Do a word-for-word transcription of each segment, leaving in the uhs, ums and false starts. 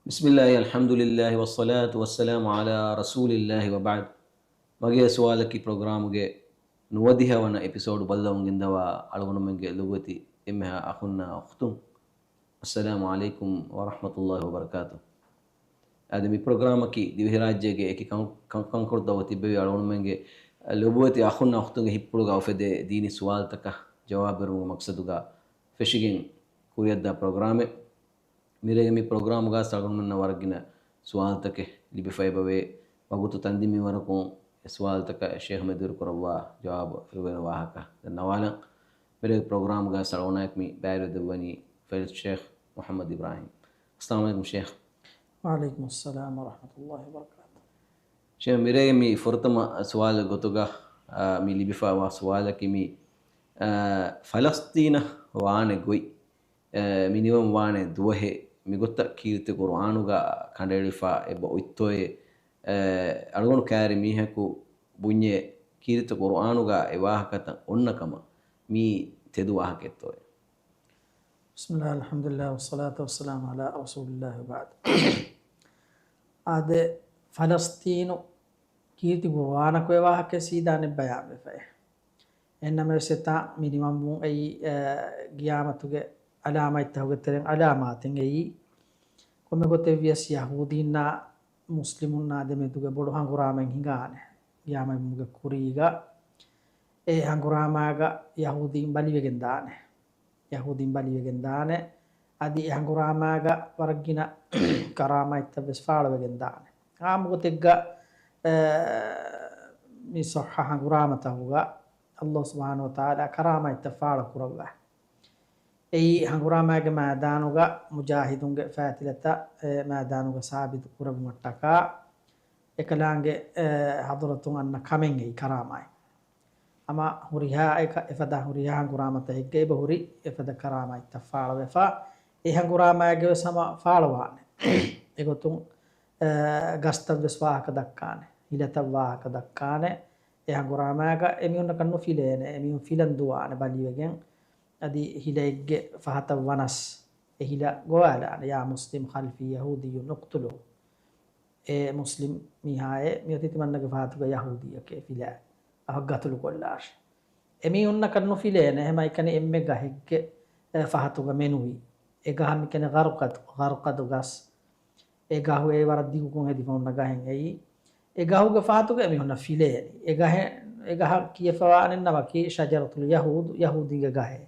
بسم الله، الحمد لله، والصلاة والسلام على رسول الله، وبعد. މަގޭ ސުވާލަކީ ޕްރޮގްރާމުގެ ނުވަދިހަ ވަނަ އެޕިސޯޑު ބައްލަވަން ގެންދަވާ އަޅުގަނޑުމެންގެ ލޮބުވެތި އެންމެހާ އަޚުންނާ އުޚްތުން، އައްސަލާމު ޢަލައިކުމް ވަރަޙްމަތުﷲި ވަބަރަކާތު. އާދެ، މި ޕްރޮގްރާމަކީ ދިވެހިރާއްޖޭގެ އެކި ކަން-، ކަން-، ކަންކޮޅުތައް އޮތީ ބެވި އަޅުގަނޑުމެންގެ ލޮބުވެތި އަޚުންނާ އުޚްތުންގެ ހިތްޕުޅުގަ އުފެދޭ ދީނީ ސުވާލުތަކަށް ޖަވާބުދެވުމުގެ މަޤްޞަދުގަ ފެށިގެން ކުރިއަށްދާ ޕްރޮގްރާމެއް. މިރޭގެ މި ޕްރޮގްރާމުގަ އަޅުގަނޑުމެންނަށް ވަރަށް ގިނަ ސުވާލުތަކެއް ލިބިފައި އެބަވޭ. ވަގުތު ތަންދިން މިންވަރަކުން އެ ސުވާލުތަކަށް ޝޭޚް މެދުވެރިކުރައްވާ ޖަވާބު އިރުވެރި ވާހަކަ ދަންނަވާލަން. މިރޭގެ ޕްރޮގްރާމުގަ އަޅުގަނޑާއެކު މި ބައިވެރިވެދެއްވަނީ ފަޟީލަތު ޝޭޚް މުޙައްމަދު އިބްރާހީމް. އައްސަލާމު ޢަލައިކުމް ޝޭޚް. ވަޢަލައިކުމުއްސަލާމް ވަރަޙްމަތުﷲި ވަބަރަކާތު. ޝޭޚް، މިރޭގެ މި ފުރަތަމަ ސުވާލު ގޮތުގަ، އާ، މި ލިބިފައިވާ ސުވާލަކީ މި، އާ، ފަލަސްޠީނަށް ވާނެ ގޮތް، އާ، މި ނިވަން ވާނެ ދުވަހެއް، މިގޮތަށް ކީރިތި ޤުރުއާނުގަ ކަނޑައެޅިފަ އެބަ އޮތްތޯއޭ؟ އާ، އަޅުގަނޑު ކައިރި މީހަކު ބުންޏޭ ކީރިތި ޤުރުއާނުގަ އެ ވާހަކަތައް އޮންނަ ކަމަށް. މީ ތެދު ވާހަކައެއްތޯއޭ؟ بسم الله، الحمد لله، والصلاة والسلام على رسول الله، وبعد. އާދެ، ފަލަސްޠީނު ކީރިތި ޤުރުއާނަކު އެ ވާހަކަ ސީދާ ނެއް ބަޔާންވެފައޭ. އެހެންނަމަވެސް އެތާ މި ނިވަންވުން އެއީ، އަ، ޤިޔާމަތުގެ ޢަލާމާތްތަކުގެ ތެރެއިން ޢަލާމާތެއް އެއީ. ކޮންމެ ގޮތެއްވިޔަސް ޔަހޫދީންނާ މުސްލިމުންނާ ދެމެދުގެ ބޮޑު ހަނގުރާމައެއް ހިނގާނެ. ޤިޔާމަތްވުމުގެ ކުރީގަ އެ ހަނގުރާމާގަ ޔަހޫދީން ބަލިވެގެން ދާނެ. ޔަހޫދީން ބަލިވެގެން ދާނެ. އަދި އެ ހަނގުރާމާގަ ވަރަށް ގިނަ ކަރާމާތްތައް ވެސް ފާޅުވެގެން ދާނެ. އާއްމު ގޮތެއްގަ، އަ، މި ޞައްޙަ ހަނގުރާމަތަކުގަ ﷲ ސުބްޙާނަހޫ ވަތަޢާލާ ކަރާމާތްތައް ފާޅު ކުރައްވާ. އެއީ ހަނގުރާމާގެ މައިދާނުގަ މުޖާހިދުންގެ ފައިތިލަތައް، އެ މައިދާނުގަ ސާބިތު ކުރެއްވުމަށްޓަކާ، އެކަލާނގެ، އެ، ޙަޟްރަތުން އަންނަ ކަމެއް އެއީ ކަރާމާތް. ހަމަ ހުރިހާ އެކަ-، އެފަދަ ހުރިހާ ހަނގުރާމަތަކެއްގަ އެބަހުރި އެފަދަ ކަރާމާތްތައް ފާޅުވެފަ، އެ ހަނގުރާމާގެ ވެސް ހަމަ ފާޅުވާނެ. އެގޮތުން، އެ، ގަސްތައް ވެސް ވާހަކަ ދައްކާނެ، ހިލަތައް ވާހަކަ ދައްކާނެ. އެ ހަނގުރާމާގަ އެމީހުންނަކަށް ނުފިލޭނެ، އެމީހުން ފިލަން ދުވާނެ ބަލިވެގެން. އަދި ހިލައެއްގެ ފަހަތަށް ވަނަސް އެ ހިލަ ގޮވާލާނެ، يا مسلم خلفي يهودي اقتله. އޭ މުސްލިމް މީހާއޭ، މިއޮތީ ތިމަންނަގެ ފަހަތުގަ ޔަހޫދީއެކޭ، ފިލާ އަހަށް ގަތުލު ކޮށްލާށޭ. އެމީހުންނަކަށް ނުފިލޭނެ، އެހެމައިކަނި އެންމެ ގަހެއްގެ، އެ، ފަހަތުގަ މެނުވީ. އެ ގަހަށް މިކެނެ ޣަރުޤަދު، ޣަރުޤަދު ގަސް. އެ ގަހު އެ ވަރަށް ދިގުކޮށް ހެދިފަ ހުންނަ ގަހެއް އެއީ. އެ ގަހުގެ ފަހަތުގަ އެމީހުންނަށް ފިލޭނީ. އެ ގަހެއް، އެ ގަހަށް ކިޔަފަވާ އަނެއް ނަމަކީ ޝަޖަރަތުލް ޔަހޫދު، ޔަހޫދީންގެ ގަހޭ.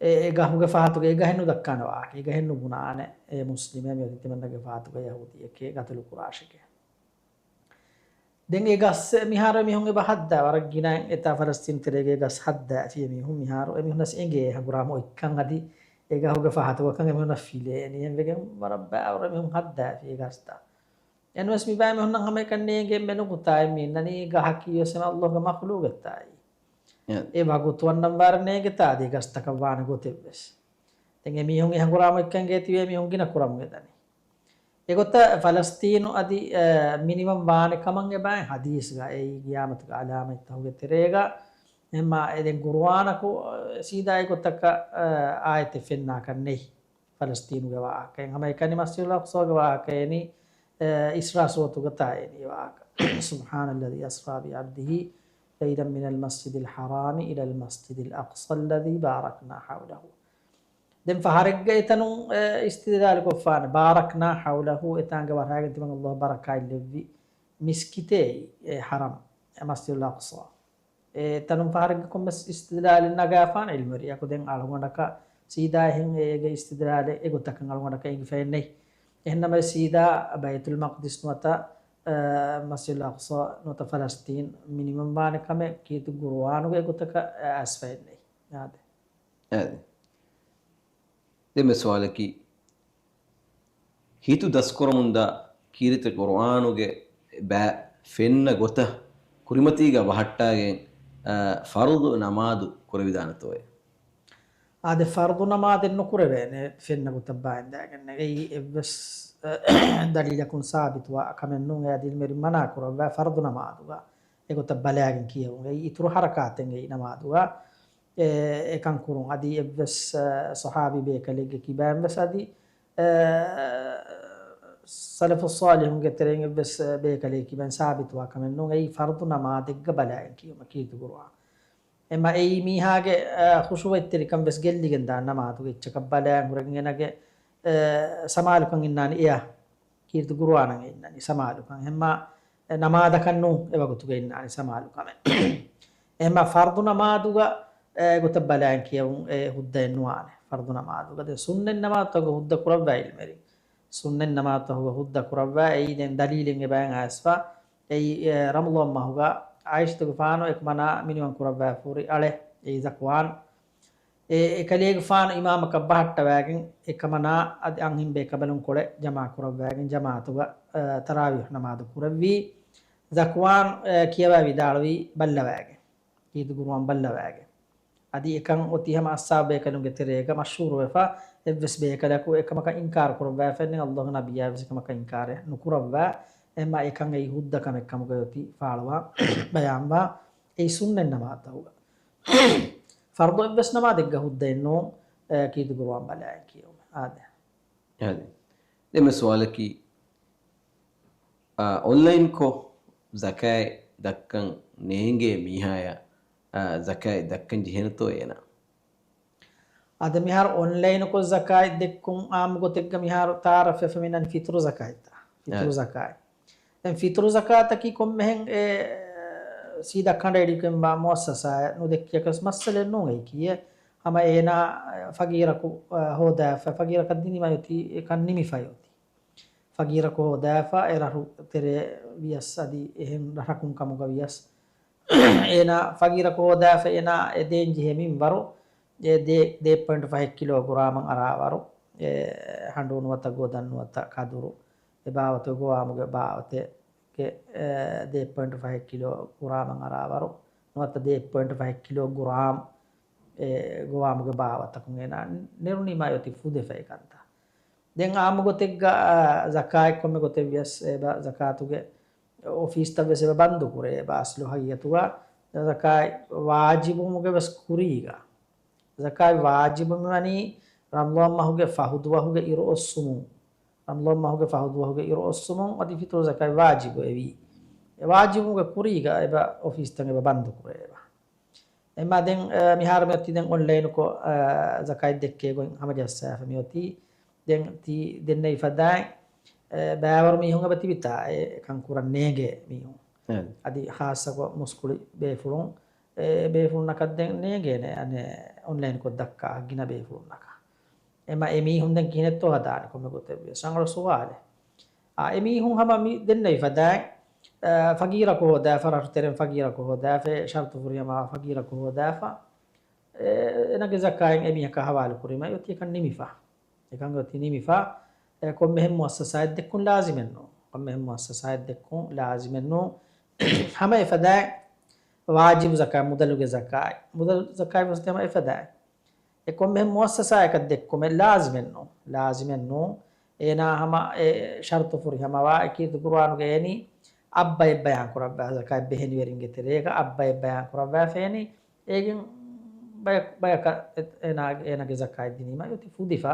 އެ، އެ ގަހުގެ ފަހަތުގަ އެ ގަހެއް ނުދައްކާނެ ވާހަކަ، އެ ގަހެއް ނުބުނާނެ، އެ މުސްލިމޭ މިއޮތީ ތިމަންނަގެ ފަހަތުގަ ޔަހޫދީއެކޭ، ގަތުލު ކުރާށެކޭ. ދެން އެ ގަސް މިހާރު އެމީހުން އެބަ ހައްދާ، ވަރަށް ގިނައިން އެތާ ފަލަސްތީން ތެރޭގެ ގަސް ހައްދާފި އެމީހުން މިހާރު. އެމީހުންނަސް އެނގޭ ހަނގުރާމަ އޮތްކަން އަދި އެ ގަހުގެ ފަހަތުގަކަން އެމީހުންނަށް ފިލޭ. އެހެންވެގެން ވަރަށް ބައިވަރު އެމީހުން ހައްދާފި އެ ގަސްތައް. އެންވެސް މި ބައި މީހުންނަށް ހަމައެކަނި ނޭނގެ އެންމެ ނުކުތާއެއް މީ އިންނަނީ ގަހަކީ ވެސް އެމަ ﷲ ގެ މަޚްލޫގެއްތާއި. އެ ވަގުތު އަންނަން ވާރެ ނޭނގެތާ އަދި ގަސްތަކަށް ވާނެ ގޮތެއްވެސް. ދެން އެމީހުން އެ ހަނގުރާމަ އޮތްކަން ގޭތިބޭ މީހުން ގިނަ ކުރަމުގެ ދަނީ. އެގޮތަށް ފަލަސްތީނު އަދި، އަ، މިނިވަން ވާނެ ކަމަށް އެބައި ހަދީސްގަ އެއީ ގިޔާމަތުގެ އަލާމަތްތަކުގެ ތެރޭގަ. އެހެންމާ އެ ދެން ޤުރުއާނަކު، އަ، ސީދާ އެގޮތަކަށް، އަ، އާޔަތެއް ފެންނާކަށް ނެތް. ފަލަސްތީނުގެ ވާހަކަ. އެހެން ހަމައެކަނި މަސްޖިދުލް އަޤްޞާގެ ވާހަކައެނީ، އެ، އިސްރާ ސޫރަތުގަތާ އެނީ ވާހަކަ. سبحان الذي أسرى بعبده ليلا من المسجد الحرام إلى المسجد الأقصى الذي باركنا حوله. ދެން ފަހަރެއްގަ އެތަނުން، އެ، އިސްތިދްލާލު ކޮށްފާނެ، باركنا حوله، އެތާނގެ ވަރަށް ގިނަ ތިމަން ﷲ ބަރަކާތް ލެއްވި މިސްކިތެއް، އެ، ޙަރަމް، އެ، މަސްޖިދުލް އަޤްޞާ. އެ ތަނުން ފަހަރެއްގެ ކޮންމެސް އިސްތިދްލާލެއް ނަގާފާނެ ޢިލްމުވެރިޔަކު. ދެން އަޅުގަނޑަކަށް ސީދާ އެހެން އޭގެ އިސްތިދްލާލެއް އެގޮތަކަށް އަޅުގަނޑަކަށް އެނގިފައެއް ނެތް. އެހެންނަމަވެސް ސީދާ ބައިތުލް މަޤްދިސް ނުވަތަ، އަ، މަސްޖިދުލް އަޤްޞާ ނުވަތަ ފަލަސްތީން މިނިވަން ވާނެ ކަމެއް ކީރިތި ޤުރުއާނުގެ އެގޮތަކަށް އައިސްފައެއް ނެތް. އާދެ. އާދެ. ދެން މި ސުވާލަކީ، ހިތު ދަސްކުރަމުންދާ ކީރިތި ޤުރުއާނުގެ ބައި ފެންނަ ގޮތަށް ކުރިމަތީގަ ބަހައްޓާގެން، އަ، ފަރުޟު ނަމާދު ކުރެވިދާނެތޯއޭ؟ އާދެ، ފަރުޟު ނަމާދެއް ނުކުރެވޭނެ ފެންނަ ގޮތަށް ބައިންދާގެން. އެއީ އެއްވެސް، އަ، ދަލީލަކުން ސާބިތުވާ ކަމެއް ނޫން. އެ އަދި އިލްމުވެރިން މަނާ ކުރައްވާ ފަރުޟު ނަމާދުގަ އެގޮތަށް ބަލާގެން ކިޔެވުން. އެއީ އިތުރު ޙަރަކާތެއް އެއީ ނަމާދުގަ. އެ، އެކަން ކުރުން. އަދި އެއްވެސް، އަ، ޞަޙާބީ ބޭކަލެއްގެ ކިބައިން ވެސް އަދި، ސަލަފުއްޞާލިޙުންގެ ތެރެއިން އެއްވެސް ބޭކަލެއް ކިބައިން ސާބިތުވާ ކަމެއް ނޫން. އެއީ ފަރުޟު ނަމާދެއްގަ ބަލައިގެން ކިޔުމަށް ކީރިތި ޤުރުއާން. އެމަ އެއީ މީހާގެ، އަ، ޚުޝޫޢަތްތެރިކަން ވެސް ގެއްލިގެން ދާން ނަމާދުގެ އެއްޗަކަށް ބަލައިގެން ހުރެގެން އޭނާގެ، އަ، ސަމާލުކަން އިންނާނެ އެޔާ. ކީރިތި ޤުރުއާނަށް އިންނަނީ ސަމާލުކަން. އެހެންމާ، އެ، ނަމާދަކަށް ނޫން އެ ވަގުތުގަ އިންނާނީ ސަމާލުކަމެއް. އެހެންމާ ފަރުޟު ނަމާދުގަ، އެ، ގޮތަށް ބަލައިން ކިޔެވުން އެ ހުއްދައެއް ނުވާނެ. ފަރުޟު ނަމާދުގަ ދެ ސުންނަތް ނަމާދުތަކުގަ ހުއްދަ ކުރައްވާ ޢިލްމުވެރިން. ސުންނަތް ނަމާދުތަކުގަ ހުއްދަ ކުރައްވާ އެއީ ދެން ދަލީލެއް އެބައިން އައިސްފަ. އެއީ، އެ، ރަމަޟާން މަހުގަ ޢާއިޝަތުގެފާނު އެކަމަނާ މިނިވަން ކުރައްވާފަ ހުރި އަޅެއް. އެއީ ޒަކްވާން. އެ، އެކަލޭގެފާނު އިމާމަކަށް ބަހައްޓަވާގެން އެކަމަނާ އަދި އަންހެން ބޭކަނބަލުން ކޮޅެއް ޖަމާ ކުރައްވާގެން ޖަމާޢަތުގަ، އަ، ތަރާވީޙު ނަމާދު ކުރެއްވީ. ޒަކްވާން، އަ، ކިޔަވާ ވިދާޅުވީ ބައްލަވާގެން. ކީރިތި ޤުރުއާން ބައްލަވާގެން. އަދި އެކަން އޮތީ ހަމަ އަޞްޙާބު ބޭކަލުންގެ ތެރޭގަ މަޝްހޫރުވެފަ، އެއްވެސް ބޭކަލަކު އެކަމަކަށް އިންކާރު ކުރައްވާފައެއް ނެތް. ﷲގެ ނަބިއްޔާ ވެސް އެކަމަކަށް އިންކާރެއް ނުކުރައްވާ. އެހެންމާ އެކަން އެއީ ހުއްދަ ކަމެއް ކަމުގައި އޮތީ ފާޅުވާ ބަޔާންވާ. އެއީ ސުންނަތް ނަމާދުތަކުގަ. ފަރުޟު އެއްވެސް ނަމާދެއްގަ ހުއްދައެއް ނޫން، އެ، ކީރިތި ޤުރުއާން ބަލައިގެން ކިޔެވުމެއް. އާދެ. އާދެ. ދެން މި ސުވާލަކީ، އާ، އޮންލައިންކޮށް ޒަކާތް ދައްކަން ނޭނގޭ މީހާޔަށް، އާ، ޒަކާތް ދައްކަން ޖެހޭނެތޯ އޭނާ؟ އަދި މިހާރު އޮންލައިންކޮށް ޒަކާތް ދެއްކުން އާއްމު ގޮތެއްގަ މިހާރު ތަޢާރަފްވެފަ މިނަން ފިޠުރު ޒަކާތްތައް. ފިޠުރު އެ. ޒަކާތް. ދެން ފިޠުރު ޒަކާތަކީ ކޮންމެހެން އެ ސީދާ ކަނޑައެޅިގެންވާ މުއައްސަސާއެއް ނުދެއްކިޔަކަސް މައްސަލައެއް ނޫން އެއީ ކީއް. ހަމަ އޭނާ ފަގީރަކު، އަ، ހޯދާފަ، ފަގީރަކަށް ދިނީމާ އޮތީ އެކަން ނިމިފައި އޮތީ. ފަގީރަކު ހޯދާފަ އެ ރަށު ތެރޭ ވިޔަސް އަދި އެހެން ރަށަކުން ކަމުގަ ވިޔަސް، އޭނާ ފަގީރަކު ހޯދާފަ އޭނާ އެ ދޭން ޖެހޭ މިންވަރު، އެ ދޭ، ދޭއް ޕޮއިންޓް ފަހެއް ކިލޯގްރާމަށް އަރާވަރު، އެ ހަނޑޫ ނުވަތަ ގޮދަން ނުވަތަ ކަދުރު، އެ ބާވަތު ގޮވާމުގެ ބާވަތެއްގެ، އެ، ދޭއް ޕޮއިންޓް ފަހެއް ކިލޯގްރާމަށް އަރާވަރު، ނުވަތަ ދޭއް ޕޮއިންޓް ފަހެއް ކިލޯގްރާމް، އެ، ގޮވާމުގެ ބާވަތަކުން އޭނާ ނެރުނީމާ އޮތީ ފުދޭފަ އެކަންތައް. ދެން އާއްމު ގޮތެއްގަ، އާ، ޒަކާތް ކޮންމެ ގޮތެއް ވިޔަސް އެބަ ޒަކާތުގެ އޮފީސްތައް ވެސް އެބަ ބަންދު ކުރޭ. އެބަ އަސްލު ހަގީގަތުގަ ޒަކާތް ވާޖިބުވުމުގެ ވެސް ކުރީގަ. ޒަކާތް ވާޖިބު މިވަނީ ރަމަޟާން މަހުގެ ފަހު ދުވަހުގެ އިރު އޮއްސުމުން. ރަމަޟާން މަހުގެ ފަހު ދުވަހުގެ އިރު އޮއްސުމުން އަދި ފިޠުރު ޒަކާތް ވާޖިބު އެވީ. އެ ވާޖިބުވުމުގެ ކުރީގަ އެބަ އޮފީސްތައް އެބަ ބަންދު ކުރޭ އެބަ. އެމާ ދެން، އަ، މިހާރު މިއޮތީ ދެން އޮންލައިނުކޮށް، އަ، ޒަކާތް ދެއްކޭ ގޮތް ހަމަޖައްސާފަ މިއޮތީ. ދެން ތީ ދެންނެވި ފަދައިން، އަ، ބައިވަރު މީހުން އެބަ ތިބިތާ އެ ކަން ކުރަން ނޭނގޭ މީހުން. އަދި ހާއްސަކޮށް މުސްކުޅި ބޭފުޅުން، އެ ބޭފުޅުންނަކަށް ދެން ނޭނގޭނެ އަނެއް އޮންލައިންކޮށް ދައްކާ ގިނަ ބޭފުޅުންނަކަށް. އެމަ އެ މީހުން ދެން ކިހިނެއްތޯ ހަދާނެ ކޮންމެ ގޮތެއް ވިޔަސް ރަނގަޅު ސުވާލެއް. އާ، އެ މީހުން ހަމަ މި ދެންނެވި ފަދައިން، އާ، ފަގީރަކު ހޯދާފަ، ރަށު ތެރެން ފަގީރަކު ހޯދާފަ، ޝަރުތު ފުރިހަމަވާ ފަގީރަކު ހޯދާފަ، އެ، އޭނަގެ ޒަކާތް އެ މީހަކަށް ހަވާލު ކުރީމަ އޮތީ އެކަން ނިމިފަ. އެކަން އޮތީ ނިމިފަ. އެ، ކޮންމެހެން މުއައްސަސާއެއް ދެއްކުން ލާޒިމެއް ނޫން. ކޮންމެހެން މުއައްސަސާއެއް ދެއްކުން ލާޒިމެއް ނޫން. ހަމަ އެފަދައިން ވާޖިބު ޒަކާތް، މުދަލުގެ ޒަކާތް، މުދަލު ޒަކާތް ވެސް ހަމަ އެފަދައިން. އެ ކޮންމެހެން މުއައްސަސާއަކަށް ދެއްކުމެއް ލާޒިމެއް ނޫން. ލާޒިމެއް ނޫން. އޭނާ ހަމަ އެ ޝަރުތު ފުރިހަމަވާ އެ ކީރިތި ޤުރުއާނުގައި އެނީ އަށްބައެއް ބަޔާން ކުރައްވާ، ޒަކާތް ބެހެނިވެރިންގެ ތެރޭގަ އަށްބައެއް ބަޔާން ކުރައްވާފަ އެނީ އޭގެން ބަޔަކަށް އޭނާ، އޭނާގެ ޒަކާތް ދިނީމަ އޮތީ ފުދިފަ،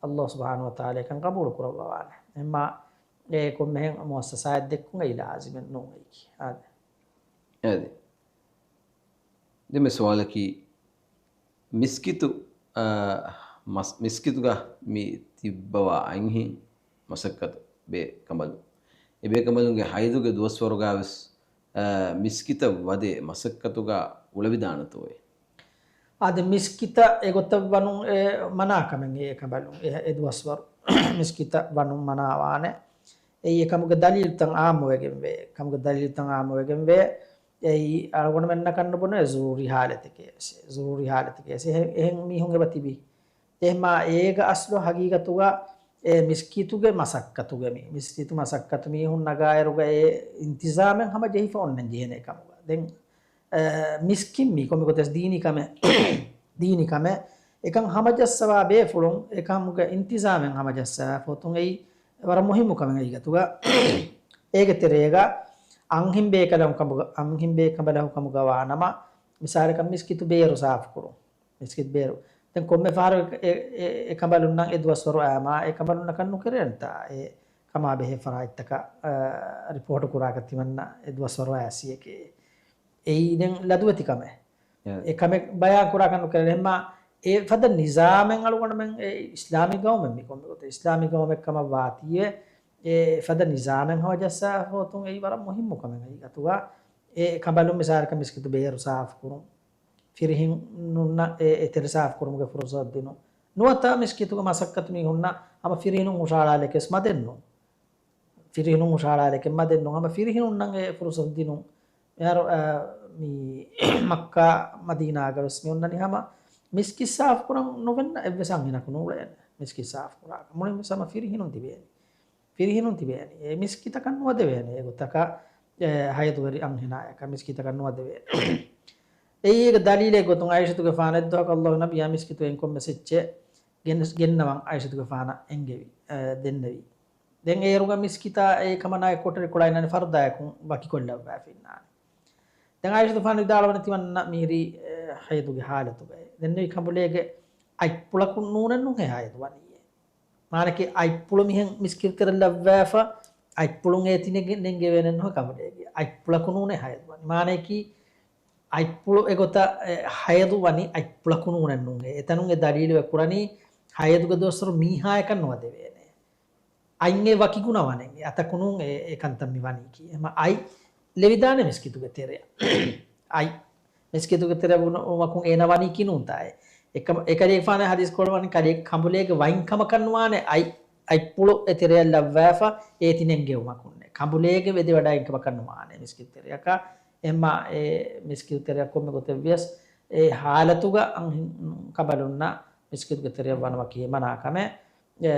ﷲ ސުބްޙާނަހޫ ވަތަޢާލާ އެކަން ޤަބޫލު ކުރައްވަވާނެ. އެހެންމާ އެ ކޮންމެހެން މުއައްސަސާއެއް ދެއްކުން އެއީ ލާޒިމެއް ނޫން އެއީކީ. އާދެ. އާދެ. ދެން މި ސުވާލަކީ، މިސްކިތު، އާ، މަސް-، މިސްކިތުގަ މި ތިއްބަވާ އަންހެން މަސައްކަތު ބޭކަނބަލުން، އެ ބޭކަނބަލުންގެ ހައިޟުގެ ދުވަސްވަރުގަ ވެސް، އާ، މިސްކިތަށް ވަދެ މަސައްކަތުގަ އުޅެވިދާނެތޯއޭ؟ އާދެ، މިސްކިތަށް އެގޮތަށް ވަނުން އެ މަނާ ކަމެއް އެ ކަނބަލުން އެ، އެ ދުވަސްވަރު މިސްކިތަށް ވަނުން މަނާވާނެ. އެއީ އެކަމުގެ ދަލީލުތައް އާއްމުވެގެންވޭ. އެކަމުގެ ދަލީލުތައް އާއްމުވެގެންވޭ. އެއީ އަޅުގަނޑުމެންނަކަށް ނުބުނެ ޒުރޫރީ ހާލަތެކޭ ވެސް. ޒުރޫރީ ހާލަތެކޭ ވެސް. އެހެން، އެހެން މީހުން އެބަ ތިބީ. އެހެންމާ އޭގަ އަސްލު ހަގީގަތުގަ އެ މިސްކިތުގެ މަސައްކަތުގެ މީ، މިސްކިތު މަސައްކަތު މީހުން ނަގާއިރުގަ އެ އިންތިޒާމެއް ހަމަ ޖެހިފަ އޮންނަން ޖެހޭނެ ކަމުގަ. ދެން، އެ، މިސްކިތް މީ ކޮންމެ ގޮތެއް ދީނީ ކަމެއް، ދީނީ ކަމެއް. އެކަން ހަމަޖައްސަވާ ބޭފުޅުން، އެކަމުގެ އިންތިޒާމެއް ހަމަޖައްސަވާ ފޮތުން އެއީ ވަރަށް މުހިއްމު ކަމެއް އެއީގަތުގަ. އޭގެ ތެރޭގަ އަންހެން ބޭކަލަހު ކަމުގަ، އަންހެން ބޭކަނބަލަހު ކަމުގަ ވާނަމަ، މިސާލަކަށް މިސްކިތު ބޭރު ސާފުކުރުން. މިސްކިތް ބޭރު. ދެން ކޮންމެ ފަހަރު އެ، އެ، އެ ކަނބަލުންނަށް އެ ދުވަސްވަރު އައީމާ އެ ކަނބަލުންނަކަށް ނުކެރޭނެތާ އެ ކަމާ ބެހޭ ފަރާތްތަކަށް، އަ، ރިޕޯޓު ކުރާކަށް ތިމަންނަ އެ ދުވަސްވަރު އައިސިއެކޭ. އެއީ ދެން ލަދުވެތި ކަމެއް. އެ ކަމެއް ބަޔާން ކުރާކަށް ނުކެރޭނެ. އެހެންމާ އެ ފަދަ ނިޒާމެއް އަޅުގަނޑުމެން އެ އިސްލާމީ ގައުމެއް މި ކޮންމެ ގޮތެއް އިސްލާމީ ގައުމެއް ކަމަށް ވާތީވެ، އެ ފަދަ ނިޒާމެއް ހަމަޖައްސާފަ ހޯދުން އެއީ ވަރަށް މުހިއްމު ކަމެއް ހަގީގަތުގަ. އެ ކަނބަލުން މިސާލަކަށް މިސްކިތު ބޭރު ސާފުކުރުން، ފިރިހެނުންނަށް އެ، އެ ތެރެ ސާފުކުރުމުގެ ފުރުސަތު ދިނުން. ނުވަތަ މިސްކިތުގެ މަސައްކަތު މީހުންނަށް ހަމަ ފިރިހެނުން ހުށަހަޅާލެކެސް މަދެއްނު. ފިރިހެނުން ހުށަހަޅާލެކެ މަދެއްނު. ހަމަ ފިރިހެނުންނަށް އެ ފުރުސަތު ދިނުން. މިހާރު، އަ، މި މައްކާ މަދީނާގަވެސް މި އޮންނަނީ ހަމަ މިސްކިތް ސާފުކުރަން ނުވެންނަ އެއްވެސް އަންހެނަކު ނޫޅޭނެ. މިސްކިތް ސާފުކުރާކަށް މުޅިންވެސް ހަމަ ފިރިހެނުން ދިވޭނީ. ފިރިހެނުން ތިބޭނީ. އެ މިސްކިތަކަށް ނުވަދެވޭނެ. އެގޮތަކަށް، އެ، ހައިދުވެރި އަންހެނާޔަކަށް މިސްކިތަކަށް ނުވަދެވޭނެ. އެއީ އޭގެ ދަލީލެއް ގޮތުން އައިޝަތުގެފާނު އެއްދުވަހަކު ﷲ ގެ ނަބިއްޔާ މިސްކިތު އެއިން ކޮންމެސް އެއްޗެއް ގެން، ގެންނަވަން އައިޝަތުގެފާނަށް އެންގެވި، އެ، ދެންނެވި. ދެން އޭރުގަ މިސްކިތާ އެ ކަމަނާގެ ކޮޓަރި ކޮޅައިންނާނެ ފަރުދާޔަކުން ވަކިކޮށްލައްވާފަ އިންނާނެ. ދެން އައިޝަތުގެފާނު ވިދާޅުވަނީ ތިމަންނަ މިހިރީ، އެ، ހައިދުގެ ހާލަތުގައި. ދެންނެވި ކަނބުލޭގެ އަތްޕުޅަކުން ނޫނެއްނު ހޭ ހައިދު ވަނީއޭ. މާނައަކީ އަތްޕުޅު މިހެން މިސްކިތު ތެރެއަށް ލައްވާފަ، އަތްޕުޅުން އޭތި ނެގެ، ނެންގެވޭނެއްނު ކަނބުލޭގެ. އަތްޕުޅަކު ނޫނޭ ހައިދު ވަނީ. މާނައަކީ އަތްޕުޅު އެގޮތަށް، އެ، ހައިދު ވަނީ އަތްޕުޅަކު ނޫނެއްނު ހޭ. އެތަނުން އެ ދަލީލު އެ ކުރަނީ ހައިދުގެ ދުވަސްވަރު މީހާޔަކަށް ނުވަދެވޭނެ. އަތް އެ ވަކި ގުނަވަނެއް އެ އަތަކު ނޫން އެ، އެ ކަންތައް މި ވަނީކީ. އެހެންމަ އަތް ލެވިދާނެ މިސްކިތުގެ ތެރެއަށް. އަތް މިސްކިތުގެ ތެރެއަށް ވުނު، ވުމަކުން އޭނަ ވަނީކީ ނޫންތާ އެ. އެކަމަ، އެކަލޭގެފާނު ޙަދީޘް ކޮޅުވަނީ ކަލޭ ކަނބުލޭގެ ވައިން ކަމަކަށް ނުވާނެ އަތް، އަތްޕުޅު އެ ތެރެއަށް ލައްވާފަ އޭތި ނެންގެވުމަކުންނެ. ކަނބުލޭގެ ވެދެވަޑައިގެން ކަމަކަށް ނުވާނެ މިސްކިތު ތެރެއަކަށް. އެހެންމާ އެ މިސްކިތު ތެރެއަށް ކޮންމެ ގޮތެއްވިޔަސް އެ ޙާލަތުގަ އަންހެން ކަނބަލުންނަށް މިސްކިތުގެ ތެރެއަށް ވަނުމަކީ މަނާ ކަމެއް. އެ،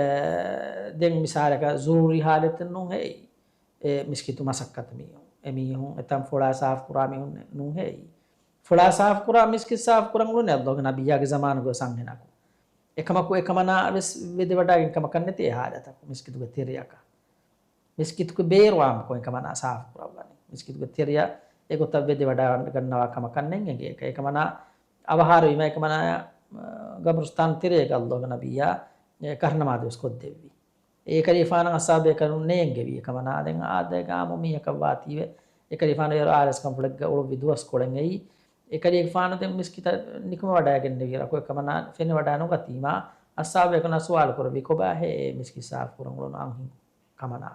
ދެން މިސާލަކަށް ޒުރޫރީ ޙާލަތެއް ނޫން ހޭ އެ މިސްކިތު މަސައްކަތު މީހުން. އެ މީހުން އެތަން ފޮޅާ ސާފުކުރާ މީހުން ނޫން ހޭ. ފޮޅާ ސާފުކުރާ މިސްކިތު ސާފުކުރަން އުޅުނީ ﷲ ގެ ނަބިއްޔާގެ ޒަމާނުގަ އަންހެނަކު. އެކަމަކު އެކަމަނާ ވެސް ވެދެވަޑައިގެން ކަމަކަށް ނެތޭ އެ ޙާލަތަކު މިސްކިތުގެ ތެރެއަކަށް. މިސްކިތުގެ ބޭރު އާއްމުކޮށް އެކަމަނާ ސާފުކުރައްވަނީ. މިސްކިތުގެ ތެރެއަށް އެގޮތަށް ވެދެވަޑައިގަންނަވާ ކަމަކަށް ނެތް އެނގޭ. އެކަމަނާ އަވަހާރަވީމަ އެކަމަނާ، އަ، ގަބުރުސްތާނު ތެރޭގަ ﷲ ގެ ނަބިއްޔާ، އެ، ކަށުނަމާދު ވެސް ކޮށްދެއްވި. އެކަލޭގެފާނަށް އަޞްޙާބުބޭކަލުން ނޭނގެވި އެކަމަނާ. ދެން އާދައިގެ އާއްމު މީހަކަށް ވާތީވެ، އެކަލޭގެފާނު އޭރު އާރެސްކަންފުޅެއްގަ އުޅުއްވި ދުވަސްކޮޅެއް އެއީ. އެކަލޭގެފާނު ދެން މިސްކިތަށް ނިކުމެވަޑައިގެންނެވިއިރު އެކަމަނާ ފެނިވަޑައިނުގަތީމާ، އަޞްޙާބުބޭކަލުންނާ ސުވާލު ކުރެއްވި ކޮބާހޭ އެ މިސްކިތް ސާފުކުރަން އުޅުނު އަންހެން ކަމަނާ.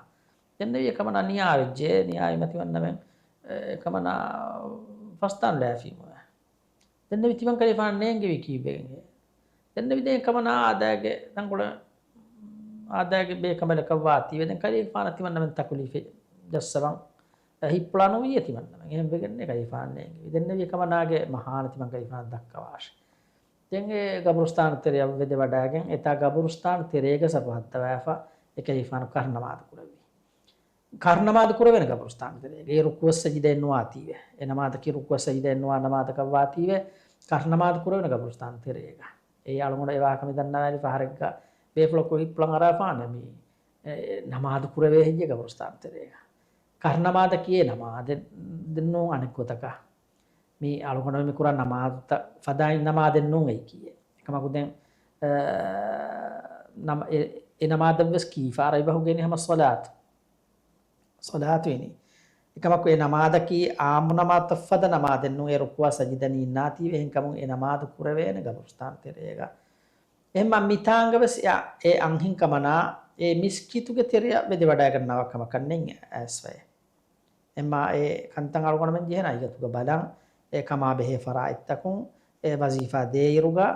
ދެންނެވި އެކަމަނާ ނިޔާވެއްޖެ، ނިޔާވީމަ ތިމަންނަމެން، އެ، އެކަމަނާ ފަސްދާނުލާފީމުވެ. ދެންނެވި ތިމަން ކަލޭގެފާނަށް ނޭނގެވީ ކީއްވެގެން ހޭ؟ ދެންނެވި ދެން އެކަމަނާ އާދައިގެ ތަންކޮޅެއް، އާދައިގެ ބޭކަނބަލަކަށް ވާތީވެ. ދެން ކަލޭގެފާނަށް ތިމަންނަމެން ތަކުލީފެއް ޖައްސަވަން، އެ، ހިތްޕުޅާ ނުވިއޭ ތިމަންނަމެން. އެހެންވެގެންނޭ ކަލޭގެފާނަށް ނޭނގެވީ. ދެންނެވި އެކަމަނާގެ މަހާނަ ތިމަން ކަލޭގެފާނަށް ދައްކަވާށޭ. ދެން އެ ގަބުރުސްތާނު ތެރެއަށް ވެދެވަޑައިގެން އެތާ ގަބުރުސްތާނު ތެރޭގަ ސަފު ހައްދަވާފަ އެކަލޭގެފާނު ކަށުނަމާދު ކުރެއްވި. ކަށުނަމާދު ކުރެވޭނެ ގަބުރުސްތާނު ތެރޭގަ. އެ ރުކުޢަށް ސަޖިދައެއް ނުވާތީވެ. އެ ނަމާދަކީ ރުކުޢަށް ސަޖިދައެއް ނުވާ ނަމާދަކަށް ވާތީވެ، ކަށުނަމާދު ކުރެވޭނެ ގަބުރުސްތާނު ތެރޭގަ. އެއީ އަޅުގަނޑު އެ ވާހަކަ މި ދަންނަވާލި ފަހަރެއްގަ ބޭފުޅަކު ހިތްޕުޅަން އަރާފާނެ މި، އެ، ނަމާދު ކުރެވޭ ހެއްޔޭ ގަބުރުސްތާނު ތެރޭގަ. ކަށުނަމާދަކީ އެ ނަމާދެއް ނޫން އަނެއް ގޮތަކަށް. މި އަޅުގަނޑު މި ކުރާ ނަމާދުތައް ފަދައިން ނަމާދެއް ނޫން އެއީކީއެއް. އެކަމަކު ދެން، އަ، ނަމ-، އެ، އެ ނަމާދަށްވެސް ކީފަ އަރަބި ބަހުގަ އިނީ ހަމަ ޞަލާތު. ޞަލާތު އިނީ. އެކަމަކު އެ ނަމާދަކީ އާއްމު ނަމާދުތައް ފަދަ ނަމާދެއް ނޫން، އެ ރުކުޢާ ސަޖިދަ ނީންނާތީވެ، އެހެންކަމުން އެ ނަމާދު ކުރެވޭނެ ގަބުރުސްތާނު ތެރޭގަ. އެހެންމާ މިތާނގަވެސް އެ، އެ އަންހެންކަމަނާ އެ މިސްކިތުގެ ތެރެއަށް ވެދެވަޑައިގަންނަވާ ކަމަކަށް ނެތް އައިސްފައެއް. އެމާ އެ ކަންތައް އަޅުގަނޑުމެން ޖެހޭނެ ހަގީގަތުގަ ބަލަން، އެ ކަމާ ބެހޭ ފަރާތްތަކުން އެ ވަޒީފާ ދޭއިރުގަ،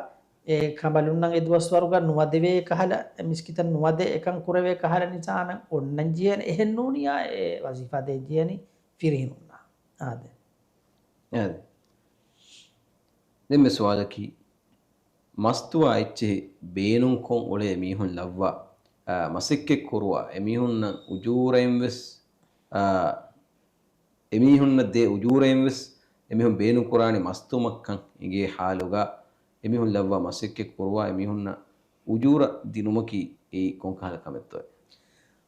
އެ ކަނބަލުންނަށް އެ ދުވަސްވަރުގަ ނުވަދެވޭ ކަހަލަ، އެ މިސްކިތަށް ނުވަދެ އެކަން ކުރެވޭ ކަހަލަ ނިޒާމެއް އޮންނަން ޖެހޭނެ. އެހެން ނޫނިއްޔާ އެ ވަޒީފާ ދޭން ޖެހޭނީ ފިރިހެނުންނަށް. އާދެ. އާދެ. ދެން މި ސުވާލަކީ، މަސްތުވާ އެއްޗެހި ބޭނުންކޮށް އުޅޭ މީހުން ލައްވާ، އާ، މަސައްކަތް ކުރުވާ އެމީހުންނަށް އުޖޫރައިން ވެސް، އާ، އެމީހުންނަށް ދޭ އުޖޫރައިން ވެސް އެމީހުން ބޭނުންކުރާނީ މަސްތުވުމަށްކަން އެނގޭ ހާލުގަ، އެމީހުން ލައްވާ މަސައްކަތް ކުރުވާ އެމީހުންނަށް އުޖޫރަ ދިނުމަކީ އެއީ ކޮންކަހަލަ ކަމެއްތޯއޭ؟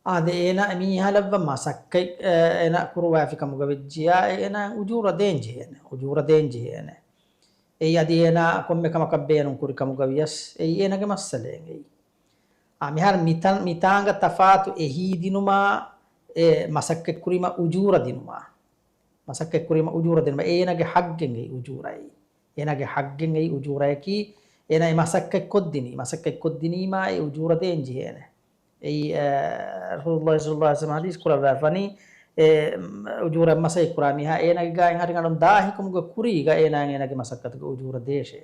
އާދެ، އޭނާ އެމީހާ ލައްވާ މަސައްކަތް، އޭނާ ކުރުވާފި ކަމުގަ ވެއްޖިއްޔާ، އޭނާ އުޖޫރަ ދޭން ޖެހޭނެ، އުޖޫރަ ދޭން ޖެހޭނެ. އެއީ އަދި އޭނާ ކޮންމެ ކަމަކަށް ބޭނުން ކުރި ކަމުގަ ވިޔަސް އެއީ އޭނާގެ މައްސަލައެއް އެއީ. އާ، މިހާރު މިތަން، މިތާނގަ ތަފާތު އެހީ ދިނުމާ އެ މަސައްކަތް ކުރީމަ އުޖޫރަ ދިނުމާ. މަސައްކަތް ކުރީމަ އުޖޫރަ ދިނުމާ. އޭނާގެ ހައްގެއް އެއީ އުޖޫރައީ. އޭނާގެ ހައްގެއް އެއީ އުޖޫރަޔަކީ، އޭނާ އެ މަސައްކަތް ކޮށްދިނީ. މަސައްކަތް ކޮށްދިނީމާ އެ އުޖޫރަ ދޭން ޖެހޭނެ. އެއީ، އަ، ރަސޫލުﷲ ޞައްލަﷲ ޢަލައިހި ވަސައްލަމަ ޙަދީޘް ކުރައްވާފަނީ، އެ، އު، އުޖޫރަ މަސައްކަތް ކުރާ މީހާ އޭނާގެ ގާތް ހަރި ގަނޑުން ދާހިކުމުގެ ކުރީގަ އޭނާ އޭނާގެ މަސައްކަތުގެ އުޖޫރަ ދޭށޭ.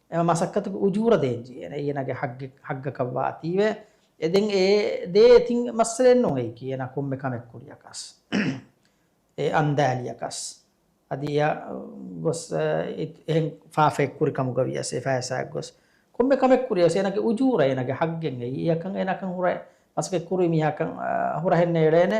އެ މަސައްކަތުގެ އުޖޫރަ ދޭން ޖެހޭނެ. އޭނާގެ ހައްގެއް، ހައްގަކަށް ވާތީވެ. އެ ދެން އެ ދޭ ތިން މައްސަލައެއް ނޫން އެއީކީ އޭނާ ކޮންމެ ކަމެއް ކުރިޔަކަސް. އެ އަންދާލިޔަކަސް. އަދި އެ ގޮސް، އެ، އެހެން ފާފައެއް ކުރި ކަމުގަ ވިޔަސް އެ ފައިސާއެއް ގޮސް. ކޮންމެ ކަމެއް ކުރިޔަސް އޭނާގެ އުޖޫރަ އޭނާގެ ހައްގެއް އެއީ. އެއަކަށް އޭނާކަށް ހުރެ މަސައްކަތް ކުރި މީހާކަށް، އަ، ހުރަހެއް ނޭޅޭނެ.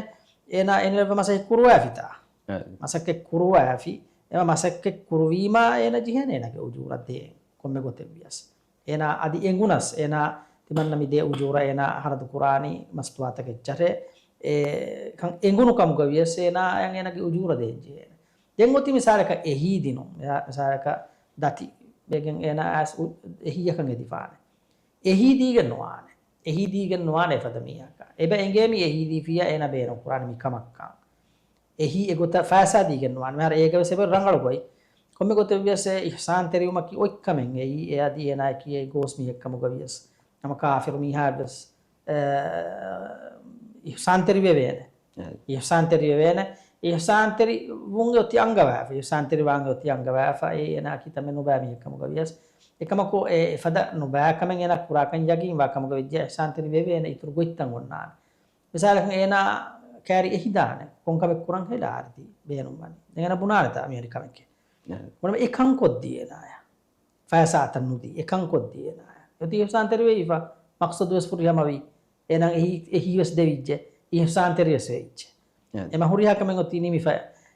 އޭނާ އެން އެ މަސައްކަތް ކުރުވާފިތާ. އެ. މަސައްކަތް ކުރުވާފި. އެމަ މަސައްކަތް ކުރުވީމާ އޭނަ ޖެހޭނެ އޭނާގެ އުޖޫރަ ދޭން. ކޮންމެ ގޮތެއް ވިޔަސް. އޭނާ އަދި އެނގުނަސް، އޭނާ ތިމަންނަ މި ދޭ އުޖޫރަ އޭނާ ހަރަދު ކުރާނީ މަސްތުވާތަކެއްޗަށޭ. އެ ކަން އެނގުނު ކަމުގަ ވިޔަސް އޭނާ އޭނާގެ އުޖޫރަ ދޭން ޖެހޭނެ. ދެން އޮތީ މިސާލަކަށް އެހީ ދިނުން. މި-، މިސާލަކަށް ދަތި ވެގެން އޭނާ އައިސް އު-، އެހީއަކަށް އެދިފާނެ. އެހީ ދީގެން ނުވާނެ. އެހީ ދީގެން ނުވާނެ އެފަދަ މީހަކަށް. އެބަ އެނގޭ މީ އެހީ ދީފިއްޔާ އޭނާ ބޭނުން ކުރާނެ މި ކަމަށްކަން. އެހީ އެގޮތަށް ފައިސާ ދީގެން ނުވާނެ. މިހާރު އޭގަވެސް އެބަ ރަނގަޅު ގޮތް. ކޮންމެ ގޮތެއް ވިޔަސް އެ އިޙްސާންތެރިވުމަކީ އޮތް ކަމެއް އެއީ. އެ އަދި އޭނާއަކީ އެ ގޯސް މީހެއް ކަމުގަ ވިޔަސް ހަމަ ކާފިރު މީހާއެއްވެސް، އެ، އިޙްސާންތެރިވެވޭނެ. އެ. އިޙްސާންތެރިވެވޭނެ. އިޙްސާންތެރިވުން އެ އޮތީ އަންގަވާފަ. އިޙްސާންތެރިވާން އެ އޮތީ އަންގަވާފަ. އެ އޭނާއަކީ ތަންމެ ނުބައި މީހެއް ކަމުގަ ވިޔަސް. އެކަމަކު އެ އެފަދަ ނުބައި ކަމެއް އޭނާ ކުރާކަން ޔަގީންވާ ކަމުގަ ވެއްޖެ އިޙްސާންތެރިވެވޭނެ އިތުރު ގޮތްތައް އޮންނާނެ. މިސާލަކަށް އޭނާ ކައިރި އެހިދާނެ. ކޮންކަމެއް ކުރަން ހޭލާ އާރިދީ ބޭނުންވަނީ. ދެން އޭނާ ބުނާނެތާ މިހެނި ކަމެކޭ. އެ. ބުނަމަ އެ ކަން ކޮށްދީ އޭނާޔަށް. ފައިސާ އަތަށް ނުދީ. އެ ކަން ކޮށްދީ އޭނާޔަށް. އޮތީ އިޙްސާންތެރިވެވިފަ. މަޤްޞަދުވެސް ފުރިހަމަވީ. އޭނާ އެހީ، އެހީވެސް ދެވިއްޖެ. އިޙްސާންތެރިވެސް ވެއްޖެ. އެ. އެމަ ހުރިހާ ކަމެއް އޮތީ ނިމިފަ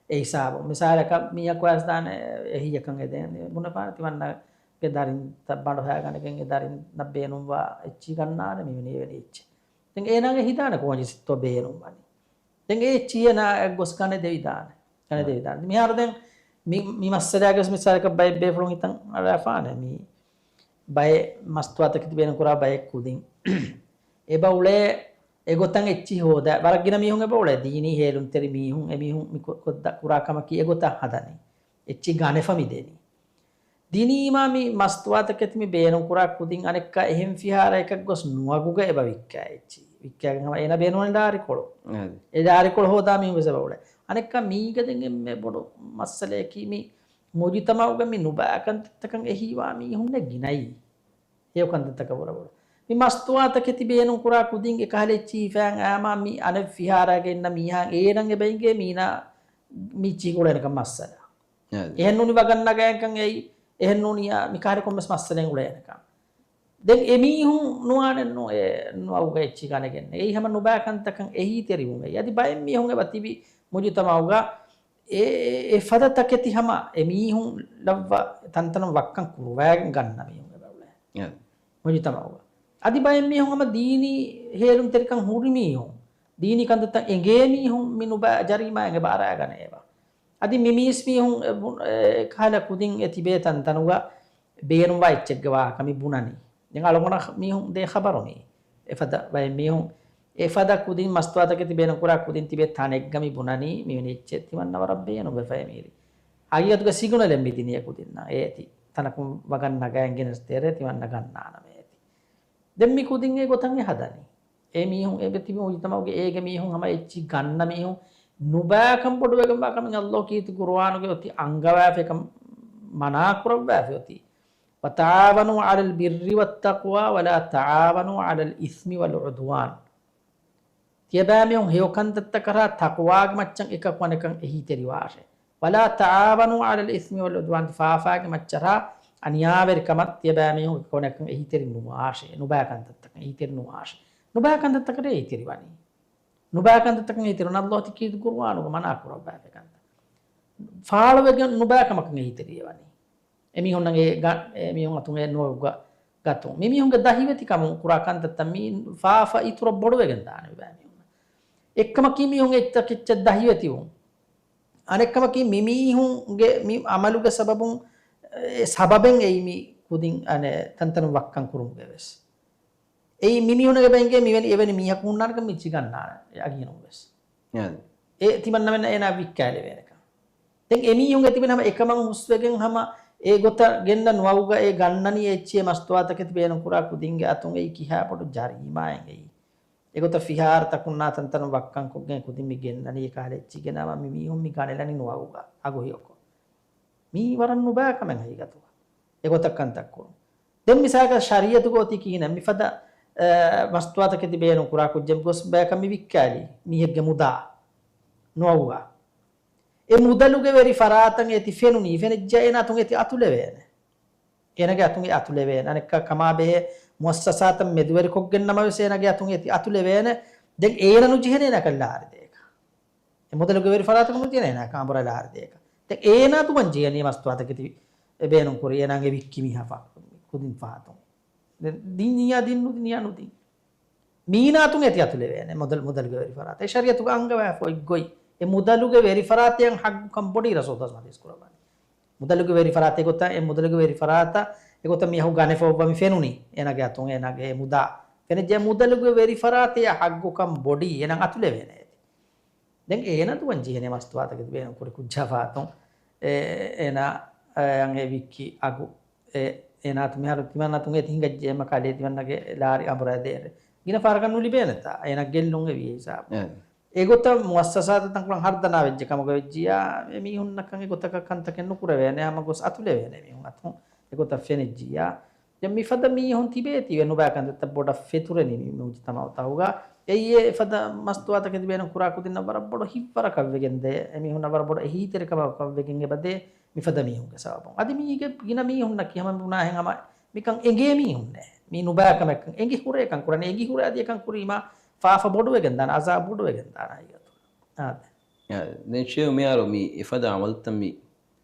އެ ހިސާބުން. މިސާލަކަށް މީހަކު އައިސްދާނެ އެހީއަކަށް އެދޭނެ. ބުނެފާނެ ތިމަންނަގެ ދަރިންތައް ބަނޑުހައިގަނެގެން އެ ދަރިންނަށް ބޭނުންވާ އެއްޗިހި ގަންނާނެ މިވެނި އެވެނި އެއްޗެއް. ދެން އޭނާގެ ހިދާނެ ކޯން ޖިސްތޯ ބޭނުން ވަނީ. ދެން އެ އެއްޗިހި އޭނާ އެއް ގޮސް ގަނެ ދެވިދާނެ. ގަނެ އާ. ދެވިދާނެ. މިހާރު ދެން މި، މި މައްސަލާގެ މިސާލަކަށް ބައެއް ބޭފުޅުން ހިތަށް އަރާފާނެ މި ބައެއް މަސްތުވާތަކެތި ބޭނުން ކުރާ ބައެއް ކުދިން. އެބަ އުޅޭ އެގޮތަށް އެއްޗިހި ހޯދާ. ވަރަށް ގިނަ މީހުން އެބަ އުޅޭ. ދީނީ ހޭލުންތެރި މީހުން، އެމީހުން މި ކޮ، ކޮށްދަ، ކުރާ ކަމަކީ އެގޮތަށް ހަދަނީ. އެއްޗިހި ގަނެފަ މި ދެނީ. ދިނީމާ މި މަސްތުވާތަކެތި މި ބޭނުން ކުރާ ކުދިން އަނެއްކާ އެހެން ފިހާރައަކަށް ގޮސް ނުވަގުގަ އެބަ ވިއްކާ އެއްޗިހި. ވިއްކާގެން ހަމަ އޭނާ ބޭނުންވަނީ ލާރިކޮޅު. އާދެ. އެ ލާރިކޮޅު ހޯދާ މީހުން ވެސް އެބަ އުޅޭ. އަނެއްކާ މީގަ ދެން އެންމެ ބޮޑު މައްސަލައަކީ މި މުޖުތަމަޢުގަ މި ނުބައި ކަންތައްތަކަށް އެހީވާ މީހުންނެއް ގިނައީ. ހެޔޮ ކަންތައްތަކަށް ވުރެ ވުރެ. މި މަސްތުވާތަކެތި ބޭނުން ކުރާ ކުދިން އެކަހަލަ އެއްޗިހި ހިފައިގެން އައިމާ މި އަނެއް ފިހާރައިގަ އިންނަ މީހާ އޭނަން އެބަ އެނގޭ މީނާ މި އެއްޗިހި އުޅޭނެކަން މައްސަލަ. އާދެ. އެހެން ނޫނީ ވަގަށް ނަގައިގެން އެއީ، އެހެން ނޫނީ މި ކަހަލަ ކޮންމެސް މައްސަލައެއް އުޅޭނެކަން. ދެން އެމީހުން ނުވާނެއްނު އެ ނުވަގުގަ އެއްޗިހި ގަނެގެން. އެއީ ހަމަ ނުބައި ކަންތަކަށް އެހީތެރިވުމެއް. އަދި ބައެއް މީހުން އެބަ ތިބި މުޖުތަމަޢުގަ އެ، އެ، އެ ފަދަ ތަކެތި ހަމަ އެމީހުން ލައްވަ ތަންތަނަށް ވައްކަން ކުރުވައިގެން ގަންނަ މީހުން އެބަ އުޅޭ. އެ. މުޖުތަމަޢުގަ. އަދި ބައެއް މީހުން ހަމަ ދީނީ ހޭލުންތެރިކަން ހުރި މީހުން، ދީނީ ކަންތައްތައް އެނގޭ މީހުން މި ނުބައި ޖަރީމާއެއް އެބަ އަރާގަނެ އެބަ. އަދި މި މީސް މީހުން އެ ބު، އެ ކަހަލަ ކުދިން އެ ތިބޭ ތަންތަނުގަ ބޭނުންވާ އެއްޗެއްގެ ވާހަކަ މި ބުނަނީ. ދެން އަޅުގަނޑަށް މީހުން ދޭ ޚަބަރު މީ. އެފަދަ ބައެއް މީހުން، އެފަދަ ކުދިން މަސްތުވާތަކެތި ބޭނުންކުރާ ކުދިން ތިބޭ ތަނެއްގަ މި ބުނަނީ މިވެނި އެއްޗެއް ތިމަންނަ ވަރަށް ބޭނުންވެފައޭ މީރި. ހަގީގަތުގަ ސިގުނަލެއް މި ދިނީ އެ ކުދިންނަށް. އެ އެތި ތަނަކުން ވަގަށް ނަގައިގެން ގެނެސްދޭރޭ ތިމަންނަ ގަންނާނަމޭ އެތި. ދެން މި ކުދިން އެ ގޮތަށް އެ ހަދަނީ. އެ މީހުން އެބަ ތިބި މުޖުތަމަޢުގެ އޭގެ މީހުން ހަމަ އެއްޗި ގަންނަ މީހުން ނުބައިކަން ބޮޑުވެގެންވާ ކަމެއް ﷲ ކީރިތި ޤުރުއާނުގަ އޮތީ އަންގަވާފައި ކަން މަނާ ކުރައްވާފައި އޮތީ. وتعاونوا على البر والتقوى ولا تعاونوا على الإثم والعدوان. ތިޔަބައިމީހުން ހެޔޮ ކަންތައްތަކަށާ ތަޤްވާގެ މައްޗަށް އެކަކު އަނެކަން އެހީތެރިވާށޭ. ولا تعاونوا على الإثم والعدوان. ތި ފާފާގެ މައްޗަށާ އަނިޔާވެރިކަމަށް ތިޔަބައިމީހުން އެކަކު އަނެކަން އެހީތެރި ނުވާށޭ. ނުބައި ކަންތައްތަކަށް އެހީތެރި ނުވާށޭ. ނުބައި ކަންތައްތަކަށް އެހީތެރިވަނީ. ނުބައި ކަންތައްތަކަށް އެހީތެރިވަނީ. ﷲ ތި ކީރިތި ޤުރުއާނުގަ މަނާ ކުރައްވާފައި ކަންތައް. ފާޅުވެގެން ނުބައި ކަމަކަށް އެހީތެރިވަނީ. އެމީހުންނަށް އެ ގަ، އެމީހުން އަތުން އެ ނުވަގުގަ ގަތުން. މިމީހުންގެ ދަހިވެތިކަމުން ކުރާ ކަންތައްތައް މީ ފާފަ އިތުރަށް ބޮޑުވެގެން ދާނެ ބައެއް މީހުންނަށް. އެއްކަމަކީ މީހުން އެއްތަކެއްޗަށް ދަހިވެތިވުން. އަނެއްކަމަކީ މިމީހުންގެ މި އަމަލުގެ ސަބަބުން އެ ސަބަބެއް އެއީ މި ކުދިން އަނެއް ތަންތަނުން ވައްކަން ކުރުމުގެ ވެސް. އެއީ މި މީހުންގެ ބައިންގެ މިވެނި އެވެނި މީހަކު ހުންނާނެކަން މި ޖިގަންނާނެ އަގީނުން ވެސް. އެ. އެ ތިމަންނަމެންނަށް އޭނާ ވިއްކާލެވޭނެކަން. ދެން އެމީހުން އެތިބެން ހަމަ އެކަމަށް ހުސްވެގެން ހަމަ އެ ގޮތަށް ގެންނަ ނުވައުގަ އެ ގަންނަނީ އެއްޗެއް މަސްތުވާތަކެތި ބޭނުން ކުރާ ކުދިންގެ އަތުން އެއީ ކިހާ ބޮޑު ޖަރީމާއެއް އެއީ. އެގޮތަށް ފިހާރަތަކުންނާ ތަންތަނުން ވައްކަން ކޮށްގެން ކުދިން މި ގެންނަނީ އެކަހަލަ އެއްޗި ގެނާމަ މި މީހުން މި ގަނެލަނީ ނުވައުގަ އަގު ހިޔޮކޮށް. މީ ވަރަށް ނުބައި ކަމެއް ހަގީގަތުގަ. އެގޮތަށް ކަންތައް ކުރުން. ދެން މިސާލަކަށް ޝަރީއަތުގަ އޮތީ ކިހިނެއް؟ މިފަދަ، އަ، މަސްތުވާތަކެތި ބޭނުން ކުރާ ކުއްޖެއް ގޮސް ބަޔަކަށް މި ވިއްކާލީ މީހެއްގެ މުދާ ނުވައުގަ. އެ މުދަލުގެ ވެރި ފަރާތަށް އޭތި ފެނުނީ، ފެނިއްޖެ އޭނާ އަތުން އޭތި އަތުލެވޭނެ. އޭނާގެ އަތުން އެ އަތުލެވޭނެ. އަނެއްކާ ކަމާބެހޭ މުއައްސަސާތައް މެދުވެރިކޮށްގެން ނަމަވެސް އޭނާގެ އަތުން އޭތި އަތުލެވޭނެ. ދެން އޭނާ ނުޖެހޭނެ އޭނާކަށް ލާރި ދޭކަށް. އެ މުދަލުގެ ވެރި ފަރާތަކުން ނުޖެހޭނެ އޭނާ ކާނބުރާ ލާރި ދޭކަށް. ދެން އޭނާ ދުވަން ޖެހެނީ މަސްތުވާތަކެތި ބޭނުން ކުރި އޭނާގެ ވިއްކި މީހާ ފަ-، ކުދިން ފަހަތުން. ދެން ދިން ނިޔާ ދިން ނުދިން ނިޔާ ނުދިން. މީނާ އަތުން އޭތި އަތުލެވޭނެ މުދަލު، މުދަލުގެ ވެރި ފަރާތަށް. އެ ޝަރީއަތުގަ އަންގަވާފަ އޮތް ގޮތް. އެ މުދަލުގެ ވެރި ފަރާތަށް ހައްގުކަން ބޮޑީ ރަސޫލު ސައްލައްލާހު އަލައިހި ވަސައްލަމަ ޙަދީޘް ކުރައްވަނީ. މުދަލުގެ ވެރި ފަރާތެއް ގޮތަށް، އެ މުދަލުގެ ވެރި ފަރާތަށް އެގޮތަށް މީހަކު ގަނެފަ އޮއްވަ މި ފެނުނީ. އޭނާގެ އަތުން އޭނާގެ އެ މުދާ ފެނިއްޖެ މުދަލުގެ ވެރި ފަރާތެއް ހައްގުކަން ބޮޑީ އޭނާ އަތުލެވޭނެ އޭތި. ދެން އޭނާ ދުވަން ޖެހޭނެ މަސްތުވާތަކެތި ބޭނުން ކުރި ކުއްޖާ ފަހަތުން. އެ، އޭނާ، އެ، އަން އެ ވިއްކި އަގު. އެ، އޭނާ އަތު މިހާރު ތިމަން އަތުން އޭތި ހިނގައްޖެ އެމަ ކަލޭ ތިމަންނަގެ ލާރި އަނބުރާ ދޭރެ. ގިނަ ފަހަރަކަށް ނުލިބޭނެތާ. އޭނާ ގެއްލުން އެވި ހިސާބު. އެ. އެގޮތަށް މުއައްސަސާތައް ތަންކޮޅެއް ހަރުދަނާ ވެއްޖެ ކަމުގަ ވެއްޖިއްޔާ، އެ މީހުންނަކަށް އެގޮތަކަށް ކަންތަކެއް ނުކުރެވޭނެ، ހަމަ ގޮސް އަތުލެވޭނެ މީހުން އަތުން. އެގޮތަށް ފެނިއްޖިއްޔާ. ދެން މިފަދަ މީހުން ތިބޭތީވެ ނުބައި ކަންތައްތައް ބޮޑަށް ފެތުރެނީ މި މުޖުތަމަޢުތަކުގަ. އެއީ އެ ފަދަ މަސްތުވާތަކެތި ބޭނުން ކުރާ ކުދިންނަށް ވަރަށް ބޮޑު ހިތްވަރަކަށް ވެގެންދޭ، އެމީހުންނަށް ވަރަށް ބޮޑު އެހީތެރިކަމަކަށް ވެގެން އެބަދޭ މިފަދަ މީހުންގެ ސަބަބުން. އަދި މީގެ ގިނަ މީހުންނަކީ ހަމަ ބުނާހެން ހަމަ މިކަން އެނގޭ މީހުންނޭ. މީ ނުބައި ކަމެއްކަން އެނގި ހުރޭކަން ކުރަނީ، އެނގި ހުރޭ އަދި އެކަން ކުރީމާ ފާފަ ބޮޑުވެގެން ދާނެ، އަޒާބު ބޮޑުވެގެން ދާނެ ހަގީގަތުގަ. އާދެ. އާދެ. ދެން ޝޭހް މިހާރު މި އެފަދަ އަމަލުތައް މި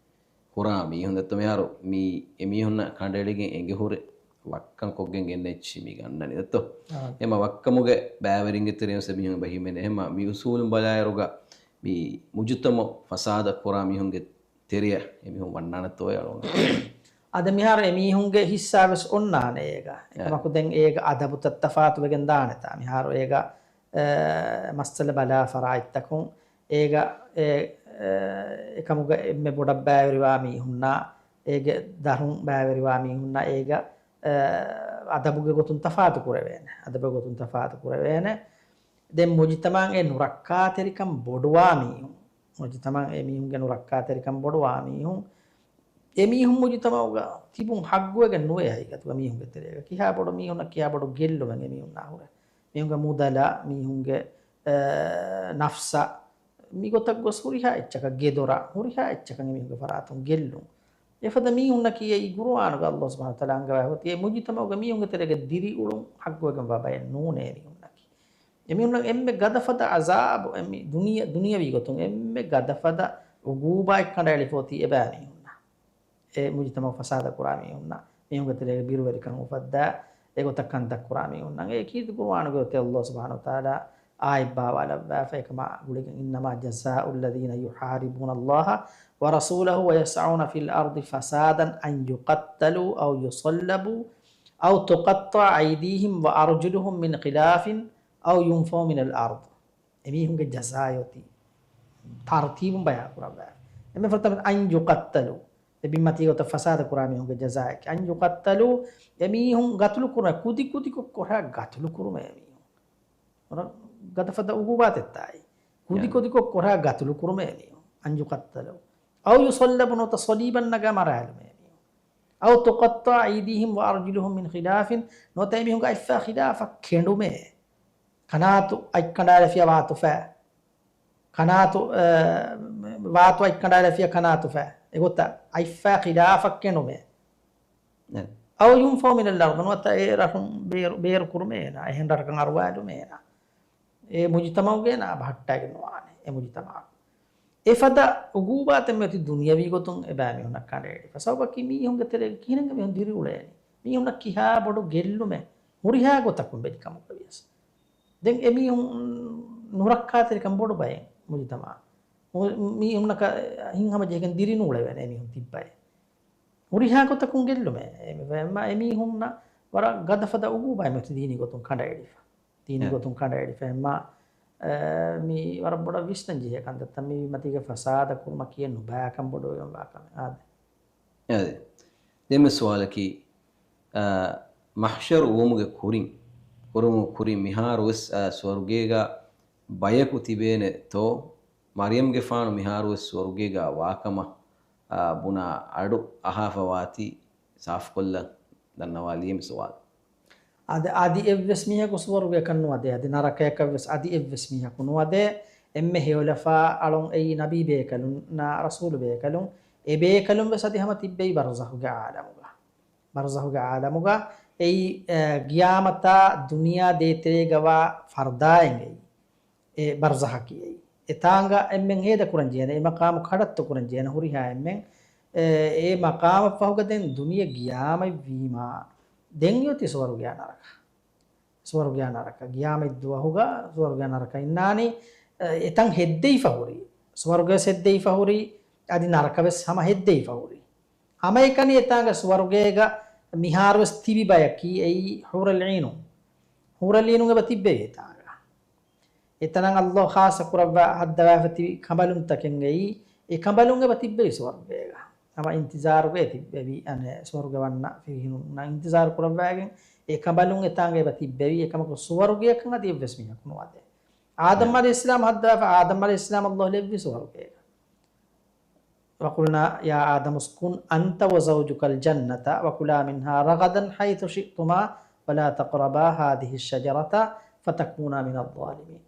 ކުރާ މީހުން ދެއްތޯ މިހާރު މި އެމީހުންނަށް ކަނޑައެޅިގެން އެނގިހުރެ ވައްކަން ކޮށްގެން ގެންނަ އެއްޗި މި ގަންނަނީ ދެއްތޯ. އާ. އެމަ ވައްކަމުގެ ބައިވެރިންގެ ތެރެއިން ވެސް އެމީހުން އެބަ ހިމެނޭ. އެހެންމަ މި އުސޫލުން ބަލާއިރުގަ މި މުޖުތަމަޢު ފަސާދަ ކުރާ މީހުންގެ ތެރެއަށް އެމީހުން ވަންނާނެތޯއޭ އަޅުގަނޑު؟ އަދި މިހާރު އެމީހުންގެ ހިއްސާ ވެސް އޮންނާނެ އޭގަ. އެކަމަކު ދެން އޭގަ އަދަބުތައް ތަފާތު ވެގެން ދާނެތާ. މިހާރު އޭގަ، އެ، މައްސަލަ ބަލާ ފަރާތްތަކުން އޭގަ، އެ، އެ، އެކަމުގަ އެންމެ ބޮޑަށް ބައިވެރިވާ މީހުންނާ، އޭގެ ދަރުން ބައިވެރިވާ މީހުންނާ އޭގަ، އެ، އަދަބުގެ ގޮތުން ތަފާތު ކުރެވޭނެ. އަދަބުގެ ގޮތުން ތަފާތު ކުރެވޭނެ. ދެން މުޖުތަމަޢުގެ ނުރައްކާތެރިކަން ބޮޑުވާ މީހުން، މުޖުތަމަޢުގެ މީހުންގެ ނުރައްކާތެރިކަން ބޮޑުވާ މީހުން، އެމީހުން މުޖުތަމަޢުގަ ތިބުން ހައްގުވެގެން ނުވޭ ހަގީގަތުގަ މީހުންގެ ތެރޭގަ. ކިހާ ބޮޑު މީހުންނަށް ކިހާ ބޮޑު ގެއްލުމެއް އެމީހުންނާ ހުރޭ. މީހުންގެ މުދަލަށް، މީހުންގެ، އެ، ނަފްސަށް، މިގޮތަށް ގޮސް ހުރިހާ އެއްޗަކަށް ގެދޮރަށް، ހުރިހާ އެއްޗަކަށް އެމީހުންގެ ފަރާތުން ގެއްލުން. އެފަދަ މީހުންނަކީ އެއީ ޤުރުއާނުގަ ﷲ ސުބްޙާނަހޫ ވަތަޢާލާ އަންގަވާފަ އޮތީ އެ މުޖުތަމަޢުގަ މީހުންގެ ތެރޭގަ ދިރިއުޅުން ހައްގުވެގެންވާ ބައެއް ނޫނޭ އެމީހުންނަކީ. އެމީހުންނަށް އެންމެ ގަދަފަދަ ޢަޒާބު، އެ މި ދުނިޔެ-، ދުނިޔަވީ ގޮތުން އެންމެ ގަދަފަދަ ޢުޤޫބާތް ކަނޑައެޅިފަ އޮތީ އެބައިމީހުންނަށް. އެ މުޖުތަމަޢު ފަސާދަ ކުރާ މީހުންނަށް، މީހުންގެ ތެރޭގަ ބިރުވެރިކަން އުފައްދާ، އެގޮތަށް ކަންތައް ކުރާ މީހުންނަށް. އެ ކީރިތި ޤުރުއާނުގެ އޮތީ ﷲ ސުބްޙާނަހޫ ވަތަޢާލާ އާޔަތް ބާވާލައްވާފަ އެކަމާ ގުޅިގެން، إنما جزاء الذين يحاربون الله ورسوله ويسعون في الأرض فسادا أن يقتلوا أو يصلبوا أو تقطع أيديهم وأرجلهم من خلاف أو ينفوا من الأرض. އެމީހުންގެ ޖަޒާއަށް އޮތީ ތަރުތީބުން ބަޔާން ކުރައްވާ. އެންމެ ފުރަތަމަ أن يقتلوا. އެ ބިންމަތީ ގޮތަށް ފަސާދަ ކުރާ މީހުންގެ ޖަޒާއަކީ أن يقتلوا، އެމީހުން ގަތުލު ކުރުމޭ، ކުދި ކުދިކޮށް ކޮށާ ގަތުލު ކުރުމޭ އެމީހުން. ވަރަށް ގަދަފަދަ ޢުޤޫބާތެއްތާއި. ކުދި ޔާނީ. ކުދިކޮށް ކޮށާ ގަތުލު ކުރުމޭ އެމީހުން. أن يقتلوا. أو يصلبوا، ނުވަތަ ޞަލީބަށް ނަގާ މަރާލުމޭ އެމީހުން. أو تقطع أيديهم وأرجلهم من خلاف، ނުވަތަ އެމީހުންގެ އަތްފައި ޚިލާފަށް ކެނޑުމޭ. ކަނާތު އަތްކަނޑާލަފިޔާ ވާތުފައި. ކަނާތު، އަ، ވާތު އަތްކަނޑާލަފިޔާ ކަނާތުފައި. އެގޮތަށް އަތްފައި ޚިލާފަށް ކެނޑުމޭ. ނެ. أو ينفوا من الأرض، ނުވަތަ އެ ރަށުން ބޭރު، ބޭރު ކުރުމޭ އޭނާ، އެހެން ރަށަކަށް އަރުވާލުމޭ އޭނާ. އެ މުޖުތަމަޢުގައި އޭނާ ބަހައްޓާގެން ނުވާނެ، އެ މުޖުތަމަޢަށް. އެފަދަ ޢުޤޫބާތެއް މިއޮތީ ދުނިޔަވީ ގޮތުން އެބައިމީހުންނަށް ކަނޑައެޅިފަ. ސަބަބަކީ މީހުންގެ ތެރޭގަ ކިހިނެއްގެ މީހުން ދިރިއުޅޭނީ؟ މީހުންނަށް ކިހާ ބޮޑު ގެއްލުމެއް ހުރިހާ ގޮތަކުން ވެދި ކަމުގަ ވިޔަސް. ދެން އެމީހުން ނުރައްކާތެރިކަން ބޮޑު ބައެއް މުޖުތަމަޢަށް. މު-، މީހުންނަކަށް ހިތްހަމަޖެހިގެން ދިރިނޫޅެވޭނެ އެމީހުން ތިއްބައެއް. ހުރިހާ ގޮތަކުން ގެއްލުމެއް. އެ، އެ، އެމީހުންނަށް ވަރަށް ގަދަފަދަ އުގޫބާއެއް މިއޮތީ ދީނީ ގޮތުން ކަނޑައެޅިފަ. ދީނީ އެ. ގޮތުން ކަނޑައެޅިފަ. އެމާ، އެ، މީ ވަރަށް ބޮޑަށް ވިސްނަން ޖެހޭ ކަންތައްތައް. މީ މަތީގަ ފަސާދަ ކުރުމަކީ ނުބައިކަން ބޮޑުވެގެންވާ ކަމެއް. އާދެ. އާދެ. ދެންމެ ސުވާލަކީ، އަ، މަޙްޝަރު ވުމުގެ ކުރިން، ކުރުމު ކުރިން މިހާރުވެސް، އަ، ސުވަރުގޭގަ ބަޔަކު ތިބޭނެތޯ؟ މަރްޔަމްގެފާނު މިހާރުވެސް ސުވަރުގޭގަ ވާކަމަށް، އާ، ބުނާ އަޑު އަހާފަވާތީ ސާފުކޮށްލަން ދަންނަވާލީ މި ސުވާލު. އަދި، އަދި އެއްވެސް މީހަކު ސުވަރުގެއަކަށް ނުވަދޭ، އަދި ނަރަކަޔަކަށްވެސް އަދި އެއްވެސް މީހަކު ނުވަދޭ. އެންމެ ހެޔޮލަފާ އަޅުން އެއީ ނަބީ ބޭކަލުންނާ ރަސޫލު ބޭކަލުން. އެ ބޭކަލުން ވެސް އަދި ހަމަ ތިއްބެވި ބަރުޒަޚުގެ އާލަމުގަ. ބަރުޒަޚުގެ އާލަމުގަ އެއީ، އެ، ގިޔާމަތާ ދުނިޔާ ދޭތެރޭގަވާ ފަރުދާއެއް އެއީ. އެ ބަރްޒަޚަކީ އެއީ. އެތާނގަ އެންމެން ހޭދަ ކުރަން ޖެހޭނެ، އެ މަޤާމު ކަޑައްތު ކުރަން ޖެހޭނެ ހުރިހާ އެންމެން، އެ، އެ މަޤާމަށްފަހުގަ ދެން ދުނިޔެ ގިޔާމަތްވީމާ، ދެން އޮތީ ސުވަރުގެއާ ނަރަކަ. ސުވަރުގެއާ ނަރަކަ. ގިޔާމަތް ދުވަހުގަ ސުވަރުގެއާ ނަރަކަ އިންނާނީ، އެ، އެތަން ހެއްދެވިފަ ހުރީ. ސުވަރުގެވެސް ހެއްދެވިފަ ހުރީ، އަދި ނަރަކަވެސް ހަމަ ހެއްދެވިފަ ހުރީ. ހަމައެކަނި އެތާނގަ ސުވަރުގޭގަ މިހާރުވެސް ތިބި ބަޔަކީ އެއީ ޙޫރަލް ޢީނު. ޙޫރަލް ޢީނުން އެބަ ތިއްބެވި އެތާނގަ. އެތަނަށް ﷲ ޚާއްޞަ ކުރައްވާ ހައްދަވާފަ ތިބި ކަނބަލުންތަކެއް އެއީ، އެ ކަނބަލުން އެބަ ތިއްބެވި ސުވަރުގޭގަ. ހަމަ އިންތިޒާރުގަ އެ ތިއްބެވި، އަނެއް ސުވަރުގެ ވަންނަ ފިރިހެނުންނަށް އިންތިޒާރު ކުރައްވާގެން އެ ކަނބަލުން އެތާނގަ އެބަ ތިއްބެވި. އެކަމަކު ސުވަރުގެއަކަށް އަދި އެއްވެސް މީހަކު ނުވަދޭ. އާދަމް ޢަލައިހިއްސަލާމް ހައްދަވާފަ، އާދަމް ޢަލައިހިއްސަލާމް ﷲ ލެއްވި ސުވަރުގޭގަ. وقلنا يا آدم اسكن أنت وزوجك الجنة وكلا منها رغدا حيث شئتما ولا تقربا هذه الشجرة فتكونا من الظالمين.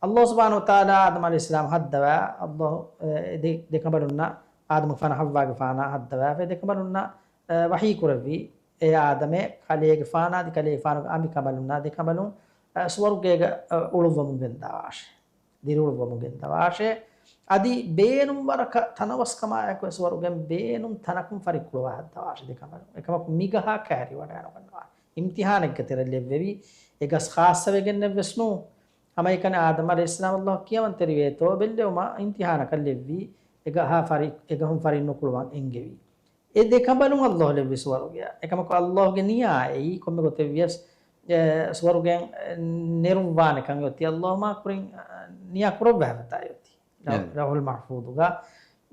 ﷲ ސުބްޙާނަހޫ ވަތަޢާލާ އާދަމް ޢަލައިހިއްސަލާމް ހައްދަވާ، ﷲ، އެ، ދެ-، ދެކަނބަލުންނަށް، އާދަމުގެފާނާ ޙައްވާގެފާނާ ހައްދަވާފަ، ދެކަނބަލުންނަށް، އެ، ވަޙީ ކުރެއްވި، އޭ އާދަމޭ، ކަލޭގެފާނާ އަދި ކަލޭގެފާނުގެ އަނބިކަނބަލުންނާ ދެކަނބަލުން، އެ، ސުވަރުގޭގަ، އެ، އުޅުއްވަމުން ގެންދަވާށޭ. ދިރިއުޅުއްވަމުން ގެންދަވާށޭ. އަދި ބޭނުން ވަރަކަށް ތަނަވަސްކަމާއެކު ސުވަރުގެން ބޭނުން ތަނަކުން ފަރިއްކުޅުވާ ހައްދަވާށޭ ދެކަނބަލުން. އެކަމަކު މިގަހާ ކައިރިވަޑައިނުގަންނަވާ. އިމްތިޙާނެއްގެ ތެރެއަށް ލެއްވެވި. އެ ގަސް ޚާއްޞަވެގެންނެއްވެސް ނޫން. ހަމައެކަނި އާދަމް ޢަލައިހިއްސަލާމް ﷲ ކިޔަމަންތެރިވޭތޯ ބެއްލެވުމަށް އިމްތިޙާނަކަށް ލެއްވި. އެ ގަހާ ފަރި-، އެ ގަހުން ފަރިން ނުކުޅުވަން އެންގެވި. އެ ދެކަނބަލުން ﷲ ލެއްވި ސުވަރުގެއަށް. އެކަމަކު ﷲގެ ނިޔާ އެއީ ކޮންމެ ގޮތެއްވިޔަސް، އެ، ސުވަރުގެއަށް ނެރުއްވާނެކަން އޮތީ ﷲ މާ ކުރިން، އަ، ނިޔާ ކުރައްވާފަތާ އޮތީ. ރަ-، އެ. ލައުޙުލް މަޙްފޫޡުގަ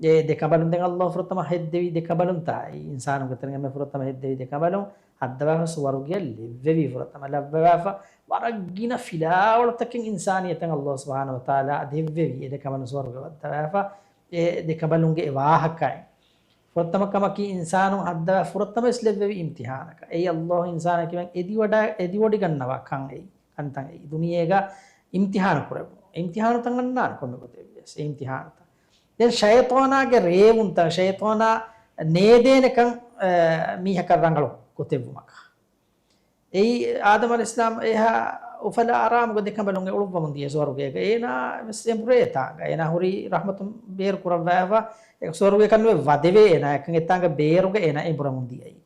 އެ ދެކަނބަލުން ދެން ﷲ ފުރަތަމަ ހެއްދެވި ދެކަނބަލުންތާ އެއީ. އިންސާނުންގެ ތެރެއިން އެންމެ ފުރަތަމަ ހެއްދެވި ދެކަނބަލުން ހައްދަވާފަ ސުވަރުގެއަށް ލެއްވެވި ފުރަތަމަ ލައްވަވާފަ ވަރަށް ގިނަ ފިލާވަޅުތަކެއް އިންސާނިއްޔަތަށް ﷲ ސުބްޙާނަހޫ ވަތަޢާލާ ދެއްވެވި. އެ ދެކަނބަލުން ސުވަރުގެ ވައްދަވާފަ އެ ދެކަނބަލުންގެ އެ ވާހަކައިން. ފުރަތަމަ ކަމަކީ އިންސާނުން ހައްދަވާ ފުރަތަމަވެސް ލެއްވެވި އިމްތިޙާނަކަށް. އެއީ ﷲ އިންސާނަކީ އެދިވަޑަ-، އެދިވޮޑިގަންނަވާ ކަން އެއީ. ކަންތައް އެއީ. ދުނިޔޭގަ އިމްތިޙާނު ކުރެއްވުން. އިމްތިޙާނުތައް އަންނާނެ ކޮންމެ ގޮތެއްވިޔަސް އެ އިމްތިޙާނުތައް. ދެން ޝައިޠާނާގެ ރޭވުންތައް، ޝައިޠާނާ ނޭދޭނެކަން، އަ، މީހަކަށް ރަނގަޅު ގޮތެއްވުމަކަށް. އެއީ އާދަމް ޢަލައިހިއްސަލާމް އެހާ އުފަލާ އަރާމުގަ ދެކަނބަލުން އެ އުޅުއްވަމުން ދިޔަ ސުވަރުގޭގަ. އޭނާ ވެސް އެނބުރޭ އެތާނގަ. އޭނާ ހުރީ ރަޙްމަތުން ބޭރު ކުރައްވާފަ، އެ ސުވަރުގޭކަށް ނުވެ ވަދެވޭ އޭނާ. އެކަން އެތާނގަ ބޭރުގަ އޭނާ އެނބުރަމުން ދިޔައީ.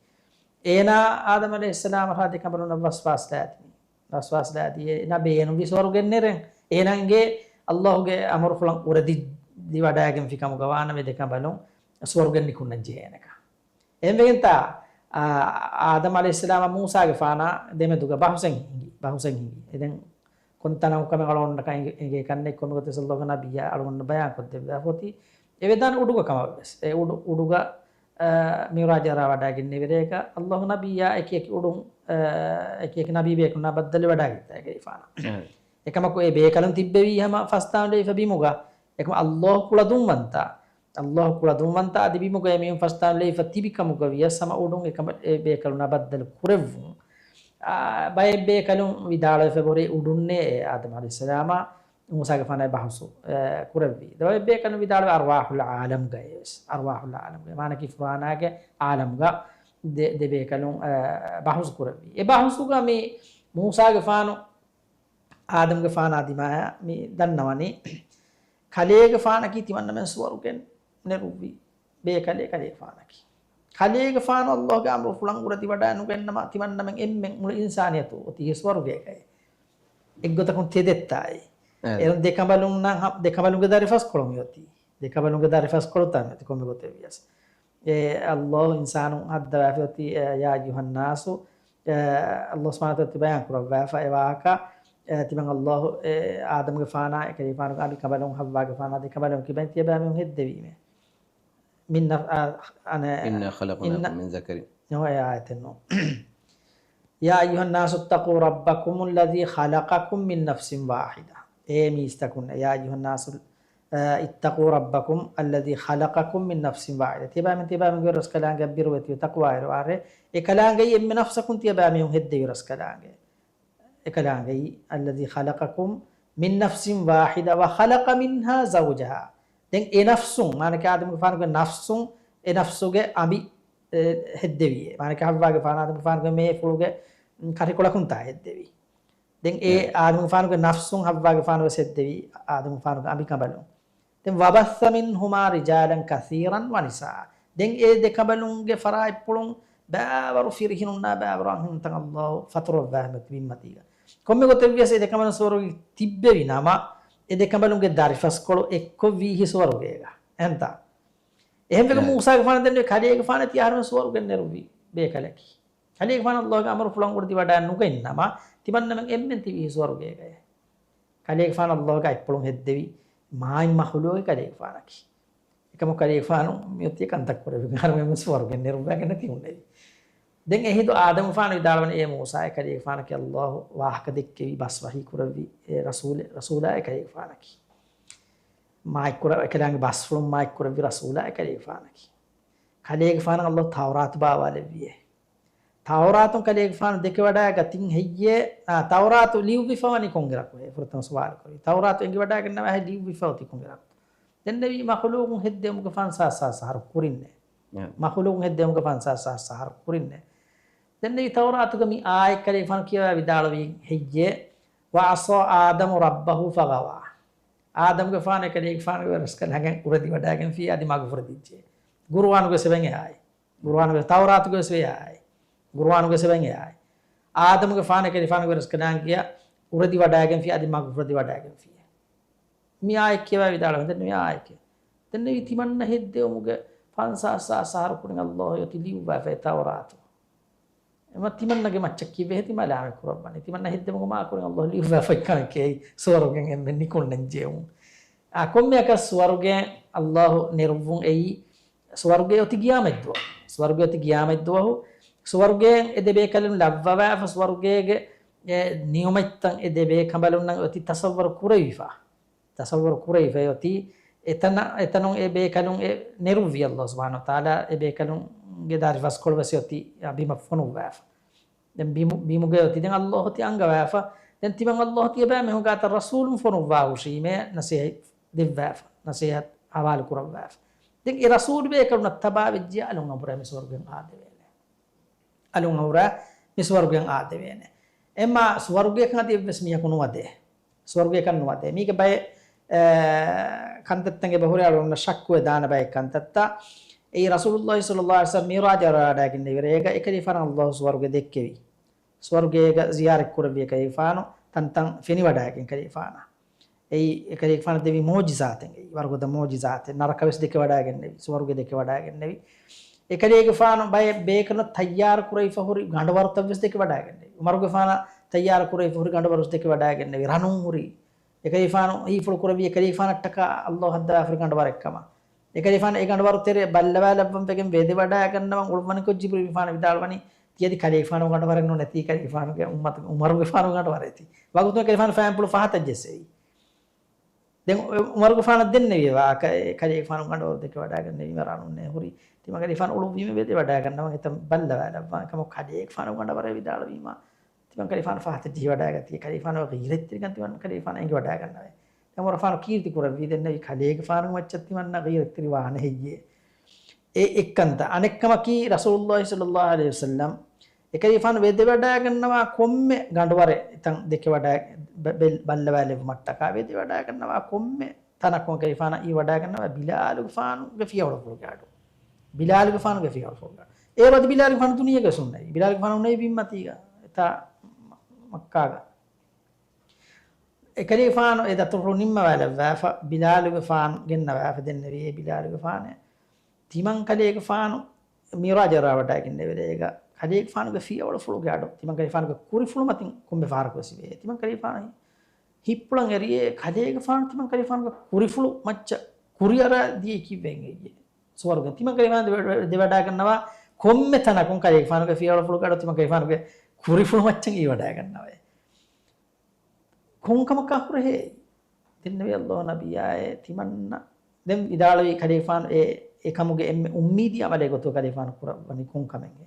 އޭނާ އާދަމް ޢަލައިހިއްސަލާމަށާ ދެކަނބަލުންނަށް ވަސްވާސް ލާދިނީ. ވަސްވާސް ލާދިޔޭ، އޭނާ ބޭނުންވީ ސުވަރުގެއަށް ނެރެން. އޭނާ އިނގޭ ﷲގެ އަމުރުފުޅަށް އުރެދި ދިވަޑައިގެންފި ކަމުގަ ވާނަމޭ ދެކަނބަލުން ސުވަރުގެއަށް ނިކުންނަން ޖެހޭނެކަން. އެހެންވެގެންތާ، އާ، އާދަމް ޢަލައިހިއްސަލާމާ މޫސާގެފާނާ ދެމެދުގަ ބަހުސެއް ހިނގި، ބަހުސެއް ހިނގި. އެ ދެން ކޮންތަނަކު ކަމެއް އަޅުގަނޑަކަށް އެނގޭ، އެނގޭ ކަންނެއް ކޮންމެ ގޮތެއް ﷲގެ ނަބިއްޔާ އަޅުގަނޑު ބަޔާން ކޮށްދެއްވާފަ އޮތީ. އެ ވެދާނެ އުޑުގަ ކަމަށްވެސް. އެ އުޑު، އުޑުގަ، އާ، މިޢުރާޖަށް އަރާ ވަޑައިގެންނެވި ރެއަކަށް ﷲގެ ނަބިއްޔާ އެކި އެކި އުޑުން، އާ، އެކި އެކި ނަބީ ބޭކަލުންނާ ބައްދަލުވެވަޑައިގަތްތާ އެކަލޭގެފާނާ. އެ. އެކަމަކު އެ ބޭކަލުން ތިއްބެވީ ހަމަ ފަސްދާނު ލެވިފަ ބިމުގަ. އެކަމަ ﷲ ކުޅަދުންވަންތާ. ﷲ ކުޅަދުންވަންތާ އަދި ބިމުގަ އެމީހުން ފަސްދާނު ލެވިފަ ތިބި ކަމުގަ ވިޔަސް ހަމަ އުޑުން އެކަމަ-، އެ ބޭކަލުންނާ ބައްދަލު ކުރެއްވުން. އާ، ބައެއް ބޭކަލުން ވިދާޅުވެފަ އެބަހުރި އުޑުންނޭ އެ އާދަމް ޢަލައިހިއްސަލާމާ މޫސާގެފާނާ ބަހުސު، އެ، ކުރެއްވީ. ދެ ބައެއް ބޭކަލުން ވިދާޅުވޭ އަރްވާޙުލް ޢާލަމްގައިވެސް. އަރްވާޙުލް ޢާލަމްގައި. މާނައަކީ ފުރާނާގެ ޢާލަމްގަ ދެ-، ދެ ބޭކަލުން، އެ، ބަހުސު ކުރެއްވީ. އެ ބަހުސުގަ މި މޫސާގެފާނު އާދަމްގެފާނާ ދިމާޔަށް މި ދަންނަވަނީ، ކަލޭގެފާނަކީ ތިމަންނަމެން ސުވަރުގެން ނެރުއްވި ބޭކަލެއް ކަލޭގެފާނަކީ. ކަލޭގެފާނު ﷲގެ އަމުރުފުޅަށް އުރެދިވަޑައި ނުގެންނަމަ، ތިމަންނަމެން އެންމެން މުޅި އިންސާނިއްޔަތު އޮތީ ސުވަރުގޭގައި. އެއްގޮތަކުން ތެދެއްތާއި. އެ. އެރުން ދެކަނބަލުންނަށް ހަ-، ދެކަނބަލުންގެ ދަރިފަސްކޮޅު މިއޮތީ. ދެކަނބަލުންގެ ދަރިފަސްކޮޅުތާ މިއޮތީ ކޮންމެ ގޮތެއް ވިޔަސް. އެ ﷲ އިންސާނުން ހައްދަވާފަ އޮތީ، އެ، ޔާ އައްޔުހައްނާސު، އެ، ﷲ ސުބްޙާނަހޫ ވަތަޢާލާ ތިބަޔާން ކުރައްވާފަ އެ ވާހަކަ، އެ، ތިމަން ﷲ، އެ، އާދަމުގެފާނާ އެކަލޭގެފާނުގެ އަނބިކަނބަލުން ޙައްވާގެފާނާ ދެކަނބަލުން ކިބައިން ތިޔަބައިމީހުން ހެއްދެވީމޭ. މިން ނަފް-، އާ، އަނެ، އިންނާ ޚަލަޤްނާކުމް އިންނަ-، މިން ޒަކަރިން. ނޯ، އެ އާޔަތެއް ނޫން. يا أيها الناس اتقوا ربكم الذي خلقكم من نفس واحدة. އޭ މީސްތަކުންނޭ، يا أيها الناس، އަ، اتقوا ربكم الذي خلقكم من نفس واحدة. ތިޔަބައިމީހުން ތިޔަބައިމީހުންގެ ރަސްކަލާނގެ ބިރުވެތިވެ ތަޤްވާވެރިވާށޭ. އެކަލާނގެއީ އެންމެ ނަފްސަކުން ތިޔަބައިމީހުން ހެއްދެވި ރަސްކަލާނގެ. އެކަލާނގެއީ الذي خلقكم من نفس واحدة وخلق منها زوجها. ދެން އެ ނަފްސުން، މާނަކީ އާދަމުގެފާނުގެ ނަފްސުން، އެ ނަފްސުގެ އަނބި، އެ، ހެއްދެވިއޭ. މާނަކީ ޙައްވާގެފާނު އާދަމުގެފާނުގެ މޭފުޅުގެ ކަށިކޮޅަކުންތާ ހެއްދެވީ. ދެން އެ އާދަމުގެފާނުގެ ނަފްސުން ޙައްވާގެފާނު ވެސް ހެއްދެވީ އާދަމުގެފާނުގެ އަނބިކަނބަލުން. ދެން وبث منهما رجالا كثيرا ونساء. ދެން އެ ދެކަނބަލުންގެ ފަރާތްޕުޅުން ބައިވަރު ފިރިހެނުންނާ ބައިވަރު އަންހެނުންތައް ﷲ ފަތުރައްވާފަ މި ބިންމަތީގަ. ކޮންމެ ގޮތެއްވިޔަސް އެ ދެކަނބަލުން ސުވަރުގެ ތިއްބެވި ނަމަ، އެ ދެކަނބަލުންގެ ދަރިފަސްކޮޅު އެއްކޮށްވީހި ސުވަރުގޭގަ. އެހެންތާ؟ އެހެންވެގެން މޫސާގެފާނަށް ދެންނެވި ކަލޭގެފާނަށް ތިޔަ އަހަރުމެން ސުވަރުގެ ނެރުއްވި ބޭކަލަކީ. ކަލޭގެފާނަށް ﷲގެ އަމުރުފުޅަށް އުރެދިވަޑައެއް ނުގައިންނަމަ، ތިމަންނަމެން އެންމެން ތިބީ ސުވަރުގޭގައޭ. ކަލޭގެފާނަށް ﷲގެ އަތްޕުޅުން ހެއްދެވި މާތް މަޚުލޫގެ ކަލޭގެފާނަކީ. އެކަމު ކަލޭގެފާނު މިއޮތީ ކަންތައް ކުރެވި އަހަރުމެން ސުވަރުގެ ނެރުއްވައިގެން ތި އުންނެވި. ދެން އެހިނދު އާދަމުފާނު ވިދާޅުވަނީ އޭ މޫސާ އެކަލޭގެފާނަކީ ﷲ ވާހަކަ ދެއްކެވި ބަސް ވަޙީ ކުރެއްވި އެ ރަސޫލެއް، ރަސޫލާ އެކަލޭގެފާނަކީ. މާތްކުރ-، އެކަލާނގެ ބަސްފުޅުން މާތްކުރެއްވި ރަސޫލާ އެކަލޭގެފާނަކީ. ކަލޭގެފާނަށް ﷲ ތައުރާތު ބާވާލެއްވިއޭ. ތައުރާތުން ކަލޭގެފާނު ދެކެވަޑައިގަތިން ހެއްޔޭ؟ އާ، ތައުރާތު ލިޔުއްވިފަވަނީ ކޮންގެ ރަކު؟ އެ ފުރަތަމަ ސުވާލު ކުރީ. ތައުރާތު އެނގިވަޑައިގަންނަވާހެއް ލިޔުއްވިފަ އޮތީ ކޮންގެ ރަކު؟ ދެންނެވީ މަޚުލޫގުން ހެއްދެވުމުގެ ފަންސާސް ސާސް އަހަރު ކުރިންނޭ. މަޚުލޫގުން ހެއްދެވުމުގެ ފަންސާސް ސާސް އަހަރު ކުރިންނޭ. ދެންނެވީ ތައުރާތުގަ މި އާޔަތް ކަލޭގެފާނު ކިޔަވާ ވިދާޅުވީ ހެއްޔޭ؟ وعصى آدم ربه فغوى. އާދަމުގެފާނު އެކަލޭގެފާނުގެ ރަސްކަލާނގެ އުރެދިވަޑައިގެންފި އަދި މަގުފުރެދިއްޖެ. ގުރުއާނުގެ ސެވެން އެ އާޔަތް. ގުރުއާނުގެ ތައުރާތުގެ ވެސް އެ އާޔަތް. ގުރުއާނުގެ ސެވެން އެ އާޔަތް. އާދަމުގެފާނު އެކަލޭގެފާނުގެ ރަސްކަލާނގެ އުރެދިވަޑައިގެންފި އަދި މަގުފުރެދިވަޑައިގެންފި. މި އާޔަތް ކިޔަވާ ވިދާޅުވަން ދެން މި އާޔަތް. ދެން ނެވި ތިމަންނަ ހެއްދެވުމުގެ ފަންސާސް ސާސް އަހަރު ކުރިން ﷲ އޮތީ ލިޔުއްވާފައި ތައުރާތު. އެމަ ތިމަންނަގެ މައްޗަށް ކީއްވެ ތި މަލާމަތް ކުރައްވަނީ؟ ތިމަންނަ ހެއްދެމުގެ މާކުރިން ﷲ ލިޔުއްވާފައި ކަމެކޭ ސުވަރުގެން އެންމެން ނިކުންނަން ޖެހުން. އާ، ކޮންމެއަކަސް ސުވަރުގެ ﷲ ނެރުއްވުން އެއީ ސުވަރުގެ އޮތި ގިޔާމަތްދުވަހު. ސުވަރުގެ އޮތި ގިޔާމަތްދުވަހު. ސުވަރުގެއިން އެ ދެބޭކަލުން ލައްވަވާފަ ސުވަރުގޭގެ އެ ނިޢުމަތްތައް އެ ދެބޭކަނބަލުންނަށް އޮތީ ތަޞައްވަރު ކުރެވިފަ. ތަޞައްވަރު ކުރެވިފައި އޮތީ، އެތަނަ-، އެތަނުން އެ ބޭކަލުން އެ ނެރުއްވި ﷲ ސުބްޙާނަހޫ ވަތަޢާލާ އެ ބޭކަލުންގެ ދަރިފަސްކޮޅު ވެސް އޮތީ ބިމަށް ފޮނުއްވާފަ. ދެން ބިމު-، ބިމުގައި އޮތީ ދެން ﷲ އޮތީ އަންގަވާފަ. ދެން ތިމަން ﷲ ތިޔަބައިމީހުން ގާތަށް ރަސޫލުން ފޮނުއްވާ ހުށީމޭ ނަސޭހަތް ދެއްވާފަ، ނަސޭހަތް ހަވާލު ކުރައްވާފަ. ދެން އެ ރަސޫލު ބޭކަލުންނަށް ތަބާވެއްޖިޔާ އަލުން އަނބުރާ މި ސުވަރުގެން އާދެވޭނެ. އަލުން އަނބުރާ މި ސުވަރުގެން އާދެވޭނެ. އެމާ ސުވަރުގޭކަން އަދި އެއްވެސް މީހަކު ނުވަދޭ. ސުވަރުގޭކަން ނުވަދޭ. މީގެ ބައެއް، އެ، ކަންތައްތައް އެބަހުރި އަޅުގަނޑު ޝައްކުވެ ދާނެ ބައެއް ކަންތައްތައް. އެއީ ރަސޫލުﷲ ޞައްލަﷲ ޢަލައިހި ވަސައްލަމަ މިޢުރާޖަށް ވަޑައިގެންނެވި ރޭގަ އެކަލޭގެފާނަށް ﷲ ސުވަރުގެ ދެއްކެވި. ސުވަރުގޭގަ ޒިޔާރަތް ކުރެއްވި އެކަލޭގެފާނު ތަންތަން ފެނިވަޑައިގެން ކަލޭގެފާނަށް. އެއީ އެކަލޭގެފާނަށް ދެވި މުޢުޖިޒާތެއް، އެއީ ވަރުގަދަ މުޢުޖިޒާތެއް، ނަރަކަ ވެސް ދެކެވަޑައިގެންނެވި، ސުވަރުގެ ދެކެވަޑައިގެންނެވި. އެކަލޭގެފާނު ބައެއް ބޭކަލުން ތައްޔާރު ކުރެވިފަ ހުރި ގަނޑުވަރުތައް ވެސް ދެކެވަޑައިގެންނެވި. ޢުމަރުގެފާނަށް ތައްޔާރު ކުރެވިފަ ހުރި ގަނޑުވަރު ވެސް ދެކެވަޑައިގެންނެވި. ރަނުން ހުރި. އެކަލޭގެފާނު ހީފުޅު ކުރެއްވި އެކަލޭގެފާނަށްޓަކާ ﷲ ހައްދަވާފަ ހުރި ގަނޑުވަރެއްކަމަށް. އެކަލޭގެފާނު އެ ގަނޑުވަރު ތެރޭ ބައްލަވާލައްވަން ވެގެން ވެދެވަޑައިގަންނަވަން އުޅުއްވަނިކޮށް ޖިބްރީލުގެފާނު ވިދާޅުވަނީ، ތިއަދި ކަލޭގެފާނު ގަނޑުވަރެއް ނޫނޭ، ތީ ކަލޭގެފާނުގެ އުއްމަތުގެ ޢުމަރުގެފާނު ގަނޑުވަރޭ ތީ. ވަގުތުން އެކަލޭގެފާނު ފައިންޕުޅު ފަހަތަށް ޖެއްސެވި. ދެން އު-، އުމަރުގެފާނަށް ދެންނެވި ވާހަކަ، އެ ކަލޭގެފާނު ގަނޑުވަރު ދެކެވަޑައިގެންނެވީމަ ރަނުންނޭ ހުރި. ތިމަން ކަލޭގެފާނު އުޅުއްވީމަ ވެދެވަޑައިގަންނަވަން އެތަން ބައްލަވާލައްވާ. އެކަމަކު ކަލޭގެފާނު ގަނޑުވަރޭ ވިދާޅުވީމަ، ތިމަން ކަލޭގެފާނު ފަހަތަށް ޖެހިވަޑައިގަތީ. ކަލޭގެފާނުގެ ޣީރަތްތެރިކަން ތިމަން ކަލޭގެފާނަށް އެނގިވަޑައިގަންނަވައި. އެ ޢުމަރުގެފާނު ކީރިތި ކުރެއްވީ ދެންނެވި ކަލޭގެފާނުގެ މައްޗަށް ތިމަންނަ ޣީރަތްތެރި ވާނެ ހެއްޔޭ؟ އެ އެއްކަންތައް. އަނެއްކަމަކީ، ރަސޫލުﷲ ޞައްލަﷲ ޢަލައިހި ވަސައްލަމް އެކަލޭގެފާނު ވެދެވަޑައިގަންނަވާ ކޮންމެ ގަނޑުވަރެއް ތަން ދެކެވަޑައި-، ބަ-، ބެލް-، ބައްލަވާލެއްވުމަށްޓަކާ ވެދެވަޑައިގަންނަވާ ކޮންމެ ތަނަކުން އެކަލޭގެފާނަށް އިވަޑައިގަންނަވާ ބިލާލުގެފާނުގެ ފިޔަވަޅުފުޅުގެ އަޑު. ބިލާލުގެފާނުގެ ފިޔަވަޅުފުޅުގެ އަޑު. އޭރު އަދި ބިލާލުގެފާނު ދުނިޔޭގަ ވެސް އުންނައީ. ބިލާލުގެފާނު އުންނައީ ބިންމަތީގަ. އެތާ މަ-، މައްކާގަ. އެކަލޭގެފާނު އެ ދަތުރުފުޅު ނިންމަވާލައްވާފަ، ބިލާލުގެފާނު ގެންނަވާފަ ދެންނެވި އެ ބިލާލުގެފާނެއް. ތިމަން ކަލޭގެފާނު މިޢުރާޖަށް ރާވަޑައިގެންނެވި ރޭގަ ކަލޭގެފާނުގެ ފިޔަވަޅުފުޅުގެ އަޑު ތިމަން ކަލޭގެފާނުގެ ކުރިފުޅު މަތިން ކޮންމެ ފަހަރަކުވެސް ވޭ. ތިމަން ކަލޭގެފާނު ހިތްޕުޅަށް އެރިއޭ ކަލޭގެފާނު ތިމަން ކަލޭގެފާނުގެ ކުރިފުޅު މައްޗަށް ކުރިއަރާ ދިޔައީ ކީއްވެގެން ހެއްޔޭ؟ ސުވަރުގެ ތިމަން ކަލޭގެފާނު ދެވަ-، ދެވަޑައިގަންނަވާ ކޮންމެ ތަނަކުން ކަލޭގެފާނުގެ ފިޔަވަޅުފުޅުގެ އަޑު ތިމަން ކަލޭގެފާނުގެ ކުރިފުޅު މައްޗަށް އިވަޑައިގަންނަވައޭ. ކޮންކަމަކާ ހުރެހޭ؟ ދެންނެވި ﷲ ނަބިއްޔާއޭ ތިމަންނަ. ދެން ވިދާޅުވި ކަލޭގެފާނު އެ، އެކަމުގެ އެންމެ އުއްމީދީ ޢަމަލެއް ގޮތުގަ ކަލޭގެފާނު ކުރައްވަނީ ކޮން ކަމެއްހޭ؟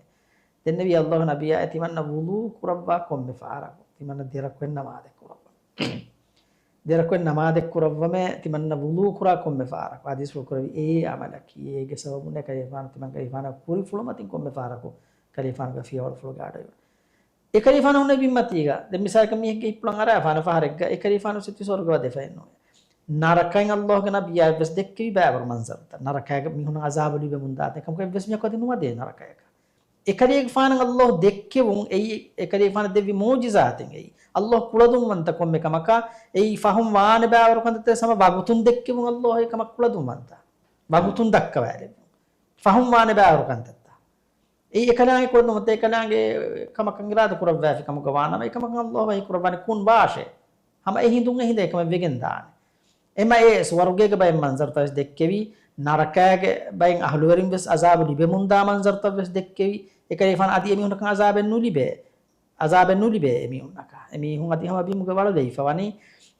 ދެންނެވި ﷲ ނަބިއްޔާއޭ ތިމަންނަ ވުޟޫ ކުރައްވާ ކޮންމެ ފަހަރަކު، ތިމަންނަ ދެރަކު އެއް ނަމާދެއް ކުރައްވަން. ދެރަކު އެއް ނަމާދެއް ކުރައްވަމޭ ތިމަންނަ ވުޟޫ ކުރާ ކޮންމެ ފަހަރަކު. ޙަދީޘްފުޅު ކުރެއްވި އެއީ ޢަމަލަކީ. އޭގެ ސަބަބުން ކަލޭގެފާނު ތިމަން ކަލޭގެފާނަށް ކުރިފުޅު މަތިން ކޮންމެ ފަހަރަކު ކަލޭގެފާނުގެ ފިޔަވަޅުފުޅުގެ އަޑު އިވުނު. އެކަލޭގެފާނު ހުންނެވި ބިންމަތީގަ، ދެން މިސާލަކަށް މީހެއްގެ ހިތްޕުޅަށް އަރާފާނެ ފަހަރެއްގަ، އެކަލޭގެފާނު ސިއްތި ސުވަރުގެ ވަދެފައެއްނުވޭ. ނަރަކައިން ﷲ ގެ ނަބިއްޔާ އެއްވެސް ދެއްކެވި ބައިވަރު މަންޒަރުތައް. ނަރަކައިގަ މީހުން ޢަޒާބު ލިބެމުން ދާތަން. އެކަމަކު އެއްވެސް މީހަކު އަދި ނުވަދޭ ނަރަކަޔަކަށް. އެކަލޭގެފާނަށް ﷲ ދެއްކެވުން އެއީ، އެކަލޭގެފާނަށް ދެއްވި މުޢުޖިޒާތެއް އެއީ. ﷲ ކުޅަދުންވަންތަ ކޮންމެ ކަމަކާ އެއީ ފަހުން ވާނެ ބައިވަރު ކަންތައްތައް ހަމަ ވަގުތުން ދެއްކެވުން ﷲ އެ ކަމަށް ކުޅަދުންވަންތަ. ވަގުތުން ދައްކަވާލެއްވުން. ފަހުން ވާނެ ބައިވަރު ކަންތައްތައް. އެއީ އެކަލާނގެ ކުޅަދުންވަންތަ، އެކަލާނގެ ކަމަކަށް އިރާދަ ކުރައްވާފި ކަމުގަ ވާނަމަ، އެކަމަކަށް ﷲ ވަޙީ ކުރައްވާނެ ކުން ވާށޭ. ހަމަ އެ ހިނދުން އެ ހިނދަށް އެކަމެއް ވެގެން ދާނެ. އެމަ އެ ސުވަރުގޭގެ ބައެއް މަންޒަރުތައް ވެސް ދެއްކެވީ، ނަރަކާގެ ބައިން އަހުލުވެރިން ވެސް އަޒާބު ލިބެމުންދާ މަންޒަރުތައް ވެސް ދެއްކެވީ، އެކަލޭގެފާނު އަދި އެމީހުންނަކަށް އަޒާބެއް ނުލިބޭ. އަޒާބެއް ނުލިބޭ އެމީހުންނަކަށް. އެމީހުން އަދި ހަމަ ބިމުގަ ވަޅުލެވިފަ ވަނީ.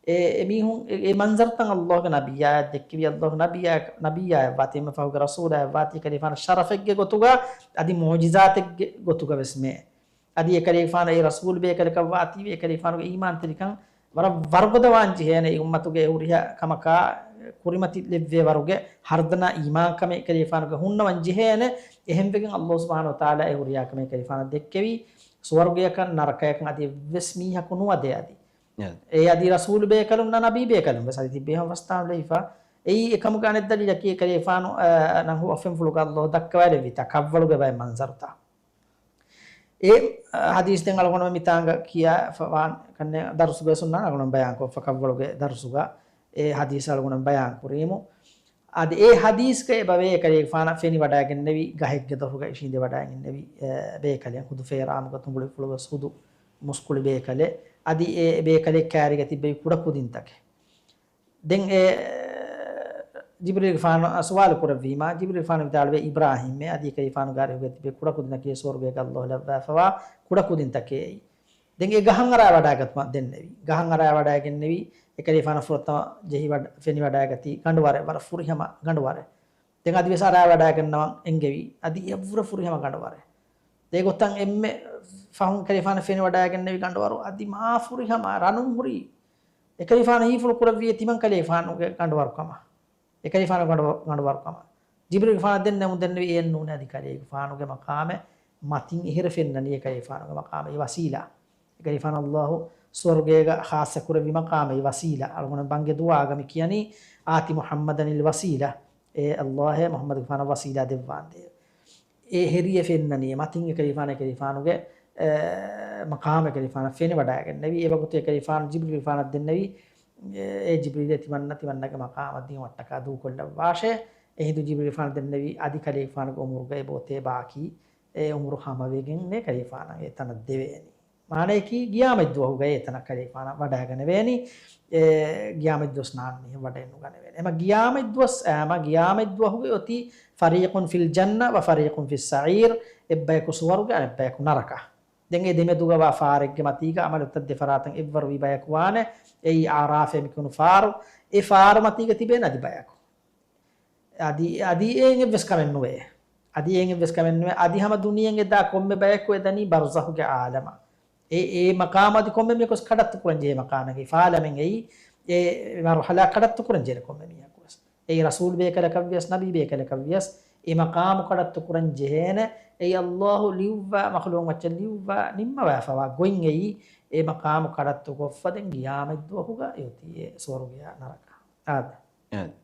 އެ، އެމީހުން އެ، އެ މަންޒަރުތައް ﷲ ގެ ނަބިއްޔާއަށް ދެއްކެވި، ﷲ ގެ ނަބިއްޔާ، ނަބިއްޔާއަށް ވާތީ، އެންމެ ފަހުގެ ރަސޫލާއަށް ވާތީ ކަލޭގެފާނު ޝަރަފެއްގެ ގޮތުގަ، އަދި މުޢުޖިޒާތެއްގެ ގޮތުގަ ވެސް މޭ. އަދި އެކަލޭގެފާނު އެ ރަސޫލު ބޭކަލަކަށް ވާތީވެ، އެކަލޭގެފާނުގެ އީމާންތެރިކަން ވަރަށް ވަރުގަދަވާން ޖެހޭނެ، އެ އުއްމަތުގެ އެ ހުރިހާ ކަމަކާ ކުރިމަތި ލެއްވޭ ވަރުގެ ހަރުދަނާ އީމާންކަމެއް އެކަލޭގެފާނުގެ ހުންނަވަން ޖެހޭނެ. އެހެންވެގެން ﷲ ސުބްޙާނަހޫ ވަތަޢާލާ އެ ހުރިހާ ކަމެއް އެކަލޭގެފާނަށް ދެއްކެވީ، ސުވަރުގެއަކަށް ނަރަކަޔަކަށް އަދި އެއްވެސް މީހަކު ނުވަދޭ އަދި. އެ އަދި ރަސޫލު ބޭކަލުން ނަ ނަބީ ބޭކަލުން ވެސް އަދި ތިއްބެވި ހަމަ ވަސްތާނުލެވިފަ. އެއީ އެކަމުގެ އަނެއް ދަލީލަކީ އެކަލޭގެފާނު، އަ، ނަން ހު އޮފެންފުޅުގަ ﷲ ދައްކަވާލެއްވިތާ ކަށްވަޅުގެ ބައެއް މަންޒަރުތައް. އެ، އަ، ޙަދީޘް ދެން އަޅުގަނޑު މިތާނގަ ކިޔާ ފަ-، ވާން ކަންނޭ ދަރުސުގަ ސުންނާން އަޅުގަނޑު ބަޔާންކޮށްފަ ކަށްވަޅުގެ ދަރުސުގަ އެ ޙަދީޘް އަޅުގަނޑު ބަޔާން ކުރީމު. އަދި އެ ޙަދީޘްގައި ބަވޭ އެކަލޭގެފާނަށް ފެނިވަޑައިގެންނެވި ގަހެއްގެ ދޮށުގަ އިށީނދެވަޑައިގެންނެވި، އެ، ބޭކަލެއް ހުދު ފޭރާމުގަ ތުނބުޅިފުޅުގަ ސުދު މުސްކުޅި ބޭކަލެއް. އަދި އެ ބޭކަލެއް ކާރިގަ ތިއްބެވި ކުޑަ ކުދިންތަކެއް. ދެން އެ ޖިބްރީލްގެފާނު ސުވާލު ކުރެއްވީމާ، ޖިބްރީލްގެފާނު ވިދާޅުވޭ، އިބްރާހީމޭ އަދި އެކަލޭގެފާނުގެ އަރިހުގަ ތިބޭ ކުޑަ ކުދިންނަކީ ސުވަރުގޭގަ ﷲ ލައްވާފަވާ ކުޑަ ކުދިންތަކޭ އެއީ. ދެން އެ ގަހަށް އަރާވަޑައިގަތުމަށް ދެންނެވި. ގަހަށް އަރާވަޑައިގެންނެވި، އެކަލޭގެފާނަށް ފުރަތަމަ ޖެހިވަޑަ-، ފެނިވަޑައިގަތީ ގަނޑުވަރެއް، ވަރަށް ފުރިހަމަ ގަނޑުވަރެއް. ދެން އަދިވެސް އަރާވަޑައިގަންނަވަން އެންގެވި. އަދި އެއަށްވުރެ ފުރިހަމަ ގަނޑުވަރެއް. އެގޮތަށް އެންމެ ފަހުން އެކަލޭގެފާނަށް ފެނިވަޑައިގެންނެވި ގަނޑުވަރު އަދި މާ ފުރިހަމަ ރަނުން ހުރި. އެކަލޭގެފާނު ހީފުޅު ކުރެއްވިއޭ ތިމަން ކަލޭގެފާނުގެ ގަނޑުވަރުކަމަށް. އެކަލޭގެފާނުގެ ގަނޑު-، ގަނޑުވަރުކަމަށް. ޖިބްރީލްގެފާނަށް ދެންނެވުން ދެންނެވީ އެއެއް ނޫނޭ އަދި ކަލޭގެފާނުގެ މަޤާމެއް މަތިން އެހެރަ ފެންނަނީ އެކަލޭގެފާނުގެ މަޤާމެއް އެ ވަސީލާ. އެކަލޭގެފާނަށް ﷲ ސުވަރުގޭގަ ޚާއްޞަ ކުރެއްވި މަޤާމެއް އެ ވަސީލާ. އަޅުގަނޑު ބަންގެ ދުޢާގަ މި ކިޔަނީ، "آتِ محمداً الوسيلة." އޭ ﷲ އޭ މުޙައްމަދުގެފާނަށް ވަސީލާ ދެއްވާނދޭ. އެ ހެރިޔަ ފެންނަނީ މަތިން އެކަލޭގެފާނު، އެކަލޭގެފާނުގެ، އެ، މަޤާމު އެކަލޭގެފާނަށް ފެނިވަޑައިގެންނެވި. އެވަގުތު އެކަލޭގެފާނު ޖިބްރީލްގެފާނަށް ދެންނެވި، އެ، އޭ ޖިބްރީލޭ ތިމަންނަ، ތިމަންނަގެ މަޤާމަށް ދިޔުމަށްޓަކާ ދޫކޮށްލައްވާށޭ. އެހިނދު ޖިބްރީލްގެފާނަށް ދެންނެވި އަދި ކަލޭގެފާނުގެ އުމުރުގައި ބޯތޭ ބާކީ، އެ އުމުރު ހަމަވެގެންނޭ ކަލޭގެފާނަށް އެ ތަނަށް ދެވޭނީ. މާނަޔަކީ ގިޔާމަތްދުވަހުގައި އެތަނަށް ކަލޭގެފާނަށް ވަޑައިގަނެވޭނީ. އެ، ގިޔާމަތްދުވަސް ނާން މީހެއް ވަޑައެއްނުގަނެވޭނެ. އެމަ ގިޔާމަތްދުވަސް، އެމަ ގިޔާމަތްދުވަހުގައި އޮތީ، "فريق في الجنة وفريق في السعير"، އެއްބަޔަކު ސުވަރުގެ، އަނެއްބަޔަކު ނަރަކަ. ދެން އެ ދެމެދުގަވާ ފާރެއްގެ މަތީގަ އަމަލުތައް ދެފަރާތަށް އެއްވަރުވި ބަޔަކު ވާނެ. އެއީ އަޢްރާފޭ މިކުނު ފާރު. އެ ފާރު މަތީގަ ތިބޭނެ އަދި ބަޔަކު. އަދި، އަދި އެއިން އެއްވެސް ކަމެއް ނުވޭ. އަދި އެއިން އެއްވެސް ކަމެއް ނުވޭ. އަދި ހަމަ ދުނިޔެއިން އެދާ ކޮންމެ ބަޔަކު އެދަނީ ބަރްޒަޚުގެ ޢާލަމަށް. އެ، އެ މަޤާމު އަދި ކޮންމެ މީހަކުވެސް ކަޑައްތު ކުރަން ޖެހޭ މަޤާމެއް. އެ ފާލަމެއް އެއީ، އެ މަރުޙަލާ ކަޑައްތު ކުރަން ޖެހޭ ކޮންމެ މީހަކުވެސް. އެއީ ރަސޫލު ބޭކަލަކަށްވިޔަސް، ނަބީ ބޭކަލަކަށްވިޔަސް، އެ މަޤާމު ކަޑައްތު ކުރަން ޖެހޭނެ. އެއީ ﷲ ލިޔުއްވާ، މަޚްލޫޤު މައްޗަށް ލިޔުއްވާ، ނިންމަވާފަވާ ގޮތް އެއީ، އެ މަޤާމު ކަޑައްތު ކޮށްފަ ދެން ގިޔާމަތްދުވަހުގަ އެ އޮތީ އެ ސުވަރުގެޔާ ނަރަކަ. އާދެ. އާދެ.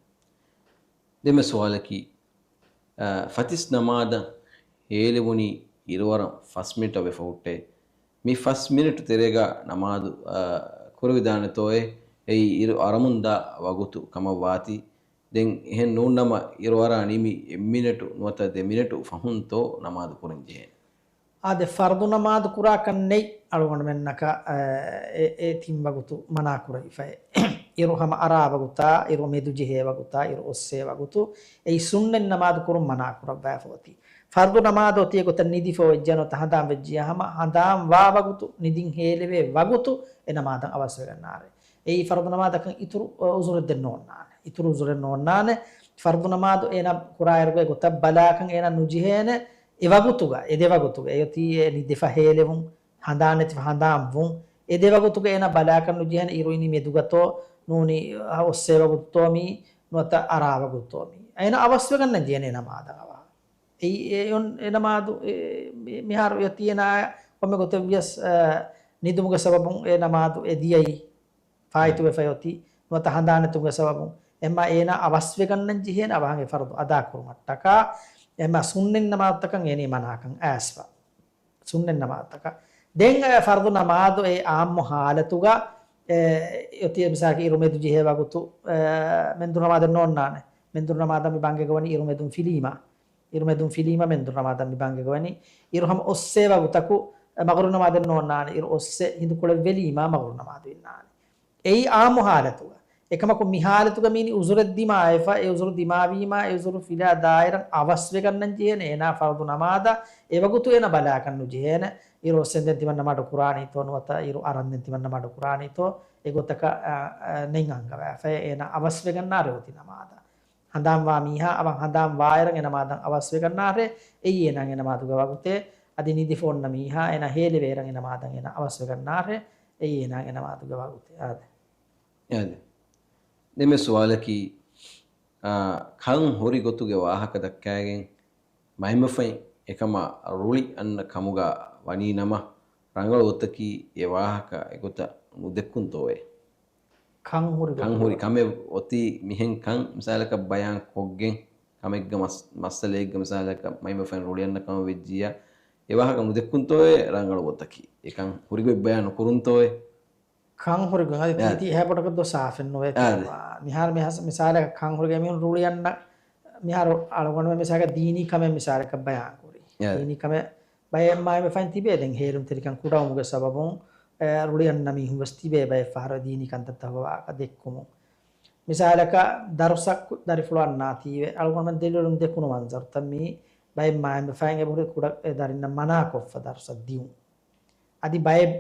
ދެންމެ ސުވާލަކީ، އަ، ފަތިސް ނަމާދަށް ހޭލެވުނީ އިރުއަރަން ފަސް މިނިޓަށް ވެފަ ހުއްޓޭ. މި ފަސް މިނިޓު ތެރޭގަ ނަމާދު، އަ، ކުރެވިދާނެތޯއޭ؟ އެއީ އިރު އަރަމުންދާ ވަގުތު ކަމަށް ވާތީ. ދެން އެހެން ނޫން ނަމަ، އިރުއަރާ ނިމި އެއް މިނެޓު ނުވަތަ ދެ މިނެޓު ފަހުންތޯ ނަމާދު ކުރަން ޖެހޭނެ؟ އާދެ، ފަރުޟު ނަމާދު ކުރާކަށް ނެތް އަޅުގަނޑުމެންނަކަށް، އަ، އެ، އެ ތިން ވަގުތު މަނާ ކުރެވިފައި. އިރު ހަމަ އަރާ ވަގުތާ، އިރު މެދު ޖެހޭ ވަގުތާ، އިރު އޮއްސޭ ވަގުތު، އެއީ ސުންނަތް ނަމާދު ކުރުން މަނާ ކުރައްވާފަ އޮތީ. ފަރުޟު ނަމާދު އޮތީ އެގޮތަށް ނިދިފަ އޮތް ޖެހޭނެ ނުވަތަ ހަނދާން ވެއްޖިއްޔާ ހަމަ ހަނދާން ވާ ވަގުތު، ނިދިން ހޭލެވޭ ވަގުތު އެ ނަމާދަށް އަވަސްވެގަންނާރޭ. އެއީ ފަރުޟު ނަމާދަކަށް އިތުރު، އަ، އުޒުރެއް ދެން ނޯންނާނެ. އިތުރު އުޒުރެއް ނޯންނާނެ. ފަރުޟު ނަމާދު އޭނާ ކުރާއިރުގައި ގޮތަށް ބަލާކަށް އޭނާ ނުޖެހޭނެ. އެ ވަގުތުގަ، އެ ދެ ވަގުތުގަ، އެއޮތީ އެ ނިދިފަ ހޭލެވުން، ހަނދާން ނެތިފަ ހަނދާން ވުން، އެ ދެ ވަގުތުގަ އޭނާ ބަލާކަށް ނުޖެހޭނެ އިރު އިނީ މެދުގަތޯ، ނޫނީ އޮއްސޭ ވަގުތުތޯ މީ، ނުވަތަ އަރާ ވަގުތުތޯ މީ. އޭނާ އަވަސްވެގަންނަން ޖެހޭނެ ނަމާދަށް އަވަހަށް. އެއީ އެ އޮން-، އެ ނަމާދު އެ، މި-، މިހާރު އޮތީ އޭނާ ކޮންމެ ގޮތެއް ވިޔަސް، އަ، ނިދުމުގެ ސަބަބުން އެ ނަމާދު އެ ދިޔައީ. ފާއިތުވެފައި އޮތީ، ނުވަތަ ހަނދާން ނެތުމުގެ ސަބަބުން. އެހެންމާ އޭނާ އަވަސްވެގަންނަން ޖެހޭނެ އަވަހަށް އެ ފަރުޟު އަދާކުރުމަށްޓަކާ. އެހެންމާ ސުންނަތް ނަމާދުތަކަށް އޭނީ މަނާކަން އައިސްފަ. ސުންނަތް ނަމާދުތަކަށް. ދެން އެ ފަރުޟު ނަމާދު އެ އާއްމު ހާލަތުގަ، އެ، އޮތީ މިސާލަކަށް އިރު މެދު ޖެހޭ ވަގުތު، އެ، މެންދުރު ނަމާދެއް ނޯންނާނެ. މެންދުރު ނަމާދަށް މި ބަންގޭގަ ވަނީ އިރު މެދުން ފިލީމާ. އިރު މެދުން ފިލީމަ މެންދުރު ނަމާދަށް މި ބަންގޭގަ ވަނީ. އިރު ހަމަ އޮއްސޭ ވަގުތަކު، އެ، މަޣުރިބު ނަމާދެއް ނޯންނާނެ. އިރު އޮއްސޭ ހިނދުކޮޅެއް ވެލީމާ މަޣުރިބު ނަމާދު އިންނާނެ. އެއީ އާއްމު ހާލަތުގަ. އެކަމަކު މި ހާލަތުގަ މީނީ އުޒުރެއް ދިމާވެފަ، އެ އުޒުރު ދިމާވީމާ، އެ އުޒުރު ފިލާ ދާއިރަށް އަވަސްވެގަންނަން ޖެހޭނެ އޭނާ ފަރުޟު ނަމާދަށް އެ ވަގުތު އޭނާ ބަލާކަށް ނުޖެހޭނެ. އިރު އޮއްސެންދެން ތިމަންނަ މަޑު ކުރާނީތޯ ނުވަތަ އިރު އަރަންދެން ތިމަންނަ މަޑު ކުރާނީތޯ، އެގޮތަކަށް، އަ، އަ، ނެތް އަންގަވާފައި އޭނާ އަވަސްވެގަންނާރޭ އޮތީ ނަމާދަށް. ހަނދާންވާ މީހާ އަވަހަށް ހަނދާން ވާއިރަށް އެ ނަމާދަށް އަވަސްވެގަންނާށޭ، އެއީ އޭނާގެ ނަމާދުގެ ވަގުތޭ. އަދި ނިދިފަ އޮންނަ މީހާ އޭނާ ހޭލެވޭއިރަށް އެ ނަމާދަށް އޭނާ އަވަސްވެގަންނާށޭ، އެއީ އޭނާގެ ނަމާދުގެ ވަގުތޭ. އާދެ. އާދެ. ދެންމެ ސުވާލަކީ، އާ، ކަން ހުރި ގޮތުގެ ވާހަކަ ދައްކާގެން މައިންބަފައިން އެކަމަށް ރުޅި އަންނަ ކަމުގަ ވަނީ ނަމަ، ރަނގަޅު ގޮތަކީ އެ ވާހަކަ އެގޮތަށް ނުދެއްކުންތޯއޭ؟ ކަން ހުރި ކަން ހުރި ކަމެއް އޮތީ މިހެން ކަން މިސާލަކަށް ބަޔާން ކޮށްގެން، ކަމެއްގަ މަސް-، މައްސަލައެއްގަ މިސާލަކަށް މައިންބަފައިން ރުޅިއަންނަ ކަމަށް ވެއްޖިއްޔާ، އެ ވާހަކަ ނުދެއްކުންތޯއޭ ރަނގަޅު ގޮތަކީ؟ އެކަން ހުރި ގޮތް ބަޔާން ނުކުރުންތޯއޭ؟ ކަން ހުރި ގޮތް އަދި އާ. ތީތީ އެހާ ބޮޑަކަށް ދޯ ސާފެއް ނުވޭ އާ. ކަމަށް. މިހާރު މި ހަސް-، މިސާލަކަށް ކަން ހުރި ގޮތް މީހުން ރުޅިއަންނަ، މިހާރު އަޅުގަނޑުމެން މިސާލަކަށް ދީނީ ކަމެއް މިސާލަކަށް ބަޔާން ކުރީ. އާ. ދީނީ ކަމެއް ބައެއް މައިންބަފައިން ތިބޭ ދެން ހޭލުންތެރިކަން ކުޑަވުމުގެ ސަބަބުން، އެ، ރުޅިއަންނަ މީހުން ވެސް ތިބޭ ބައެއް ފަހަރު ދީނީ ކަންތައްތަކުގެ ވާހަކަ ދެއްކުމުން. މިސާލަކަށް ދަރުސަށް ދަރިފުޅު އަންނާތީވެ، އަޅުގަނޑުމެން ދެލޮލުން ދެކުނު މަންޒަރުތައް މީ ބައެއް މައިންބަފައިން އެބަހުރި ކުޑަ އެ ދަރިންނަށް މަނާކޮށްފަ ދަރުސަށް ދިއުން. އަދި ބައެއް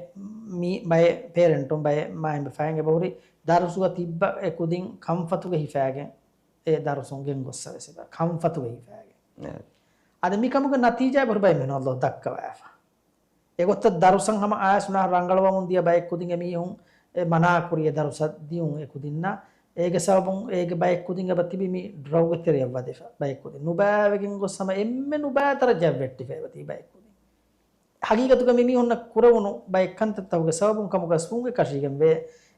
މީ-، ބައެއް ޕޭރެންޓުން ބައެއް މައިންބަފައިން އެބަހުރި ދަރުސުގަ ތިއްބަ އެ ކުދިން ކަންފަތުގަ ހިފާގެން އެ ދަރުސުން ގެންގޮއްސަ ވެސް އެބަ ކަންފަތުގަ ހިފާގެން. އަދި މިކަމުގެ ނަތީޖާ އެބަހުރި ބައެއް މީހުން އައްލޯ ދައްކަވާފަ. އެގޮތަށް ދަރުސަށް ހަމަ އާޔަސް ނާ ރަނގަޅުވަމުން ދިޔަ ބައެއް ކުދިން އެމީހުން އެ މަނާކުރި އެ ދަރުސަށް ދިއުން އެ ކުދިންނަށް. އޭގެ ސަބަބުން އޭގެ ބައެއް ކުދިން އެބަ ތިބި މި ޑްރަގުގެ ތެރެއަށް ވަދެފަ ބައެއް ކުދިން. ނުބައިވެގެން ގޮސް ހަމަ އެންމެ ނުބައި ދަރަޖައަށް ވެއްޓިފަ އެބަ ތިބި ބައެއް ކުދިން. ހަގީގަތުގަ މި މީހުންނަށް ކުރެވުނު ބައެއް ކަންތައްތަކުގެ ސަބަބުން ކަމުގަ ސްޕޫންގެ ކަށީގެން ވޭ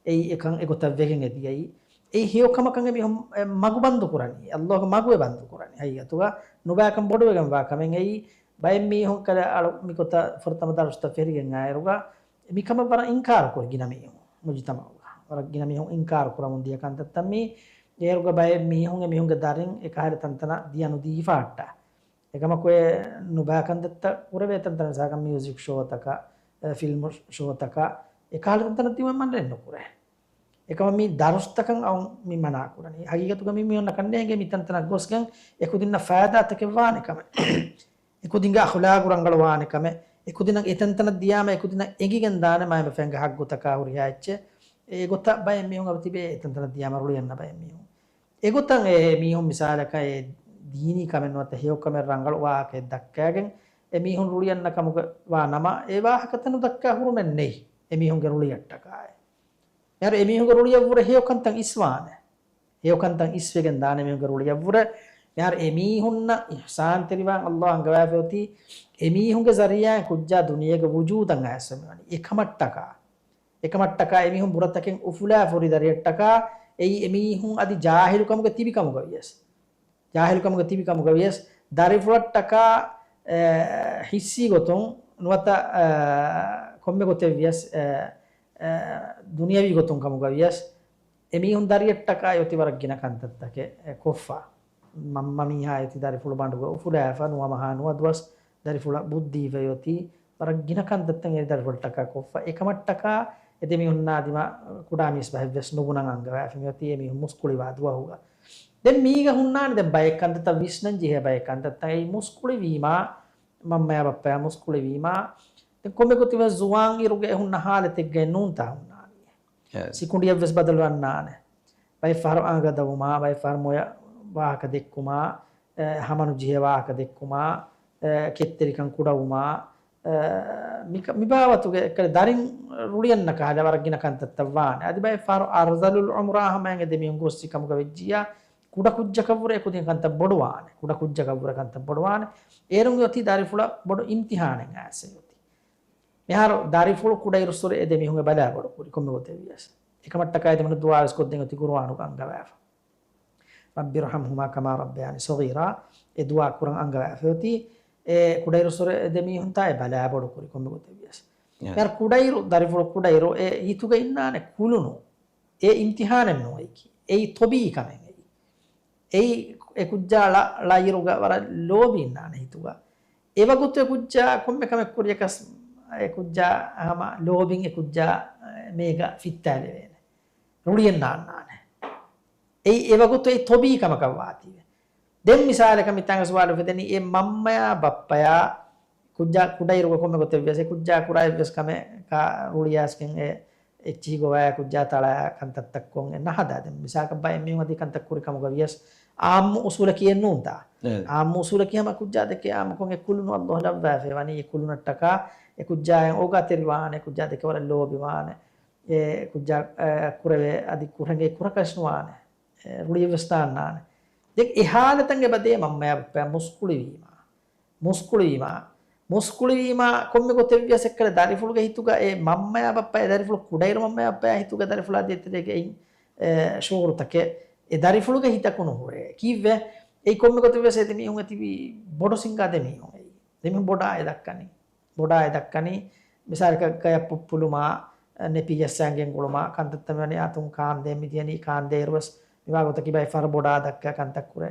އެއީ އެކަން އެގޮތަށް ވެގެން އެ ދިޔައީ. އެއީ ހެޔޮ ކަމަކަށް އެމީހުން އެ މަގު ބަންދު ކުރަނީ. އައްލޯގެ މަގު އެ ބަންދު ކުރަނީ. ހަގީގަތުގަ ނުބައިކަން ބޮޑުވެގެން ވާ ކަމެއް އެއީ. ބައެއް މީހުން ކަލަ އަޅު މިގޮތަށް ފުރަތަމަ ދަރުސްތައް ފެށިގެން އައިރުގަ މިކަމަށް ވަރަށް އިންކާރު ކުރި ގިނަ މީހުން މުޖުތަމަޢުގަ. ވަރަށް ގިނަ މީހުން އިންކާރު ކުރަމުން ދިޔަ ކަންތައްތައް މީ. އޭރުގަ ބައެއް މީހުން އެމީހުންގެ ދަރިން އެކަހަލަ ތަންތަނަށް ދިޔަ ނުދީފަ ހައްޓާ. އެކަމަކު އެ ނުބައި ކަންތައްތައް ކުރެވޭ ތަންތަނަށް މިސާލަކަށް މިއުޒިކް ޝޯތަކަށް، އެ، ފިލްމު ޝޯތަކަށް އެކަހަލަ ތަންތަނަށް ދިއުމެއް މަންނައެއް ނުކުރޭ. އެކަމަށް މި ދަރުސްތަކަށް އައުން މި މަނާ ކުރަނީ. ހަގީގަތުގަ މި މީހުންނަށް ކަންނޭނގެ މި ތަންތަނަށް ގޮސްގެން އެކުދިންނަށް ފައިދާތަކެއް ވާނެ ކަމެއް. އެކުދިންގެ އަޚުލާގު ރަނގަޅުވާނެ ކަމެއް. އެކުދިންނަށް އެތަންތަނަށް ދިޔާމަ އެކުދިންނަށް އެނގިގެން ދާނެ މައިންބަފައިންގެ ހައްގުތަކާ ހުރިހާ އެއްޗެއް. އެގޮތަށް ބައެއް މީހުން އަބަ ތިބޭ އެތަންތަނަށް ދިޔާމަ ރުޅިއަންނަ ބައެއް މީހުން. އެގޮތަށް އެ މީހުން މިސާލަކަށް އެ ދީނީ ކަމެއް ނުވަތަ ހެޔޮ ކަމެއް ރަނގަޅު ވާހަކައެއް ދައްކައިގެން އެ މީހުން ރުޅިއަންނަ ކަމުގަ ވާ ނަމަ، އެ ވާހަކަތައް ނުދައްކާ ހުރުމެއް ނެތް އެ މީހުންގެ ރުޅިއަށްޓަކާއި. މިހާރު އެ މީހުންގެ ރުޅިއަށްވުރެ ހެޔޮ ކަންތައް އިސްވާނެ. ހެޔޮ ކަންތައް އިސްވެގެން ދާނެ މީހުންގެ ރުޅިއަށްވުރެ. މިހާރު އެ މީހުންނަށް އިޙްސާންތެރިވާން އައްލާހު އަންގަވާފައި އޮތީ، އެ މީހުންގެ ޒަރީޢާއިން ކުއްޖާ ދުނިޔޭގަ ވުޖޫދަށް އައިސްފަ މިވަނީ. އެކަމަށްޓަކާ. އެކަމަށްޓަކާ އެމީހުން ބުރަތަކެއް އުފުލާ ފުރި ދަރިއަށްޓަކާ އެއީ އެމީހުން އަދި ޖާހިލުކަމުގަ ތިބި ކަމުގަ ވިޔަސް. ޖާހިލުކަމުގަ ތިބި ކަމުގަ ވިޔަސް ދަރިފުޅަށްޓަކާ، އެ، ހިއްސީ ގޮތުން ނުވަތަ، އެ، ކޮންމެ ގޮތެއް ވިޔަސް، އެ، އެ، ދުނިޔަވީ ގޮތުން ކަމުގަ ވިޔަސް އެމީހުން ދަރިއަށްޓަކާ އޮތީ ވަރަށް ގިނަ ކަންތައްތަކެއް ކޮށްފަ. މަންމަ މީހާ އޮތީ ދަރިފުޅު ބަނޑުގަ އުފުލާފަ، ނުވަ މަހާ ނުވަ ދުވަސް ދަރިފުޅަށް ބުއްދީފައި އޮތީ ވަރަށް ގިނަ ކަންތައްތައް އެ ދަރިފުޅަށްޓަކާ ކޮށްފަ. އެކަމަށްޓަކާ އެ ދެމީހުންނާ ދިމާ ކުޑާ މީސް ބަހެއްވެސް ނުބުނަން އަންގަވާފަ މިއޮތީ އެމީހުން މުސްކުޅިވާ ދުވަހުގަ. ދެން މީގަ ހުންނާނެ ދެން ބައެއް ކަންތައްތައް ވިސްނަން ޖެހޭ ބައެއް ކަންތައްތައް އެއީ މުސްކުޅިވީމާ، މަންމަޔާ ބައްޕަޔާ މުސްކުޅިވީމާ، ދެން ކޮންމެ ގޮތެއް ވެސް ޒުވާން އިރުގަ އެ ހުންނަ ހާލަތެއްގައެއް ނޫންތާ ހުންނާނީ. އެ. ސިކުނޑިއެއްވެސް ބަދަލުވަންނާނެ. ބައެއް ފަހަރު އަނގަ ދަވުމާ، ބައެއް ފަހަރު މޮޔަ ވާހަކަ ދެއްކުމާ، އެ، ހަމަނުޖެހޭ ވާހަކަ ދެއްކުމާ، އެ، ކެތްތެރިކަން ކުޑަވުމާ، އެ، މިކަ-، މިބާވަތުގެ އެއްކަލަ ދަރިން ރުޅިއަންނަ ކަހަލަ ވަރަށް ގިނަ ކަންތައްތައް ވާނެ. އަދި ބައެއް ފަހަރު އަރްޒަލުލް އުމްރާ ހަމައިން އެ ދެމީހުން ގޮއްސި ކަމުގަ ވެއްޖިއްޔާ، ކުޑަ ކުއްޖަކަށްވުރެ އެ ކުދިން ކަންތައް ބޮޑުވާނެ. ކުޑަ ކުއްޖަކަށްވުރެ ކަންތައް ބޮޑުވާނެ. އޭރުން އޮތީ ދަރިފުޅަށް ބޮޑު އިމްތިހާނެއް އައިސް އޮތީ. މިހާރު ދަރިފުޅު ކުޑައިރުއްސުރެ އެ ދެމީހުން އެ ބަލާ ބޮޑު ކުރި ކޮންމެ ގޮތެއް ވިޔަސް. އެކަމަށްޓަކާ އެ ދެމީހުން ދުޢާވެސް ކޮށްދޭން އޮތީ ޤުރުއާނުގަ އަންގަވާފަ. رب ارحمهما كما ربياني صغيرا. އެ ދުޢާ ކުރަން އަންގަވާފަ އޮތީ. އެ ކުޑައިރުއްސުރެ އެ ދެމީހުންތާ އެ ބަލާ ބޮޑު ކުރި ކޮންމެ ގޮތެއް ވިޔަސް. އެ. މިހާރު ކުޑައިރު، ދަރިފުޅު ކުޑައިރު އެ ހިތުގަ އިންނާނެ ކުލުނު. އެ އިމްތިހާނެއް ނޫން އެއީކީ. އެއީ ތޮބީ ކަމެއް އެއީ. އެއީ އެ ކުއްޖާ ޅަ-، ޅައިރުގަ ވަރަށް ލޯބި އިންނާނެ ހިތުގަ. އެވަގުތު އެ ކުއްޖާ ކޮންމެ ކަމެއް ކުރިޔަކަސް އެ ކުއްޖާ ހަމަ ލޯބިން އެ ކުއްޖާ މޭގަ ފިއްތާލެވޭނެ. ރުޅިއެއް ނާންނާނެ. އެއީ އެވަގުތު އެއީ ތޮބީ ކަމަކަށް ވާތީވެ. ދެން މިސާލަކަށް މިތާނގަ ސުވާލު އުފެދެނީ އެ މަންމަޔާ ބައްޕަޔާ ކުއްޖާ ކުޑައިރުގަ ކޮންމެ ގޮތެއް ވިޔަސް އެ ކުއްޖާ ކުރާ އެއްވެސް ކަމެއް ކާ ރުޅިޔާސްގެން އެ އެއްޗިހި ގޮވާ ކުއްޖާ ތަޅާ ކަންތައްތައް ކޮށް އެ ނަހަދާ. ދެން މިސާލަކަށް ބައެއް މީހުން އަދި ކަންތައް ކުރި ކަމުގަ ވިޔަސް އާއްމު އުސޫލަކީ އެއްނޫންތާ؟ އެ. އާއްމު އުސޫލަކީ ހަމަ ކުއްޖާ ދެކެ އާއްމުކޮށް އެ ކުލުނު އައްލޯހް ލައްވާފައި ވަނީ އެ ކުލުނަށްޓަކާ އެ ކުއްޖާއަށް އޯގާތެރިވާނެ، ކުއްޖާ ދެކެ ވަރަށް ލޯބިވާނެ، އެ ކުއްޖާ، އެ، ކުރެވޭ އަދި ކުރެނގޭ ކުރަކަށް ނުވާނެ، އެ، ރުޅިއެއްވެސް ނާންނާނެ. ދެން އެ ހާލަތަށް އެބަދޭ މަންމަޔާ ބައްޕަޔާ މުސްކުޅިވީމާ. މުސްކުޅިވީމާ، މުސްކުޅިވީމާ ކޮންމެ ގޮތެއް ވިޔަސް އެއްކަލަ ދަރިފުޅުގެ ހިތުގަ އެ މަންމަޔާ ބައްޕަ އެ ދަރިފުޅު ކުޑައިރު މަންމަޔާ ބައްޕަޔާ ހިތުގަ ދަރިފުޅާ ދޭތެރޭގެ އެއިން، އެ، ޝުޢޫރުތަކެއް އެ ދަރިފުޅުގެ ހިތަކު ނުހުރޭ. ކީއްވެ؟ އެއީ ކޮންމެ ގޮތެއް ވިޔަސް އެ ދެމީހުން އެ ތިބީ ބޮޑު ސިންގާ ދެމީހުން އެއީ. ދެމީހުން ބޮޑާ އެ ދައްކަނީ. ބޮޑާ އެ ދައްކަނީ. މިސާލަކަށް ގަޔަށް ޕުއްޕުލުމާ، ނެޕިޔަސް އަނގައިން ގުޅުމާ، ކަންތައްތައް މިވަނީ އަތުން ކާންދޭ މިދިޔަނީ ކާންދޭއިރުވެސް މިވާގޮތަކީ ބައެއް ފަހަރު ބޮޑާ ދައްކާ ކަންތައް ކުރޭ.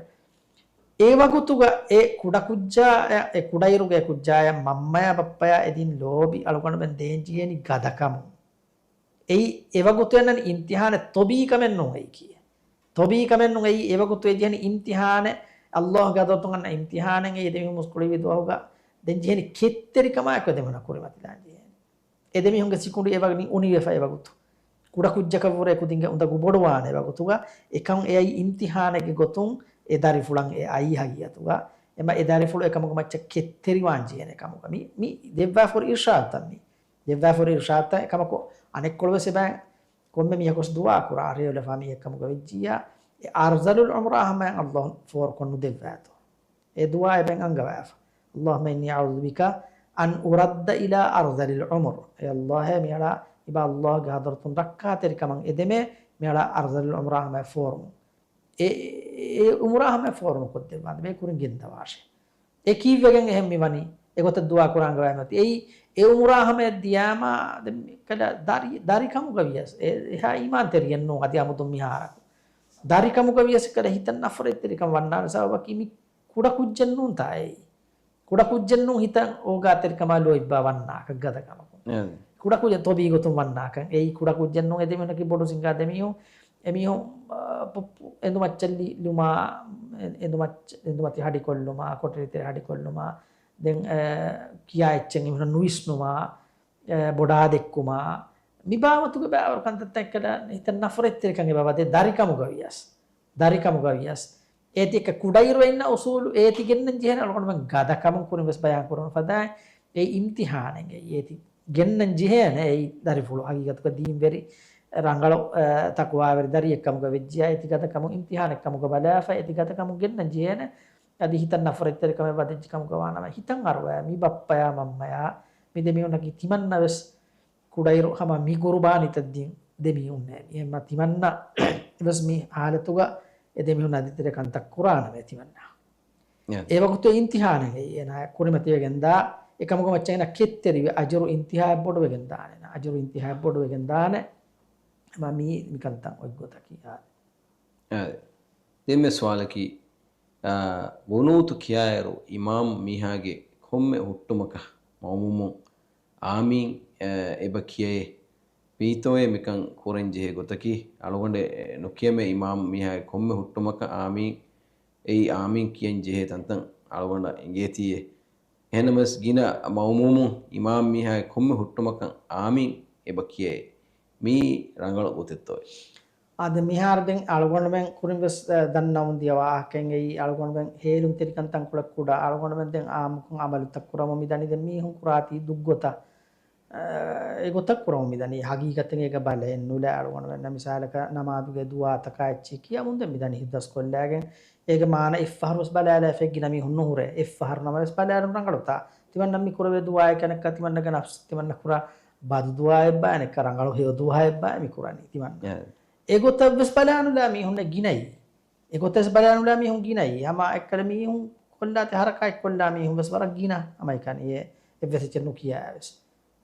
އެވަގުތުގަ އެ ކުޑަކުއްޖާ، އެ ކުޑައިރުގެ ކުއްޖާޔަށް މަންމަޔާ ބައްޕަޔާ އެދިން ލޯބި އަޅުގަނޑުމެން ދޭން ޖެހޭނީ ގަދަކަމުން. އެއީ އެވަގުތު އަންނަނީ އިމްތިހާނެއް، ތޮބީ ކަމެއް ނޫން އެއީކީ. ތޮބީ ކަމެއް ނޫން އެއީ، އެވަގުތު އެ ޖެހެނީ އިމްތިހާނެއް، އައްލާހުގެ ޙަޟްރަތުން އަންނަ އިމްތިހާނެއް. އެ ދެމީހުން މުސްކުޅިވި ދުވަހުގަ ދެން ޖެހެނީ ކެތްތެރިކަމާއެކު އެ ދެމީހުންނަށް ކުރިމަތިލާން ޖެހޭނެ. އެ ދެމީހުންގެ ސިކުނޑި އެ ވަގުތު އުނިވެފަ އެ ވަގުތު. ކުޑަކުއްޖަކަށްވުރެ ކުދިންގެ އުނދަގޫ ބޮޑުވާނެ ވަގުތުގަ، އެކަން އެ އައީ އިމްތިހާނެއްގެ ގޮތުން އެ ދަރިފުޅަށް އެ އައީ ހަގީގަތުގަ. އެމަ އެ ދަރިފުޅު އެކަމުގެ މައްޗަށް ކެތްތެރިވާން ޖެހޭނެ ކަމުގަ. މި، މި ދެއްވާފަ ހުރި އިރްޝާދުތައް މި. ދެއްވާފަ ހުރި އިރްޝާދުތައް އެކަމަކު އަނެއްކޮޅު ވެސް އެބައި ކޮންމެ މީހަކު ވެސް ދުޢާ ކުރާ ރޭވިލަފާ މީހެއް ކަމުގަ ވެއްޖިއްޔާ، އެ އަރްޒަލުލް އުމްރާ ހަމައިން އައްލާހު ފޯރުކޮށް ނުދެއްވާތޯ. އެ ދުޢާ އެބައި އަންގަވާފަ. اللهم إني أعوذ بك أن أرد إلى أرذل العمر. އޭ އައްލާހޭ، މިއަޅާ އިބަ އައްލާހުގެ ޙަޟްރަތުން ރައްކާތެރިކަމަށް އެދެމޭ، މިއަޅާ އަރްޒަލުލް އުމްރާ ހަމައަށް ފޯރުމުން. އެ، އެ، އެ އުމްރާ ހަމައަށް ފޯރު ނުކޮށްދެއްވާނދޭ، ބޭކުރިން ގެންދަވާށޭ. އެ ކީއްވެގެން އެހެން މިވަނީ؟ އެގޮތަށް ދުޢާ ކުރާ އަންގަވައިމަތި. އެއީ، އެ އުމްރާ ހަމައަށް ދިޔާމާ، ދެން ކަލަ ދަރި، ދަރިކަމުގަ ވިޔަސް، އެ، އެހާ އީމާންތެރިއެއް ނޫން އަދި އަމުދުން މިހާރަކު. ދަރިކަމުގަ ވިޔަސް ކަލަ ހިތަށް ނަފްރަތްތެރިކަން ވަންނާނެ ސަބަބަކީ މި ކުޑަކުއްޖެއް ނޫންތާ އެއީ. ކުޑަކުއްޖެއް ނޫން ހިތަށް އޯގާތެރިކަމާ ލޯތްބާ ވަންނާކަށް ގަދަކަމަކުން. އެ. ކުޑަކުއްޖެއް ތޮބީ ގޮތުން ވަންނާކަން. އެއީ ކުޑަކުއްޖެއް ނޫން އެދެމީހުންނަކީ ބޮޑު ސިންގާ ދެމީހުން. އެމީހުން، އާ، ޕު-، ޕު-، އެނދުމައްޗަށް ލި-، ލުމާ، އެ-، އެނދުމައްޗ-، އެނދުމަތި ހަޑިކޮށްލުމާ، ކޮޓަރިތެރެ ހަޑިކޮށްލުމާ، ދެން، އެ، ކިޔާ އެއްޗެއް އެމީހުނަށް ނުވިސްނުމާ، އެ، ބޮޑާ ދެއްކުމާ، މި ބާވަތުގެ ބައިވަރު ކަންތައްތައް އެއްކަލަ ހިތަށް ނަފްރަތްތެރިކަން އެބަ ވަދޭ ދަރިކަމުގަ ވިޔަސް. ދަރިކަމުގަ ވިޔަސް. އޭތި އެއްކަ ކުޑައިރު އިންނަ އުސޫލު އޭތި ގެންނަން ޖެހޭނެ އަޅުގަނޑުމެން ގަދަކަމުން ކުރިން ވެސް ބަޔާން ކުރަން ފަދައިން އެ އިމްތިހާނެއް އެއީ އޭތި ގެންނަން ޖެހޭނެ އެއީ ދަރިފުޅު ހަގީގަތުގަ ދީންވެރި ރަނގަޅު، އަ، ތަޤްވާވެރި ދަރިއެއް ކަމުގަ ވެއްޖިޔާ އޭތި ގަދަކަމުން އިމްތިހާނެއް ކަމުގަ ބަލާފަ އޭތި ގަދަކަމުން ގެންނަން ޖެހޭނެ އަދި ހިތަށް ނަފްރަތްތެރިކަމެއް ވަދެއްޖެ ކަމުގަ ވާނަމަ ހިތަށް އަރުވާ މި ބައްޕަޔާ މަންމަޔާ މި ދެމީހުންނަކީ ތިމަންނަ ވެސް ކުޑައިރު ހަމަ މި ގުރުބާނީތައް ދިން ދެމީހުންނޭ. އެހެންމަ ތިމަންނަ ވެސް މި ހާލަތުގަ އެ ދެމީހުން އަދިތެރެ ކަންތައް ކުރާނަމޭ ތިމަންނަ. އެ. އެ ވަގުތު އިމްތިހާނެއް އެއީ އޭނާ ކުރިމަތިވެގެންދާ އެކަމުގެ މައްޗަށް އޭނާ ކެތްތެރިވެ އަޖުރު އިމްތިހާއަށް ބޮޑުވެގެންދާނެ. އަޖުރު އިމްތިހާއަށް ބޮޑުވެގެންދާނެ. މި، މިކަންތައް އޮތް ގޮތަކީ. އާ. އާ، ދެންމެ ސުވާލަކީ، އާ، ގުނޫތު ކިޔާއިރު އިމާމް މީހާގެ ކޮންމެ ހުއްޓުމަކަށް މައުމޫމުން އާމީން، އާ، އެބަ ކިޔައޭ؟ ވީތޯއޭ މިކަން ކުރަން ޖެހޭ ގޮތަކީ؟ އަޅުގަނޑެއް ނުކިޔަމޭ އިމާމް މީހާގެ ކޮންމެ ހުއްޓުމަކަށް އާމީން، އެއީ އާމީން ކިޔަން ޖެހޭ ތަންތަން އަޅުގަނޑަށް އެނގޭތީއޭ. އެހެންނަމަވެސް ގިނަ މައުމޫމުން އިމާމް މީހާގެ ކޮންމެ ހުއްޓުމަކަށް އާމީން އެބަ ކިޔައޭ. މީ ރަނގަޅު ގޮތެއްތޯއޭ؟ އާދެ، މިހާރު ދެން އަޅުގަނޑުމެން ކުރިން ވެސް، އަ، ދަންނަވަން ދިޔަ ވާހަކައިން އެއީ އަޅުގަނޑުމެން ހޭލުންތެރިކަން ތަންކޮޅެއް ކުޑަ، އަޅުގަނޑުމެން ދެން އާއްމުކޮށް އަމަލުތައް ކުރަމުން މިދަނީ. ދެން މީހުން ކުރާތީ ދުށްގޮތަށް، އަ، އެގޮތަށް ކުރަމުން މިދަނީ. ހަގީގަތުން އޭގަ ބަލައެއް ނުލާ އަޅުގަނޑުމެންނަށް. މިސާލަކަށް ނަމާދުގެ ދުޢާތަކާ އެއްޗެއް ކިޔަމުން ދެން މިދަނީ ހިތްދަސްކޮށްލާގެން. އޭގެ މާނަ އެއްފަހަރު ވެސް ބަލާލާފައި ގިނަ މީހުން ނުހުރޭ. އެއްފަހަރު ނަމަވެސް ބަލާލުން ރަނގަޅުތާ؟ ތިމަންނަ މި ކުރެވޭ ދުޢާއެއް ކަނެއްކާ ތިމަންނަގެ ނަފްސު ތިމަންނަ ކުރާ ބަދު ދުޢާއެއްބާ އަނެއްކާ ރަނގަޅު ހެޔޮ ދުޢާއެއްބާ މި ކުރަނީ ތިމަންނަ. އެ. އެގޮތަށް ވެސް ބަލާނުލާ މީހުންނެއް ގިނައީ. އެގޮތަށް ވެސް ބަލާނުލާ މީހުން ގިނައީ. ހަމަ އެއްކަލަ މީހުން ކޮށްލާތި ހަރަކާތް ކޮށްލާ މީހުން ވެސް ވަރަށް ގިނަ ހަމައެކަނި. އެ އެއްވެސް އެއްޗެއް ނުކިޔާ ވެސް.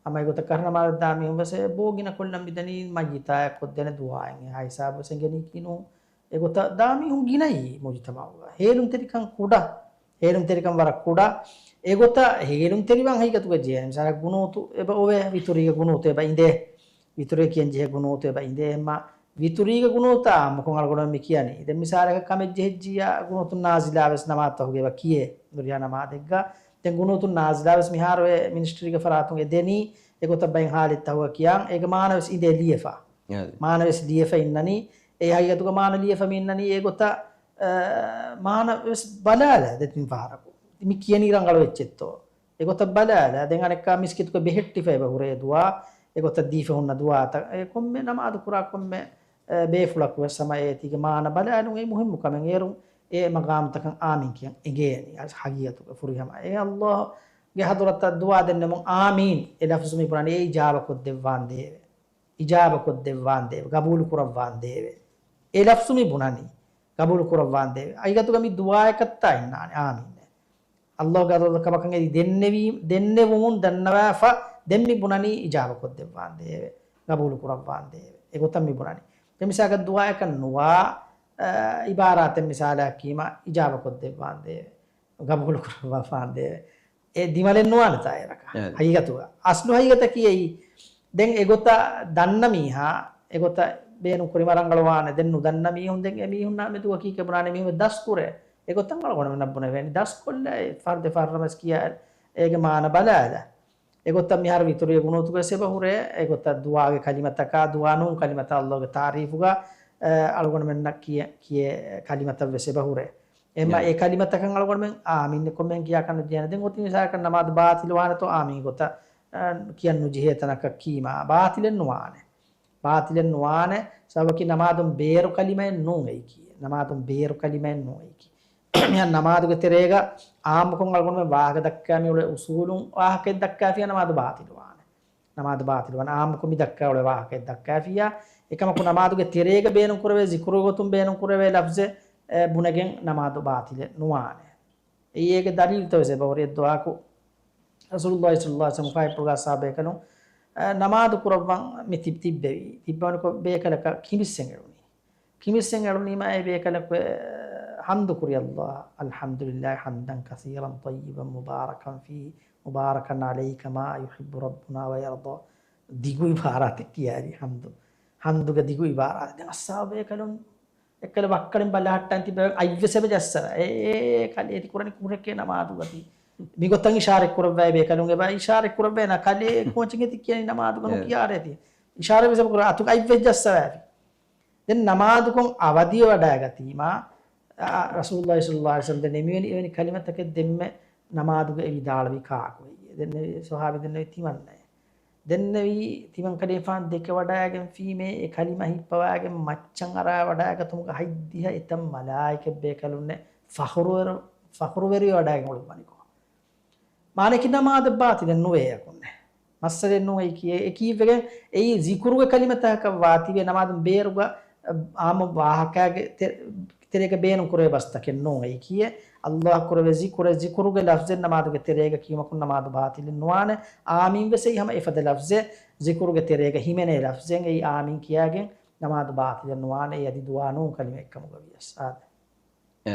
ހަމަ އެގޮތަށް ކަށަ ނަމާދަށް ދާ މީހުން ވެސް އެ ބޯ ގިނަ ކޮށްލަން މިދަނީ މައްޔިތާއަށް ކޮށްދޭނެ ދުޢާއެއް. އެހާ ހިސާބު ވެސް އެނގެނީކީ ނޫން. އެގޮތަށް ދާ މީހުން ގިނައީ މުޖުތަމަޢުގަ. ހޭލުންތެރިކަން ކުޑަ. ހޭލުންތެރިކަން ވަރަށް ކުޑަ. އެގޮތަށް ހޭލުންތެރިވާން ހަގީގަތުގަ ޖެހޭ. މިސާލަކަށް ގުނޫތު އެބަ އޮވޭ، ވިތުރީގެ ގުނޫތު އެބަ އިނދޭ. ވިތުރީ ކިޔަން ޖެހޭ ގުނޫތު އެބަ އިނދޭ. އެހެންމާ ވިތުރީގެ ގުނޫތާ އާއްމުކޮށް އަޅުގަނޑުމެން މި ކިޔަނީ. ދެން މިސާލަކަށް ކަމެއް ޖެހިއްޖިއްޔާ ގުނޫތު ނާޒިލާ ވެސް ނަމާދުތަކުގަ އެބަ ކިޔޭ. ނުރިހާ ނަމާދެއްގަ. ދެން ގުނޫތު ނާޒިލާ ވެސް މިހާރު އެ މިނިސްޓްރީގެ ފަރާތުން އެ ދެނީ. އެގޮތަށް ބައެއް ހާލަތްތަކުގަ ކިޔާން. އޭގެ މާނަ ވެސް އިނދޭ ލިޔެފަ. އާދެ. މާނަ ވެސް ލިޔެފަ އިންނަނީ. އެ ހަގީގަތުގަ މާނަ ލިޔެފަ މި އިންނަނީ. އެގޮތަށް، އަ، މާނަ ވެސް ބަލާލާ ދެތިން ފަހަރަކު. މި ކިޔަނީ ރަނގަޅު އެއްޗެއްތޯ. އެގޮތަށް ބަލާލާ. ދެން އަނެއްކާ މިސްކިތުގަ ބެހެއްޓިފަ އެބަ ހުރޭ ދުޢާ. އެގޮތަށް ދީފަ ހުންނަ ދުޢާތައް. އެ ކޮންމެ ނަމާދު ކުރާ ކޮންމެ، އެ، ބޭފުޅަކު ވެސް ހަމަ އޭތީގެ މާނަ ބަލާލުން އެއީ މުހިއްމު ކަމެއް. އޭރުން އެ މަގާމްތަކަށް އާމީން ކިޔަން އެނގޭނީ. އަސް ހަގީގަތުގަ ފުރިހަމަ އެ ﷲ ގެ ޙަޟްރަތަށް ދުޢާ ދެންނެވުމުން އާމީން އެ ލަފްޒު މި ބުނަނީ އެ އިޖާބަ ކޮށްދެއްވާނދޭވެ. އިޖާބަ ކޮށްދެއްވާނދޭވެ. ގަބޫލު ކުރައްވާނދޭވެ. އެ ލަފްޒު މި ބުނަނީ. ގަބޫލު ކުރައްވާނދޭވެ. ހަގީގަތުގަ މި ދުޢާއަކަށްތާ އިންނާނެ އާމީން. ﷲ ގެ ޙަޟްރަތަށް ކަމަކަށް އެދި ދެންނެވީ، ދެންނެވުމުން ދަންނަވާފަ ދެން މި ބުނަނީ އިޖާބަ ކޮށްދެއްވާނދޭވެ. ގަބޫލު ކުރައްވާނދޭވެ. އެގޮތަށް މި ބުނަނީ. ދެން މިސާލަކަށް ދުޢާއަކަށް ނުވާ، އަ، އިބާރާތެއް މިސާލަކީމަ އިޖާބަ ކޮށްދެއްވާނދޭވެ. ގަބޫލު ކުރައްވާފާނދޭވެ. އެ ދިމަލެއް ނުވާނެތާ އޭރަކަށް. އެ. ހަގީގަތުގަ. އަސްލު ހަގީގަތަކީ އެއީ. ދެން އެގޮތަށް ދަންނަ މީހާ، އެގޮތަށް ބޭނުން ކުރީމަ ރަނގަޅުވާނެ. ދެން ނުދަންނަ މީހުން ދެން އެ މީހުންނާ މެދު ވަކީ ކެބުނާނެ މީހުން ދަސް ކުރޭ. އެގޮތަށް އަޅުގަނޑުމެންނަށް ބުނެވޭނެ. ދަސް ކޮށްލާ އެ ފަހަރު ދެ ފަހަރު ނަމަވެސް ކިޔާ އޭގެ މާނަ ބަލާލާ. އެގޮތަށް މިހާރު ވިތުރީގެ ގުނޫތުގަ ވެސް އެބަ ހުރޭ. އެގޮތަށް ދުޢާގެ ކަލިމަތަކާ، ދުޢާ ނޫން ކަލިމަތައް ﷲ ގެ ތާރީފުގަ، އަ، އަޅުގަނޑުމެންނަށް ކިޔެ، ކިޔޭ ކަލިމަތައް ވެސް އެބަ ހުރޭ. އެހެންމަ އެ ކަލިމަތަކަށް އަޅުގަނޑުމެން އާމީން ކޮށްމެން ކިޔާކަށް ނުޖެހޭނެ. ދެން އޮތީ މިސާލަކަށް ނަމާދު ބާޠިލުވާނެތޯ އާމީން ގޮތަށް، އަ، ކިޔަން ނުޖެހޭ ތަނަކަށް ކީމާ ބާޠިލެއް ނުވާނެ. ބާޠިލެއް ނުވާނެ. ސަބަބަކީ ނަމާދުން ބޭރު ކަލިމައެއް ނޫން އެއީކީ. ނަމާދުން ބޭރު ކަލިމައެއް ނޫން އެއީކީ. މިހާ ނަމާދުގެ ތެރޭގަ އާއްމުކޮށް އަޅުގަނޑުމެން ވާހަކަ ދައްކާ މި އުޅޭ އުސޫލުން ވާހަކައެއް ދައްކާފިޔާ ނަމާދު ބާޠިލުވާނެ. ނަމާދު ބާޠިލުވާނެ. އާއްމުކޮށް މި ދައްކާ އުޅޭ ވާހަކައެއް ދައްކާފިޔާ. އެކަމަކު ނަމާދުގެ ތެރޭގަ ބޭނުން ކުރެވޭ ޒިކުރުގެ ގޮތުން ބޭނުން ކުރެވޭ ލަފްޒެއް، އެ، ބުނެގެން ނަމާދު ބާޠިލެއް ނުވާނެ. އެއީ އޭގެ ދަލީލުތައް ވެސް އެބަހުރި. އެއްދުވަހަކު ރަސޫލުﷲ ޞައްލަﷲ ޢަލައިހި ވަސައްލަމަ ފާތްޕުޅުގަ އަޞްޙާބު ބޭކަލުން، އަ، ނަމާދު ކުރައްވަން މި ތި-، ތިއްބެވި. ތިއްބަވަނިކޮށް ބޭކަލަކަށް ކިނބިއްސެއް އެޅުނީމަ، އެ ބޭކަލަކު، އެ، ޙަމްދު ކުރި ﷲ، الحمد لله حمدا كثيرا طيبا مباركا فيه مباركا عليه كما يحب ربنا ويرضى. ދިގު ޢިބާރާތެއް ކިޔާލި ޙަމްދު. ޙަމްދުގެ ދިގު ޢިބާރާތެއް. ދެން އަޞްޙާބު ބޭކަލުން އެއްކަލަ ވައްކަޅިން ބަލަހައްޓަން ތިބެ އަތްވެސް އެބަ ޖައްސަވާ. އޭ، އޭ، ކަލޭ ތި ކުރަނީ ކުށެކޭ ނަމާދުގަތީ. މިގޮތަށް އިޝާރަތް ކުރައްވާ ބޭކަލުން އެބަ އިޝާރަތް ކުރައްވާ ނަ ކަލޭ ކޯޗެއް ތި ކިޔަނީ ނަމާދުގަ ނުކިޔާރޭ ތި. އިޝާރަތް ވެސް އެބަ ކުރަ އަތުގަ އަތްވެސް ޖައްސަވާފި. ދެން ނަމާދުކޮށް އަވަދިވެވަޑައިގަތީމާ، އަ، ރަސޫލުﷲ ޞައްލަﷲ ޢަލައިހި ވަސައްލަމަ ދެންނެވި އެވެނި ކަލިމަތަކެއް ދެންމެ ނަމާދުގަ އެ ވިދާޅުވީ ކާކު ހެއްޔޭ؟ ދެންނެވި ޞަޙާބީ ދެންނެވި ތިމަންނައޭ. ދެންނެވީ ތިމަން ކަލޭފާން ދެކެވަޑައިގެންފީމޭ އެ ކަލިމަ ހިއްޕަވައިގެން މައްޗަށް އަރާވަޑައިގަތުމުގަ ހަތްދިހަ އެތައް މަލާއިކަތް ބޭކަލުންނެއް ފަޚުރުވެރި-، ފަޚުރުވެރިވެވަޑައިގެން އުޅުއްވަނިކޮށް. މާނައަކީ ނަމާދެއް ބާޠިލެއް ނުވޭ އަކުންނެ. މައްސަލައެއް ނޫން އެއީކީ. އެ ކީއްވެގެން އެއީ ޒިކުރުގެ ކަލިމަތަކަށް ވާތީވެ ނަމާދުން ބޭރުގަ، އާއްމު ވާހަކައިގެ ތެ-، ތެރޭގަ ބޭނުން ކުރެވޭ ބަސްތަކެއް ނޫން އެއީކީ. ﷲ ކުރެވޭ ޒިކުރެއް، ޒިކުރުގެ ލަފްޒެއް ނަމާދުގެ ތެރޭގަ ކިޔުމަކުން ނަމާދު ބާޠިލެއް ނުވާނެ. އާމީން ވެސް އެއީ ހަމަ އެފަދަ ލަފްޒެއް، ޒިކުރުގެ ތެރޭގަ ހިމެނޭ ލަފްޒެއް. އެއީ އާމީން ކިޔާގެން ނަމާދު ބާތިލެއް ނުވާނެ، އެއީ އަދި ދުޢާ ނޫން ކަލިމަ އެއްކަމުގަ ވިޔަސް. އާދެ. އެ.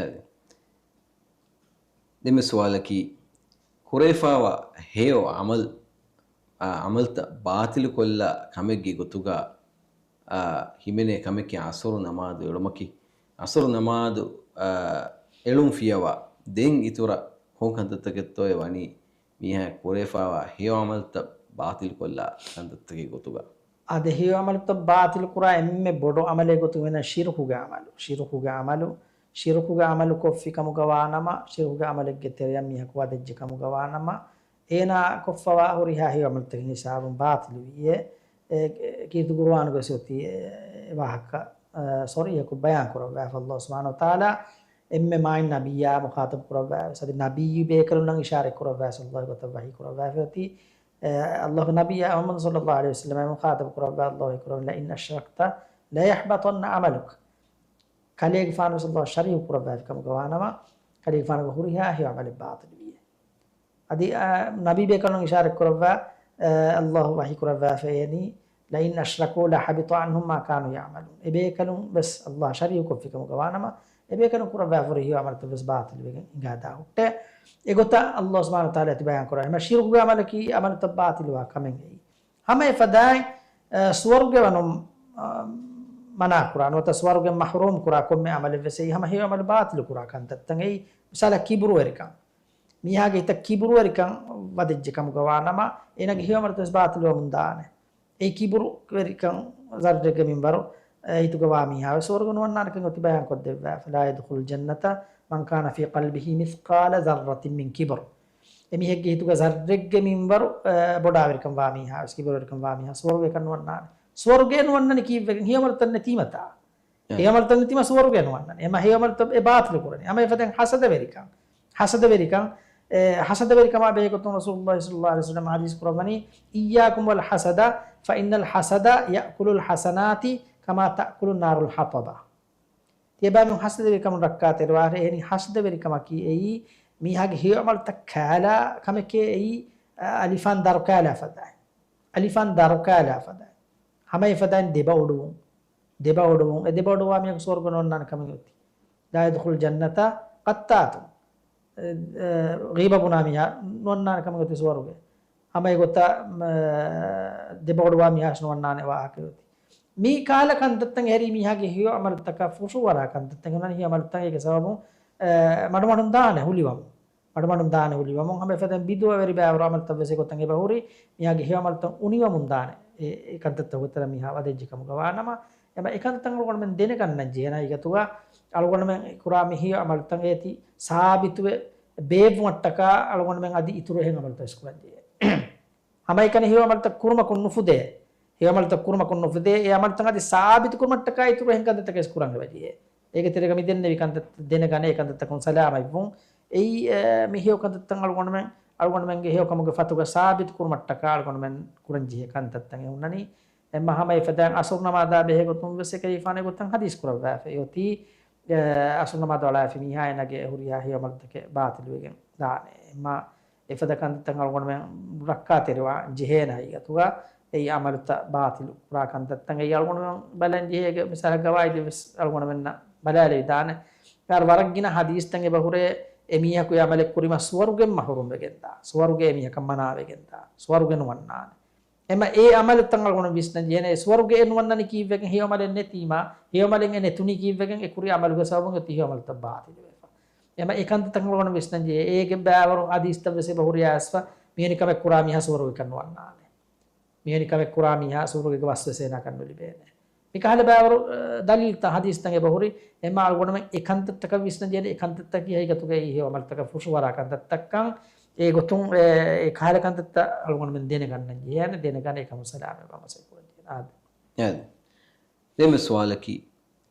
ދެންމެ ސުވާލަކީ، ކުރެވިފާވާ ހެޔޮ ޢަމަލް، އާ، ޢަމަލްތައް ބާތިލުކޮށްލާ ކަމެއްގެ ގޮތުގަ، އާ، ހިމެނޭ ކަމެކޭ ޢަޞުރު ނަމާދު އެޅުމަކީ. ޢަޞުރު ނަމާދު، އާ، އެޅުން ފިޔަވާ ދެން އިތުރަށް ކޮން ކަންތައްތަކެއްތޯއޭ ވަނީ މީހާ ކުރެވިފާވާ ހެޔޮ ޢަމަލްތައް ބާތިލުކޮށްލާ ކަންތައްތަކެއް ގޮތުގަ؟ އާދެ، ހެޔޮ ޢަމަލުތައް ބާތިލުކުރާ އެންމެ ބޮޑު ޢަމަލެއް ގޮތުން ވެނަ ޝިރުކުގެ ޢަމަލު. ޝިރުކުގެ ޢަމަލު، ޝިރުކުގެ ޢަމަލު ކޮށްފި ކަމުގަ ވާނަމަ، ޝިރުކުގެ ޢަމަލެއްގެ ތެރެއަށް މީހަކު ވަދެއްޖެ ކަމުގަ ވާނަމަ، އޭނާ ކޮށްފަވާ ހުރިހާ ހެޔޮ ޢަމަލުތަކެއް ހިސާބުން ބާތިލުވީއޭ. އެ، ކީރިތި ޤުރުއާނުގައި އޮތީ އެ ވާހަކަ، އަ، ޞަރީޙަކޮށް ބަޔާން ކުރައްވާފަ. ﷲ ސުބްޙާނަހޫ ވަތަޢާލާ އެންމެ މާތް ނަބިއްޔާ މުޚާޠަބު ކުރައްވާ، އަދި ނަބިއްޔު ބޭކަލުންނަށް އިޝާރަތް ކުރައްވާ، ﷲ ގޮތަށް ވަޙީ ކުރައްވާފަ އޮތީ. އެ، ﷲ ނަބިއްޔާ މުޙައްމަދު ޞައްލައްލާހު ޢަލައިހި ވަސައްލަމަ މުޚާޠަބު ކުރައްވާ ﷲ ކުރަން، "لئن أشركت ليحبطن عملك." ކަލޭގެފާނު ﷲ ޝަރީކު ކުރައްވާފި ކަމުގަ ވާނަމަ، ކަލޭގެފާނުގެ ހުރިހާ ހެޔޮ ޢަމަލެއް ބާޠިލުވީ. އަދި، އާ، ނަބީ ބޭކަލުން އިޝާރަތް ކުރައްވާ، އާ، ﷲ ވަޙީ ކުރައްވާފައިވަނީ، "لئن أشركوا لحبط عنهم ما كانوا يعملون." އެބޭކަލުން ވެސް ﷲ ޝަރީކު ކޮށްފި ކަމުގަ ވާނަމަ، އެބޭކަލުން ކުރައްވާފަ ހުރި ހެޔޮ ޢަމަލުތައް ވެސް ބާޠިލުވެގެން ހިނގާދާ ހުއްޓޭ. އެގޮތަށް ﷲ ސުބްޙާނަހޫ ވަތަޢާލާ ތިބަޔާން ކުރާ ހަމަ ޝިރުކުގެ ޢަމަލަކީ ޢަމަލުތައް ބާޠިލުވާ ކަމެއް އެއީ. ހަމަ އެފަދައިން، އަ، ސުވަރުގެ ވަނުން، އަ، މަނާ ކުރާ، ނުވަތަ ސުވަރުގެ މަޙްރޫމް ކުރާ ކޮންމެ ޢަމަލެއް ވެސް އެއީ ހަމަ ހެޔޮ ޢަމަލު ބާޠިލު ކުރާ ކަންތައްތައް އެއީ. މިސާލަށް ކިބުރުވެރިކަން. މީހާގެ ހިތަށް ކިބުރުވެރިކަން ވަދެއްޖެ ކަމުގަ ވާނަމަ، އޭނާގެ ހެޔޮ ޢަމަލުތައް ވެސް ބާޠިލުވަމުން ދާނެ. އެ ކިބުރުވެރިކަން ޒައްރެއްގެ މިންވަރު، އެ، ހިތުގަ ވާ މީހާ ވެސް ސުވަރުގެ ނުވަންނާނެ ކަން އޮތީ ބަޔާން ކޮށްދެއްވާފަ. "لا يدخل الجنة من كان في قلبه مثقال ذرة من كبر." އެމީހެއްގެ ހިތުގަ ޒައްރެއްގެ މިންވަރު، އެ، ބޮޑާވެރިކަން ވާ މީހާ ވެސް، ކިބުރުވެރިކަން ވާ މީހާ ސުވަރުގެ ކަން ނުވަންނާނެ. ސުވަރުގެ ނުވަންނަނީ ކީއްވެގެން؟ ހެޔޮ ޢަމަލުތައް ނެތީމަތާ. އެ. ހެޔޮ ޢަމަލުތައް ނެތީމަ ސުވަރުގެ ނުވަންނަނީ. އެމަ ހެޔޮ ޢަމަލުތައް އެ ބާޠިލު ކުރަނީ. އަމަ އެފަދައިން ޙަސަދަވެރިކަން. ޙަސަދަވެރިކަން، އެ، ޙަސަދަވެރިކަމާ ބެހޭގޮތުން ރަސޫލުﷲ ޞައްލައްލާހު ޢަލައިހި ވަސައްލަމަ ޙަދީޘް ކުރައްވަނީ، "إياكم والحسد فإن الحسد يأكل الحسنات كما تأكل النار الحطب." ތިޔަބައިމީހުން ޙަސަދަވެރިކަމުން ރައްކާތެރިވާށޭ، އެހެނީ ޙަސަދަވެރިކަމަކީ އެއީ، މީހާގެ ހެޔޮ ޢަމަލުތައް ކާލާ ކަމެކޭ އެއީ، އަ، އަލިފާން ދަރު ކާލާ ފަދައިން. އަލިފާން ދަރު ކާލާ ފަދައިން. ހަމަ އެފަދައިން ދެބަ އޮޑުވުން. ދެބަ އޮޑުވުން. އެ ދެބަ އޮޑުވާ މީހަކު ސުވަރުގެ ނުވަންނާނެ ކަމެއް އޮތީ. "لا يدخل الجنة قتات." އެ، އެ، ޣީބަ ބުނާ މީހާ ނުވަންނާނެ ކަމެއް އޮތީ ސުވަރުގެ. ހަމަ އެގޮތަށް، މަ، ދެބަ އޮޑުވާ މީހާ ނުވަންނާނެ ވާހަކަ އޮތީ. މި ކާލަ ކަންތައްތައް އެހެރީ މީހާގެ ހެޔޮ ޢަމަލުތަކަށް ފުށުވަރާ ކަންތައްތައް އޮންނަނީ ހެޔޮ ޢަމަލުތައް އޭގެ ސަބަބުން، އެ، މަޑުމަޑުން ދާނެ ހުލިވަމުން. މަޑުމަޑުން ދާނެ ހުލިވަމުން. ހަމަ އެފަދައިން ބިދުޢަވެރި ބައިވަރު ޢަމަލުތައް ވެސް އެގޮތަށް އެބަ ހުރި، މީހާގެ ހެޔޮ ޢަމަލުތައް އުނިވަމުން ދާނެ. އެ، އެ ކަންތައްތައް ގޮތަށް މީހާ ވަދެއްޖެ ކަމުގަ ވާނަމަ، އެމަ އެ ކަންތައްތައް އަޅުގަނޑުމެން ދެނެގަންނަން ޖެހޭ ނައިގަތުގަ، އަޅުގަނޑުމެން ކުރާ މި ހެޔޮ ޢަމަލުތައް އޭތި ސާބިތުވެ ބޭއްވުމަށްޓަކާ، އަޅުގަނޑުމެން އަދި އިތުރު އެހެން ޢަމަލުތައް ވެސް ކުރަން ޖެހޭ. ހަމައެކަނި ހެޔޮ ޢަމަލުތައް ކުރުމަކުން ނުފުދޭ. ހެޔޮ ޢަމަލުތައް ކުރުމަކުން ނުފުދޭ. އެ ޢަމަލުތައް އަދި ސާބިތު ކުރުމަށްޓަކާ އިތުރު އެހެން ކަންތައްތަކެއް ވެސް ކުރަން އެބަ ޖެހޭ. އޭގެ ތެރޭގަ މި ދެންނެވި ކަންތައް ދެނެގަނޭ، އެ ކަންތައްތަކުން ސަލާމަތްވުން. އެއީ، އެ، މި ހެޔޮ ކަންތައްތައް އަޅުގަނޑުމެން، އަޅުގަނޑުމެންގެ ހެޔޮ ކަމުގެ ފަތުގަ ސާބިތު ކުރުމަށްޓަކާ އަޅުގަނޑުމެން ކުރަން ޖެހޭ ކަންތައްތައް އެ ހުންނަނީ. އެމަ ހަމަ އެފަދައިން ޢަޞުރު ނަމާދާ ބެހޭގޮތުން ވެސް އެކަލޭގެފާނު އެގޮތަށް ޙަދީޘް ކުރައްވާފަ އޮތީ، އެ، ޢަޞުރު ނަމާދު އަޅާފި މީހާ އޭނާގެ ހުރިހާ ހެޔޮ ޢަމަލުތަކެއް ބާޠިލުވެގެން ދާނެ. އެމަ އެފަދަ ކަންތައް އަޅުގަނޑުމެން ރައްކާތެރިވާން ޖެހޭނެ ހަގީގަތުގަ އެއީ ޢަމަލުތައް ބާޠިލު ކުރާ ކަންތައްތައް. އެއީ އަޅުގަނޑުމެން ބަލަން ޖެހޭ މިސާލަށް ގަވާއިދު ވެސް އަޅުގަނޑުމެންނަށް ބަލާލެވިދާނެ. ވަރަށް ވަރަށް ގިނަ ޙަދީޘްތައް އެބަ ހުރޭ، އެ މީހަކު އެ ޢަމަލެއް ކުރީމަ ސުވަރުގެ މަޙްރޫމް ވެގެންދާ، ސުވަރުގެ އެ މީހަކަށް މަނާވެގެންދާ، ސުވަރުގެ ނުވަންނާނެ. އެމަ އެ ޢަމަލުތައް އަޅުގަނޑު ވިސްނަން ޖެހޭނެ، ސުވަރުގެ ނުވަންނަނީ ކީއްވެގެން، ހެޔޮ ޢަމަލެއް ނެތީމާ، ހެޔޮ ޢަމަލެއް ނެތުނީ ކީއްވެގެން، އެ ކުރި ޢަމަލުގެ ސަބަބުން އޮތީ ހެޔޮ ޢަމަލުތައް ބާޠިލުވެފަ. އެމަ އެ ކަންތައްތައް އަޅުގަނޑު ވިސްނަން ޖެހޭ، އޭގެ ބައިވަރު ޙަދީޘްތައް ވެސް އެބަ ހުރި އައިސްފަ، މިވެނި ކަމެއް ކުރާ މީހާ ސުވަރުގެކަށް ނުވަންނާނެ. މިވެނި ކަމެއް ކުރާ މީހާ ސުވަރުގެގެ ވަސްވެސް އޭނާކަށް ނުލިބޭނެ. މިކަހަލަ ބައިވަރު، އަ، ދަލީލްތައް ޙަދީޘްތައް އެބަ ހުރި، އެމަ އަޅުގަނޑުމެން އެ ކަންތައްތަކަށް ވިސްނަން ޖެހޭނެ، އެ ކަންތައްތަކީ ހަގީގަތުގައި ހެޔޮ ޢަމަލުތަކަށް ފުށުވަރާ ކަންތައްތައްކަން. އެގޮތުން އެ، އެ ކަހަލަ ކަންތައްތައް އަޅުގަނޑުމެން ދެނެގަންނަން ޖެހޭނެ، ދެނެގަނެ އެކަމު ސަލާމަތްވާ މަސައްކަތް ކުރަން ޖެހޭނެ. އާދެ. އާދެ. ދެންމެ ސުވާލަކީ،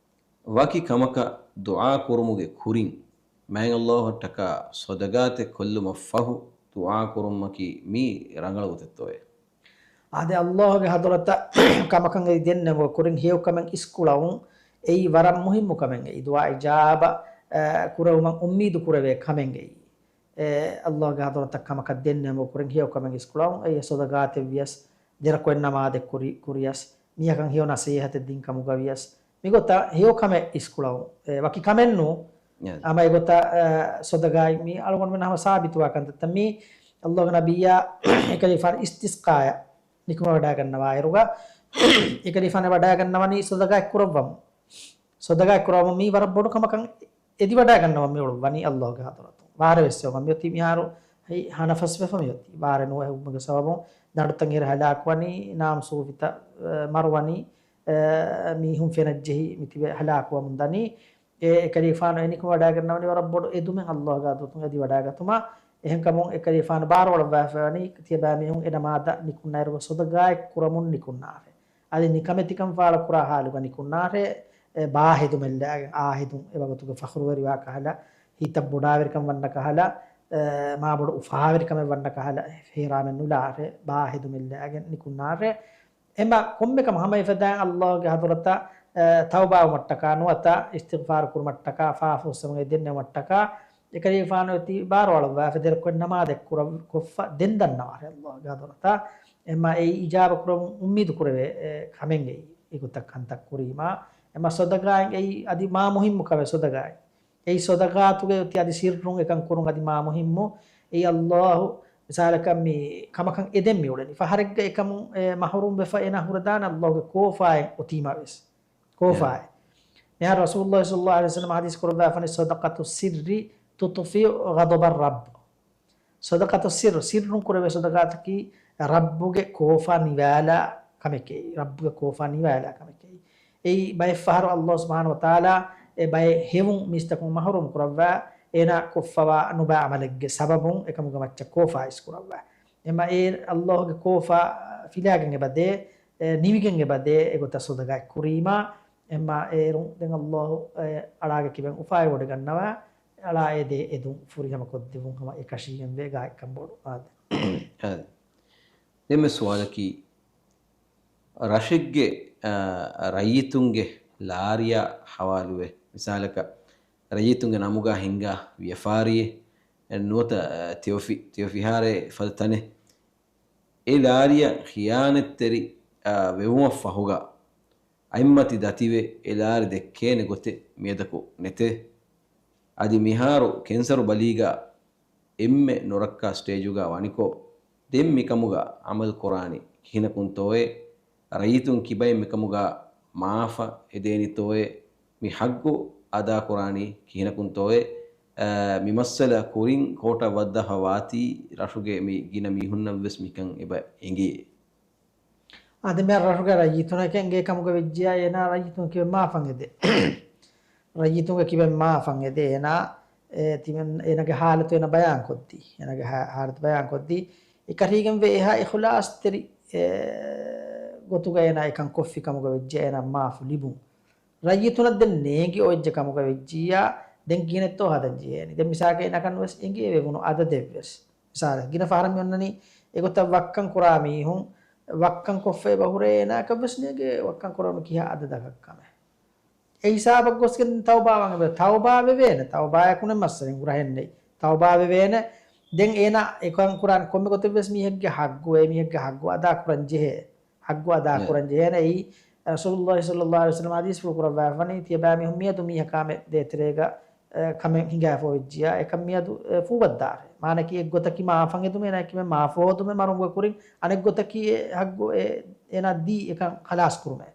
ވަކި ކަމަކަށް ދުޢާ ކުރުމުގެ ކުރިން، މާތް ﷲ އަށްޓަކާ ޞަދަޤާތެއް ކޮށްލުމަށް ފަހު ދުޢާ ކުރުމަކީ މީ ރަނގަޅު ގޮތެއްތޯއޭ؟ އާދެ، ﷲ ގެ ޙަޟްރަތަށް ކަމަކަށް އެދި ދެންނެވުމުގެ ކުރިން ހެޔޮ ކަމެއް އިސްކުޅަވުން، އެއީ ވަރަށް މުހިއްމު ކަމެއް. އެއީ ދުޢާ އިޖާބަ، އަ، ކުރެވުމަށް އުއްމީދު ކުރެވޭ ކަމެއް. އެއީ، އެ، ﷲ ގެ ޙަޟްރަތަށް ކަމަކަށް ދެންނެވުމުގެ ކުރިން ހެޔޮ ކަމެއް އިސްކުޅަވުން، އެއީ ޞަދަޤާތެއް ވިޔަސް، ދެ ރަކުޢަތް ނަމާދެއް ކުރި، ކުރިޔަސް، މީހަކަށް ހެޔޮ ނަސޭހަތެއް ދިން ކަމުގަ ވިޔަސް، މިގޮތަށް ހެޔޮ ކަމެއް އިސްކުޅައުން. އެ، ވަކި ކަމެއް ނޫން. އެ. ހަމަ އެގޮތަށް، އެ، ޞަދަގާތް މީ އަޅުގަނޑުމެން ހަމަ ސާބިތުވާ ކަންތައްތައް. މީ އައްލާހުގެ ނަބިއްޔާ އެކަލޭގެފާނު އިސްތިސްޤާއަށް ނިކުމެވަޑައިގަންނަވާއިރުގަ، އެކަލޭގެފާނު ވަޑައިގަންނަވަނީ ޞަދަގާތް ކުރައްވަމުން. ޞަދަގާތް ކުރައްވަމުން މީ ވަރަށް ބޮޑު ކަމަކަށް އެދިވަޑައިގަންނަވަން މި އުޅުއްވަނީ އައްލާހުގެ ޙަޟްރަތުން. ވާރޭ ވެސް ވަމަން މިއޮތީ މިހާރު ހަތް ހަނަފަސް ވެފަ މިއޮތީ. ވާރޭ ނުވެ ހުއްމުގެ ސަބަބުން ދަނޑުތައް އެރި ހަލާކުވަނީ، ނާމް ސޫފިތައް، އަ، މަރުވަނީ، އަ، މީހުން ފެނަށްޖެހި މިތިބެ ހަލާކުވަމުން ދަނީ. އެ، އެކަލޭގެފާނު އެ ނިކުމެވަޑައިގަންނަވަނީ ވަރަށް ބޮޑު އެދުމެއް އައްލާހުގެ ޙަޟްރަތުން އެދިވަޑައިގަތުމަށް. އެހެންކަމުން އެކަލޭގެފާނު ބާރުއަޅައްވާފައިވަނީ ތިޔަބައިމީހުން އެ ނަމާދަށް ނިކުންނައިރުގަ ޞަދަގާތް ކުރަމުން ނިކުންނާށޭ. އަދި ނިކަމެތިކަން ފާޅުކުރާ ޙާލުގަ ނިކުންނާށޭ، އެ، ބާހެދުމެއްލާގެން، އާހިދުން އެވަގުތުގެ ފަޚުރުވެރިވާ ކަހަލަ، ހިތަށް ބޮޑާވެރިކަން ވަންނަ ކަހަލަ، އެ، މާބޮޑު އުފާވެރިކަމެއް ވަންނަ ކަހަލަ، އެހެރާމެއް ނުލާށޭ، ބާހެދުމެއްލާގެން ނިކުންނާށޭ. އެމަ ކޮންމެކަމަށް ހަމަ އެފަދައިން އައްލާހުގެ ޙަޟްރަތަށް، އެ، ތައުބާވުމަށްޓަކާ ނުވަތަ އިސްތިޣްފާރު ކުރުމަށްޓަކާ، ފާފަ ފުއްސެވުމުގެ ދެންނެވުމަށްޓަކާ، އެކަލޭގެފާނު އޮތީ ބާރުއަޅައްވާފަ ދެރަ ކޮށް ނަމާދެއް ކުރަ-، ކޮށްފަ ދެން ދަންނަވާށޭ އައްލާހުގެ ޙަޟްރަތަށް. އެމަ އެއީ އިޖާބަ ކުރަމުން އުއްމީދު ކުރެވޭ، އެ، ކަމެއް އެއީ. އެގޮތަށް ކަންތައް ކުރީމާ. އެމަ ޞަދަގާތް އެއީ އަދި މާ މުހިއްމު ކަމެއް ޞަދަގާތް. އެއީ ޞަދަގާތުގެ އޮތީ އަދި ސިއްރުން އެކަން ކުރުން އަދި މާ މުހިއްމު. އެއީ އައްލާހު މިސާލަކަށް މި ކަމަކަށް އެދެން މި އުޅެނީ. ފަހަރެއްގަ އެކަމުން އެ މަޙްރޫމް ވެފަ އޭނާ ހުރެދާނެ އައްލާހުގެ ކޯފާއެއް އޮތީމަ ވެސް. ކޯފާއެއް. މިހާރު ރަސޫލުﷲ ޞައްލަﷲު ޢަލައިހި ވަސައްލަމަ ޙަދީޘް ކުރައްވާފަނީ، "صدقة السر تطفئ غضب الرب." ޞަދަޤަތު ސިއްރު، ސިއްރުން ކުރެވޭ ޞަދަޤާތަކީ ރައްބުގެ ކޯފާ ނިވާލާ ކަމެކޭ. ރައްބުގެ ކޯފާ ނިވާލާ ކަމެކޭ. އެއީ ބައެއް ފަހަރު އައްލާހު ސުބްޙާނަހޫ ވަތަޢާލާ އެ ބައެއް ހެޔޮ މީސްތަކުން މަޙްރޫމް ކުރައްވާ، އޭނާ ކޮށްފަވާ ނުބައި ޢަމަލެއްގެ ސަބަބުން އެކަމުގެ މައްޗަށް ކޯފާ އިސްކުރައްވާ. އެމަ އެ އައްލާހުގެ ކޯފާ ފިލާގެން އެބަދޭ، އެ ނިވިގެން އެބަދޭ އެގޮތަށް ޞަދަޤާތް ކުރީމާ. އެމަ އޭރުން ދެން އައްލާހު އެ އަޅާގެ ކިބައިން އުފާވެވޮޑިގަންނަވާ. އަޅާ އެދޭ އެދުން ފުރިހަމަ ކޮށްދެވުން ހަމަ އެކަށީގެންވޭ ގާތްކަން ބޮޑު އާދެ. އާދެ. ދެންމެ ސުވާލަކީ، ރަށެއްގެ، އާ، ރައްޔިތުންގެ ލާރިޔާ ހަވާލުވެ، މިސާލަކަށް، ރައްޔިތުންގެ ނަމުގަ ހިންގާ ވިޔަފާރިއެއް، ނުވަތަ، އާ، ތެޔޮފި-، ތެޔޮފިހާރައެއް ފަދަ ތަނެއް، އެ ލާރިޔަށް ޚިޔާނަތްތެރި، އާ، ވެވުމަށްފަހުގަ، އަތްމަތި ދަތިވެ އެ ލާރި ދެއްކޭނެ ގޮތެއް މިއަދަކު ނެތޭ. އަދި މިހާރު ކެންސަރު ބަލީގަ އެންމެ ނުރައްކާ ސްޓޭޖުގަ ވަނިކޮށް، ދެން މިކަމުގަ ޢަމަލު ކުރާނީ ކިހިނަކުންތޯއޭ؟ ރައްޔިތުން ކިބައިން މިކަމުގަ މާފަ އެދޭނީތޯއޭ؟ މި ޙައްޤު އަދާކުރާނީ ކިހިނަކުންތޯއޭ؟ އަ، މި މައްސަލަ ކުރިން ކޯޓަށް ވައްދާފަ ވާތީ، ރަށުގެ މި ގިނަ މީހުންނަށްވެސް މިކަން އެބަ އެނގޭ. އާދެ، މިހާރު ރަށުގެ ރައްޔިތުންނަކަށް އެނގޭ ކަމުގަ ވެއްޖިއްޔާ، އޭނާ ރައްޔިތުން ކިބައިން މާފަށް އެދޭ. ރައްޔިތުންގެ ކިބައިން މާފަށް އެދޭ. އޭނާ، އެ، ތިމަން، އޭނާގެ ޙާލަތު އޭނާ ބަޔާންކޮށްދީ. އޭނާގެ ޙާ-، ޙާލަތު ބަޔާންކޮށްދީ. އެކަށީގެންވެ އެހާ އިޚުލާޞްތެރި، އެ، ގޮތުގަ އޭނާ އެކަން ކޮށްފި ކަމުގަ ވެއްޖެ އޭނާ މާފު ލިބުން. ރައްޔިތުންނަށް ދެން ނޭނގި އޮވެއްޖެ ކަމުގަ ވެއްޖިއްޔާ، ދެން ކިހިނެއްތޯ ހަދަން ޖެހޭނީ. ދެން މިސާލަކަށް އޭނާކަން ވެސް އެނގޭ ވެވުނު އަދަދެއްވެސް. މިސާލަކަށް، ގިނަ ފަހަރަށް މި އޮންނަނީ އެގޮތަށް ވައްކަން ކުރާ މީހުން، ވައްކަން ކޮށްފަ އެބަ ހުރޭ އޭނާއަކަށްވެސް ނޭނގޭ ވައްކަން ކުރާ މީހުން ކިހާ އަދަދަކަށް ކަމެއް. އެ ހިސާބަށް ގޮސްގެން ތައުބާވާން އެބަ، ތައުބާ ވެވޭނެ، ތައުބާއަކުނެ މައްސަލައެއް ހުރަހެއް ނެތް. ތައުބާ ވެވޭނެ. ދެން އޭނާ އެކަން ކުރާނެ ކޮންމެ ގޮތެއްވެސް މީހެއްގެ ޙައްޤު، އެ މީހެއްގެ ޙައްޤު އަދާ ކުރަން ޖެހޭ. ޙައްޤު އަދާ ކުރަން ޖެހޭނެ. އެއީ ރަސޫލުﷲ ޞައްލަﷲު ޢަލައިހި ވަސައްލަމަ ޙަދީޘްފުޅު ކުރައްވާފަނީ، ތިޔަބައިމީހުން މިއަދު މީހަކާމެ ދޭތެރޭގަ އެ، ކަމެއް ހިނގާފަ ވެއްޖިއްޔާ، އެކަން މިއަދު، އެ، ފޫބައްދާށޭ. މާނައަކީ އެއްގޮތަކީ މާފަށް އެދުމެއް، އެނާ ކިބައިން މާފަށް ހޯދުމެއް މަރުމުގެ ކުރިން، އަނެއްގޮތަކީ އެ ޙައްޤު އެ، އޭނާ ދީ އެކަން ޚަލާޞް ކުރުމޭ.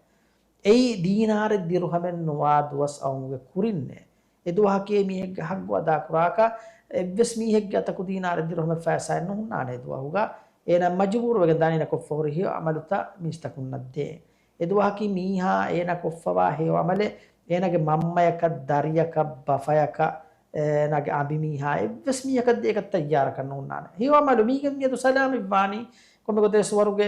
އެއީ ދީނާރެއް ދިރުހަމެއް ނުވާ ދުވަސް އައުމުގެ ކުރިންނޭ. އެ ދުވަހަކީ އެ މީހެއްގެ ޙައްޤު އަދާކުރާކަށް އެއްވެސް މީހެއްގެ އަތަކު ދީނާރެއް ދިރުހަމެއް ފައިސާއެއް ނުހުންނާނެ އެ ދުވަހުގަ. އޭނާ މަޖުބޫރުވެގެން ދާނީ އޭނާ ކޮށްފަ ހުރި ހެޔޮ ޢަމަލުތައް މީސްތަކުންނަށް ދޭން. އެދުވަހަކީ މީހާ އޭނާ ކޮށްފަވާ ހެޔޮ ޢަމަލެއް އޭނާގެ މަންމަޔަކަށް، ދަރިޔަކަށް، ބަފަޔަކަށް، އޭނާގެ އަނބިމީހާ އެއްވެސް މީހަކަށް ދޭކަށް ތައްޔާރަކަށް ނޫންނާނެ. ހެޔޮ ޢަމަލު މީގެން މިއަދު ސަލާމަތްވާނީ، ކޮންމެ ގޮތެއް ސުވަރުގެ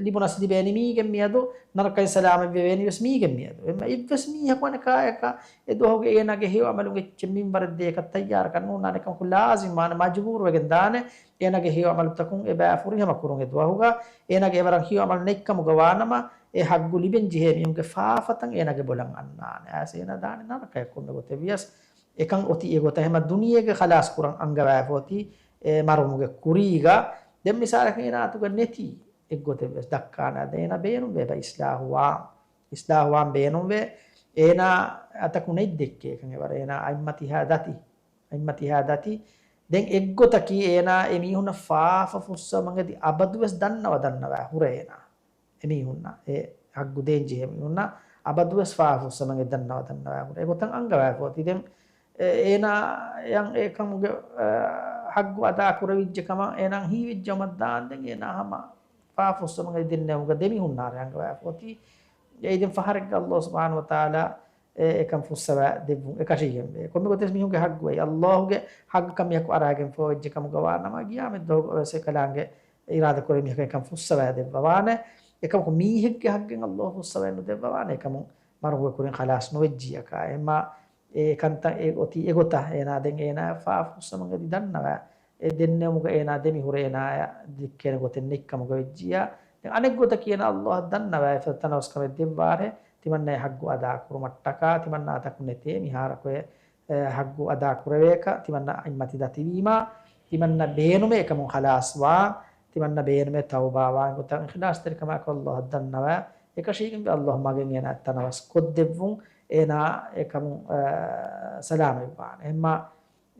ލިބުނަސް ލިބޭނީ މީގެން މިއަދު، ނަރަކައިން ސަލާމަތްވެވޭނީ ވެސް މީގެން މިއަދު. އެއްވެސް މީހަކު އަނެކާޔަކަށް އެދުވަހުގެ އޭނާގެ ހެޔޮ ޢަމަލުގެ އެއްޗެއް މިންވަރެއް ދޭކަށް ތައްޔާރަކަށް ނޫންނާނެ. އެކަމަކު ލާޒިމްވާނެ، މަޖުބޫރުވެގެން ދާނެ. އޭނާގެ ހެޔޮ ޢަމަލުތަކުން އެބައި ފުރިހަމަ ކުރުން އެދުވަހުގަ. އޭނާގެ އެވަރަށް ހެޔޮ ޢަމަލު ނެތްކަމުގަ ވާނަމަ، އެ ޙައްޤު ލިބެން ޖެހޭ މީހުންގެ ފާފަތައް އޭނާގެ ބޮލަށް އަންނާނެ. އައިސް އޭނާ ދާނެ ނަރަކަޔަށް ކޮންމެ ގޮތެއް ވިޔަސް. އެކަން އޮތީ އެގޮތަށް. ހަމަ ދުނިޔޭގެ ޚަލާޞް ކުރަން އަންގަވައިފަ އޮތީ އެ މަރުމުގެ ކުރީގަ. ދެން މިސާލަކަށް އޭނާ އަތުގަ ނެތީ އެއްގޮތެއް ވެސް ދައްކާނެ. އަދި އޭނާ ބޭނުންވޭ ބަ އިސްލާހުވާން. އިސްލާހުވާން ބޭނުންވޭ. އޭނާ އަތަކު ނެތް ދެއްކޭ އެކަން އެވަރަށް. އޭނާ އަތްމަތިހާ ދަތި. އަތްމަތިހާ ދަތި. ދެން އެއްގޮތަކީ އޭނާ އެ މީހުންނަށް ފާފަ ފުއްސަވަމަގެ އަދި އަބަދުވެސް ދަންނަވަ ދަންނަވާ ހުރޭ އޭނާ. އެ މީހުންނަށް އެ ހައްގު ދޭން ޖެހޭ މީހުންނަށް އަބަދުވެސް ފާފަ ފުއްސަވަމަގެ ދަންނަވަ ދަންނަވާ ހުރޭ. އެގޮތަށް އަންގަވާފަ އޮތީ. ދެން އެ، އޭނާ އެކަމުގެ، އަ، ހައްގު އަދާ ކުރެވިއްޖެ ކަމަށް އޭނާ ހީވެއްޖަމަށް ދާން ދެން އޭނާ ހަމަ ފާފަ ފުއްސަވަމުގެ ދެންނެވުމުގަ ދެމިހުންނާރެ އަންގަވާފަ އޮތީ. އެއީ ދެން ފަހަރެއްގަ އައްލާހު ސުބްޙާނަހު ވަތަޢާލާ އެ، އެކަން ފުއްސަވާ ދެއްވުން އެކަށީގެންވޭ. ކޮންމެ ގޮތެއް މީހުންގެ ހައްގު އެއީ. އައްލާހުގެ ހައްގަކަށް މީހަކު އަރާގެން ފޯވެއްޖެ ކަމުގަ ވާނަމަ، ގިޔާމަތް ދުވަހުގަ ވެސް އެކަލާނގެ އިރާދަކުރެ މީހަކަށް އެކަން ފުއްސަވާ ދެއްވަވާނެ. އެކަމަކު މީހެއްގެ ހައްގެއް އައްލާހު ފުއްސަވައެއް ނުދެއްވަވާނެ. އެކަމުން މަރުގެ ކުރިން ޚަލާސް ނުވެއްޖިއްޔާ ކާ. އެމާ އެ ކަންތައް އެ އޮތީ އެގޮތަށް. އޭނާ ދެން އޭނާ ފާފަ ފުއްސަވަމުގެ އަދި ދަންނަވާ. އެ ދެންނެވުމުގަ އޭނާ ދެމިހުރެ އޭނާޔަށް ދެއްކޭނެ ގޮތެއް ނެތްކަމުގަ ވެއްޖިއްޔާ. ދެން އަނެއްގޮތަކީ އޭނާ އައްލާހަށް ދަންނަވާ އެފަދަ ތަނަވަސްކަމެއް ދެއްވާރޭ. ތިމަންނަ އެ ހައްގު އަދާ ކުރުމަށްޓަކާ، ތިމަންނަ އަތަކު ނެތޭ މިހާރަކު އެ، އެ، ހައްގު އަދާ ކުރެވޭކަށް، ތިމަންނަ އަތްމަތި ދަތިވީމާ، ތިމަންނަ ބޭނުމޭ އެކަމުން ޚަލާސްވާ، ތިމަންނަ ބޭނުމޭ ތައުބާވާ ގޮތަށް އިޚްލާޞްތެރިކަމާއެކު އައްލާހަށް ދަންނަވާ، އެކަށީގެންވެ އައްލާހު މަގެން އޭނާ ތަނަވަސް ކޮށްދެއްވުން، އޭނާ އެކަމުން، އަ، ސަލާމަތްވާނެ. އެހެންމާ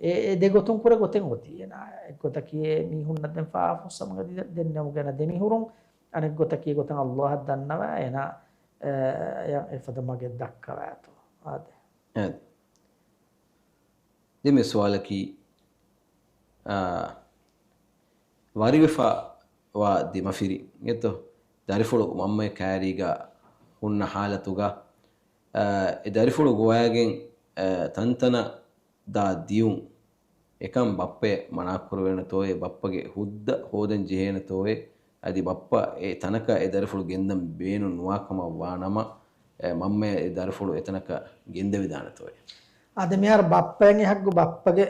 އެ، އެ ދެ ގޮތުން ކުރެ ގޮތެއް އޮތީ އޭނާ. އެއްގޮތަކީ އެ މީހުންނަށް ދެން ފާފަ ފުއްސަވަމުގެ އަދި ދެންނެވުމުގަ އޭނާ ދެމިހުރުން، އަނެއްގޮތަކީ އެގޮތަށް އައްލާހަށް ދަންނަވާ އޭނާ، އެ، އެ، އެފަދަ މަގެއް ދައްކަވާތޯ. އާދެ. އެ. ދެން މި ސުވާލަކީ، އާ، ވަރިވެފަ ވާ ދިމަފިރި އެތޯ، ދަރިފުޅު މަންމަ ކައިރީގަ ހުންނަ ހާލަތުގަ، އާ، އެ ދަރިފުޅު ގޮވައިގެން، އާ، ތަންތަނަށް ދާ ދިޔުން އެކަން ބައްޕައަށް މަނާ ކުރެވޭނެތޯއޭ، ބައްޕަގެ ހުއްދަ ހޯދަން ޖެހޭނެތޯއޭ، އަދި ބައްޕަ އެ ތަނަކަށް އެ ދަރިފުޅު ގެންދަން ބޭނުން ނުވާ ކަމަށް ވާ ނަމަ، އެ މަންމައަށް އެ ދަރިފުޅު އެތަނަކަށް ގެންދެވިދާނެތޯއޭ. އާދެ، މިހާރު ބައްޕައަށް އެ ހައްގު ބައްޕަގެ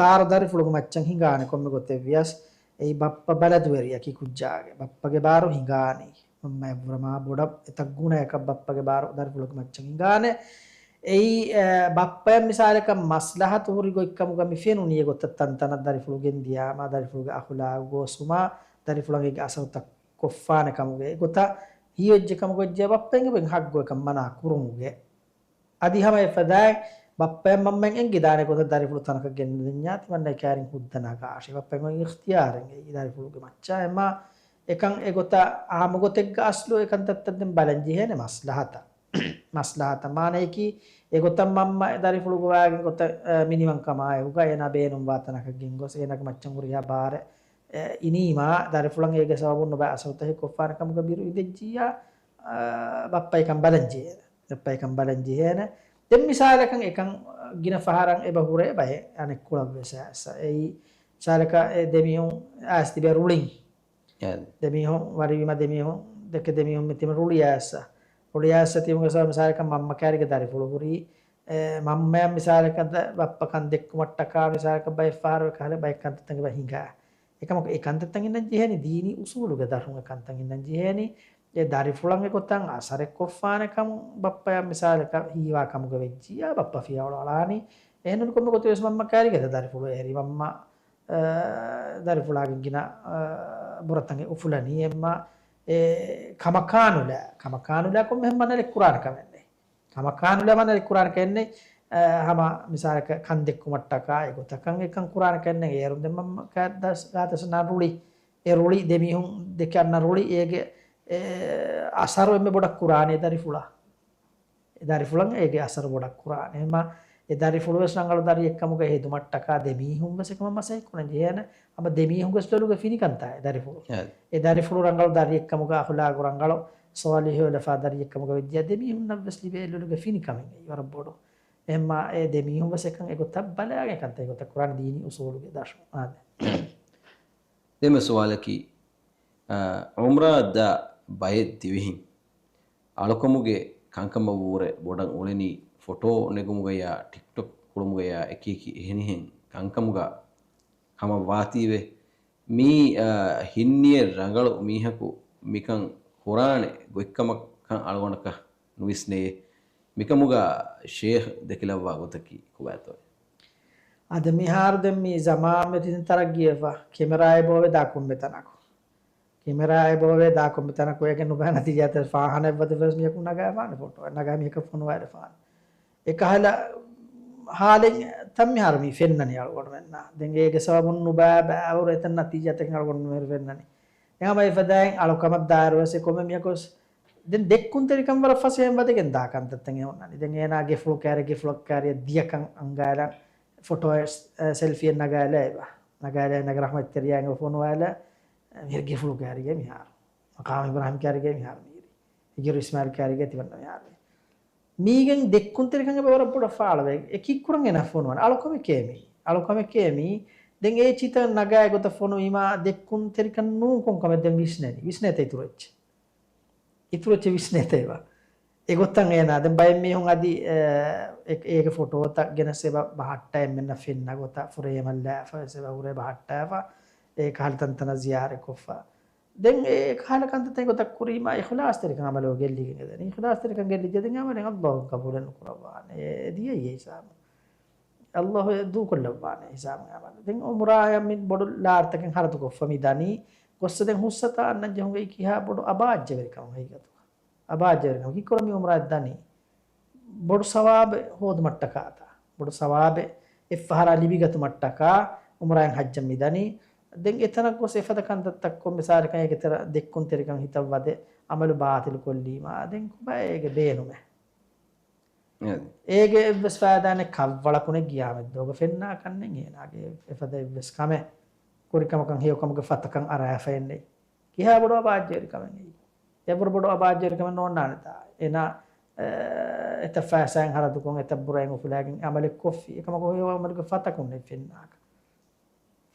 ބާރު ދަރިފުޅުގެ މައްޗަށް ހިނގާނެ ކޮންމެ ގޮތެއް ވިޔަސް. އެއީ ބައްޕަ ބަލަދުވެރިޔަކީ ކުއްޖާގެ. ބައްޕަގެ ބާރު ހިނގާނީ. މަންމައަށްވުރެ މާ ބޮޑަށް އެތައް ގުނަޔަކަށް ބައްޕަގެ ބާރު ދަރިފުޅުގެ މައްޗަށް ހިނގާނެ. އެއީ، އެ، ބައްޕައަށް މިސާލަކަށް މަސްލަހަތު ހުރި ގޮތްކަމުގަ މި ފެނުނީ އެގޮތަށް ތަންތަނަށް ދަރިފުޅު ގެންދިޔާމާ، ދަރިފުޅުގެ އަޚުލާގު ގޯސްވުމާ، ދަރިފުޅަށް އޭގެ އަސަރުތައް ކޮށްފާނެ ކަމުގެ އެގޮތަށް ހީވެއްޖެ ކަމުގަ ވެއްޖެ ބައްޕައަށް އެބަ ހައްގު އެކަން މަނާ ކުރުމުގެ. އަދި ހަމަ އެފަދައިން ބައްޕައަށް މަންމައަށް އެނގިދާނެ ގޮތަށް ދަރިފުޅު ތަނަކަށް ގެންދަންޏާ ތިމަންނަ ކައިރިން ހުއްދަ ނަގާށޭ. ބައްޕަގެ އިޚްތިޔާރެއް އެއީ ދަރިފުޅުގެ މައްޗަށް. އެމާ އެކަން އެގޮތަށް އާއްމު ގޮތެއްގަ އަސްލު އެކަންތައްތައް ދެން ބަލަން ޖެހޭނެ މަސްލަހަތަށް. މަސްލަހަތަށް މާނަޔަކީ އެގޮތަށް މަންމަ ދަރިފުޅު ގޮވާގެން ގޮތަށް، އަ، މިނިވަންކަމާއެކުގަ އޭނާ ބޭނުންވާ ތަނަކަށް ގެންގޮސް އޭނާގެ މައްޗަށް ހުރިހާ ބާރެއް، އެ، އިނީމާ ދަރިފުޅަށް އޭގެ ސަބަބުން ނުބަ އަސަރުތަކެއް ކޮށްފާނެ ކަމުގަ ބިރު އިނދެއްޖިއްޔާ، އަ، ބައްޕަ އެކަން ބަލަން ޖެހޭނެ. ބައްޕަ އެކަން ބަލަން ޖެހޭނެ. ދެން މިސާލަކަށް އެކަން ގިނަ ފަހަރަށް އެބަ ހުރޭ ބައެއް އަނެއްކޮޅަށް ވެސް އައިސް. އެއީ މިސާލަކަށް އެ ދެމީހުން އައިސް ތިބޭ ރުޅިން. އެ. ދެމީހުން ވަރިވީމަ ދެމީހުން ދެކެ ދެމީހުން މި ތިމަ ރުޅި އައިސް. ރުޅި އައިސް ތިމުގެ ސަބަބު މިސާލަކަށް މަންމަ ކައިރީގެ ދަރިފުޅު ހުރީ. އެ، މަންމައަށް މިސާލަކަށް ދަ-، ބައްޕަ ކަން ދެއްކުމަށްޓަކާ މިސާލަކަށް ބައެއް ފަހަރު އެކަހަލަ ބައެއް ކަންތައްތައް އެބަ ހިނގާ. އެކަމަކު އެ ކަންތައްތައް އިންނަން ޖެހޭނީ ދީނީ އުސޫލުގެ ދަށުން އެ ކަންތައް އިންނަން ޖެހޭނީ. އެ ދަރިފުޅަށް އެގޮތަށް އަސަރެއް ކޮށްފާނެ ކަމުން ބައްޕަޔަށް މިސާލަކަށް ހީވާ ކަމުގަ ވެއްޖިއްޔާ ބައްޕަ ފިޔަވަޅު އަޅާނީ. އެހެންނޫން ކޮންމެ ގޮތެއް ވެސް މަންމަ ކައިރީގަ ދަރިފުޅު އެހެރީ މަންމަ، އަ، ދަރިފުޅާގެން ގިނަ، އަ، ބުރަތަން އެ އުފުލަނީ. އެމާ އެ ކަމަކާނުލާ، ކަމަކާނުލާ ކޮންމެހެން މަނަލެއް ކުރާނެ ކަމެއް ނެތް. ކަމަކާނުލާ މަނަލެއް ކުރާނެ ކަމެއް ނެތް. އަ، ހަމަ މިސާލަކަށް ކަން ދެއްކުމަށްޓަކާ އެގޮތަކަށް އެކަން ކުރާނެ ކަމެއް ނެތް. އޭރުން ދެން މަންމަ ކަ-، ދަސް-، ގާތަށް ނާ ރުޅި. އެ ރުޅި ދެމީހުން ދެކެ އަންނަ ރުޅި އޭގެ، އެ، އަސަރު އެންމެ ބޮޑަށް ކުރާނީ ދަރިފުޅަށް. އެ ދަރިފުޅަށް އޭގެ އަސަރު ބޮޑަށް ކުރާނެ. އެހެންމާ އެ ދަރިފުޅު ވެސް ރަނގަޅު ދަރިއެއްކަމުގަ ހެދުމަށްޓަކާ ދެމީހުން ވެސް އެކަމަށް މަސައްކަތް ކުރަން ޖެހޭނެ. ހަމަ ދެމީހުން ވެސް ލޮލުގަ ފިނި ކަންތާ އެ ދަރިފުޅު. އެ. އެ ދަރިފުޅު ރަނގަޅު ދަރިއެއްކަމުގަ އަޚުލާގު ރަނގަޅު ސޯލިހު އުލަފާ ދަރިއެއްކަމުގަ ވެއްޖިއްޔާ ދެމީހުންނަށް ވެސް ލިބޭ ލޮލުގަ ފިނި ކަމެއް އެއީ ވަރަށް ބޮޑު. އެހެންމާ އެ ދެމީހުން ވެސް އެކަން އެގޮތަށް ބަލާގެން ކަންތައް އެގޮތަށް ކުރާނެ ދީނީ އުސޫލުގެ ދަށުން. އާދެ. ދެން މި ސުވާލަކީ، އަ، އުމްރާ ދާ ބައެއް ދިވެހިން އަޅުކަމުގެ ކަންކަމަށްވުރެ ބޮޑަށް އުޅެނީ ފޮޓޯ ނެގުމުގަޔާ ޓިކްޓޮކް ހުޅުމުގަޔާ އެކިއެކި އެހެނިހެން ކަންކަމުގަ ކަމަށް ވާތީވެ. މީ، އަ، ހިންނިޔަތް ރަނގަޅު މީހަކު މިކަން ކުރާނެ ގޮތްކަމަށްކަން އަޅުގަނޑަކަށް ނުވިސްނެޔޭ. މިކަމުގަ ޝޭޚް ދެކިލައްވާ ގޮތަކީ ކޮބާތޯއޭ؟ އަދި މިހާރު ދެން މި ޒަމާން މެތިން ތަރައްގީވެފަ، ކެމެރާއެއް ބޯވެ ދާ ކޮންމެ ތަނަކު. ކެމެރާއެއް ބޯވޭ ދާ ކޮންމެ ތަނަކު އޭގެ ނުބައި ނަތީޖާތައް ފާހާނަ އެއްވަދެ ވެސް މިޔަކު ނަގާފާނެ ފޮޓޯ. ނަގާ މީހަކަށް ފޮނުވާލެފާނެ. އެކަހަލަ ހާލެއް ތަން މިހާރު މީ ފެންނަނީ އަޅުގަނޑުމެންނާ. ދެން އޭގެ ސަބަބުން ނުބައި ބައިވަރު އެތަން ނަތީޖާތަކެއް އަޅުގަނޑުމެން ފެންނަނީ. އެހާމަ އެފަދައިން އަޅުކަމަށް ދާއިރު ވެސް އެ ކޮންމެ މިޔަކު ވެސް ދެން ދެއްކުންތެރިކަން ވަރަށް ފަސޭހައިން ވަދެގެން ދާ ކަންތައްތައް އެ އޮންނަނީ. ދެން އޭނާ ގެފުޅު ކައިރި ގެފުޅަށް ކައިރިއަށް ދިޔަކަން އަންގާލަން ފޮޓޯ ސެލްފީއެއް ނަގާލަ އެބަ. ނަގާލަ އޭނާގެ ރަހްމަތްތެރިޔާ އެނގި ފޮނުވާލަ މިހިރަ ގެފުޅު ކައިރިގެ މިހާރު. މަޤާމު އިބްރާހިމް ކައިރިގެ މިހާރު މީރި. ހިޖުރު އިސްމާއިލް ކައިރިގެ ތިބަންނަ މިހާރު. މީގެން ދެއްކުންތެރިކަން އެބަ ވަރަށް ބޮޑަށް ފާޅުވޭ. އެ ކީއްކުރަން އޭނާ ފޮނުވާނެ؟ އަޅުކަމެކޭ މީ. އަޅުކަމެކޭ މީ. ދެން އޭ ޗިތައް ނަގާ އެގޮތަށް ފޮނުވީމާ ދެއްކުންތެރިކަން ނޫން ކޮން ކަމެއް ދެން ވިސްނޭނީ. ވިސްނޭތަ އިތުރު އެއްޗެއް؟ އިތުރު އެއްޗެއް ވިސްނޭތަ އެބަ؟ އެގޮތަށް އޭނާ ދެން ބައެއް މީހުން އަދި، އެ، އޭގެ ފޮޓޯތައް ގެނެސް އެބަ ބަހައްޓާ އެންމެންނަށް ފެންނަ ގޮތަށް ފުރޭމަށް ލާފަ ވެސް އެބަ ހުރޭ ބަހައްޓާފަ އެ ކަހަލަ ތަންތަނަށް ޒިޔާރަތް ކޮށްފަ. ދެން އެ ކަހަލަ ކަންތައްތައް ގޮތަށް ކުރީމާ އިޚްލާޞްތެރިކަން އަމަލު ގެއްލިގެން އެދެނީ. އިޚްލާޞްތެރިކަން ގެއްލިއްޖެ ދެން އަމަލެއް ﷲ ގެން ޤަބޫލެއް ނުކުރައްވާނެ. އެ ދިޔައީ އެ ހިސާބު. ﷲ ދޫކޮށްލައްވާނެ ހިސާބުގެ އަމަލު. ދެން އުމްރާއަށް މި ބޮޑު ލާރިތަކެއް ހަރަދުކޮށްފަ މި ދަނީ. ގޮއްސަ ދެން ހުސްއަތާ އަންނަން ޖެހުން އެއީ ކިހާ ބޮޑު އަބާއްޖަވެރިކަމެއް ހަގީގަތުގަ. އަބާއްޖަވެރިކަމެއް. ކީއްކުރަން މި އުމްރާއަށް ދަނީ؟ ބޮޑު ސަވާބެއް ހޯދުމަށްޓަކާތަ؟ ބޮޑު ސަވާބެއް އެއްފަހަރާ ލިބިގަތުމަށްޓަކާ އުމްރާއިން ޙައްޖަށް މި ދަނީ. ދެން އެތަނަށް ގޮސް އެފަދަ ކަންތައްތައް ކޮށް މިސާލަކަށް އޭގެ ތެރެ ދެއްކުންތެރިކަން ހިތަށް ވަދެ އަމަލު ބާޠިލު ކޮށްލީމާ ދެން ކޮބާ އޭގެ ބޭނުމެއް؟ އެ. އޭގެ އެއްވެސް ފައިދާ ނެތް ކަށްވަޅަކު ނެތް ގިޔާމަތްދުވަހުގަ ފެންނާ ކަންނެތް އޭނާގެ އެފަދަ އެއްވެސް ކަމެއް. ކުރި ކަމަކަށް ހެޔޮ ކަމުގެ ފަތަކަށް އަރާފައެއް ނެތް. ކިހާ ބޮޑު އަބާއްޖަވެރިކަމެއް އެއީ؟ އެއްވަރު ބޮޑު އަބާއްޖަވެރިކަމެއް ނޯންނާނެތާ. އޭނާ، އެ، އެތައް ފައިސާއިން ހަރަދުކޮށް އެތައް ބުރައިން އުފުލާގެން އަމަލެއް ކޮށްފި. އެކަމަކު ހެޔޮ އަމަލުގެ ފަތަކުން ނެތް ފެންނާކަށް.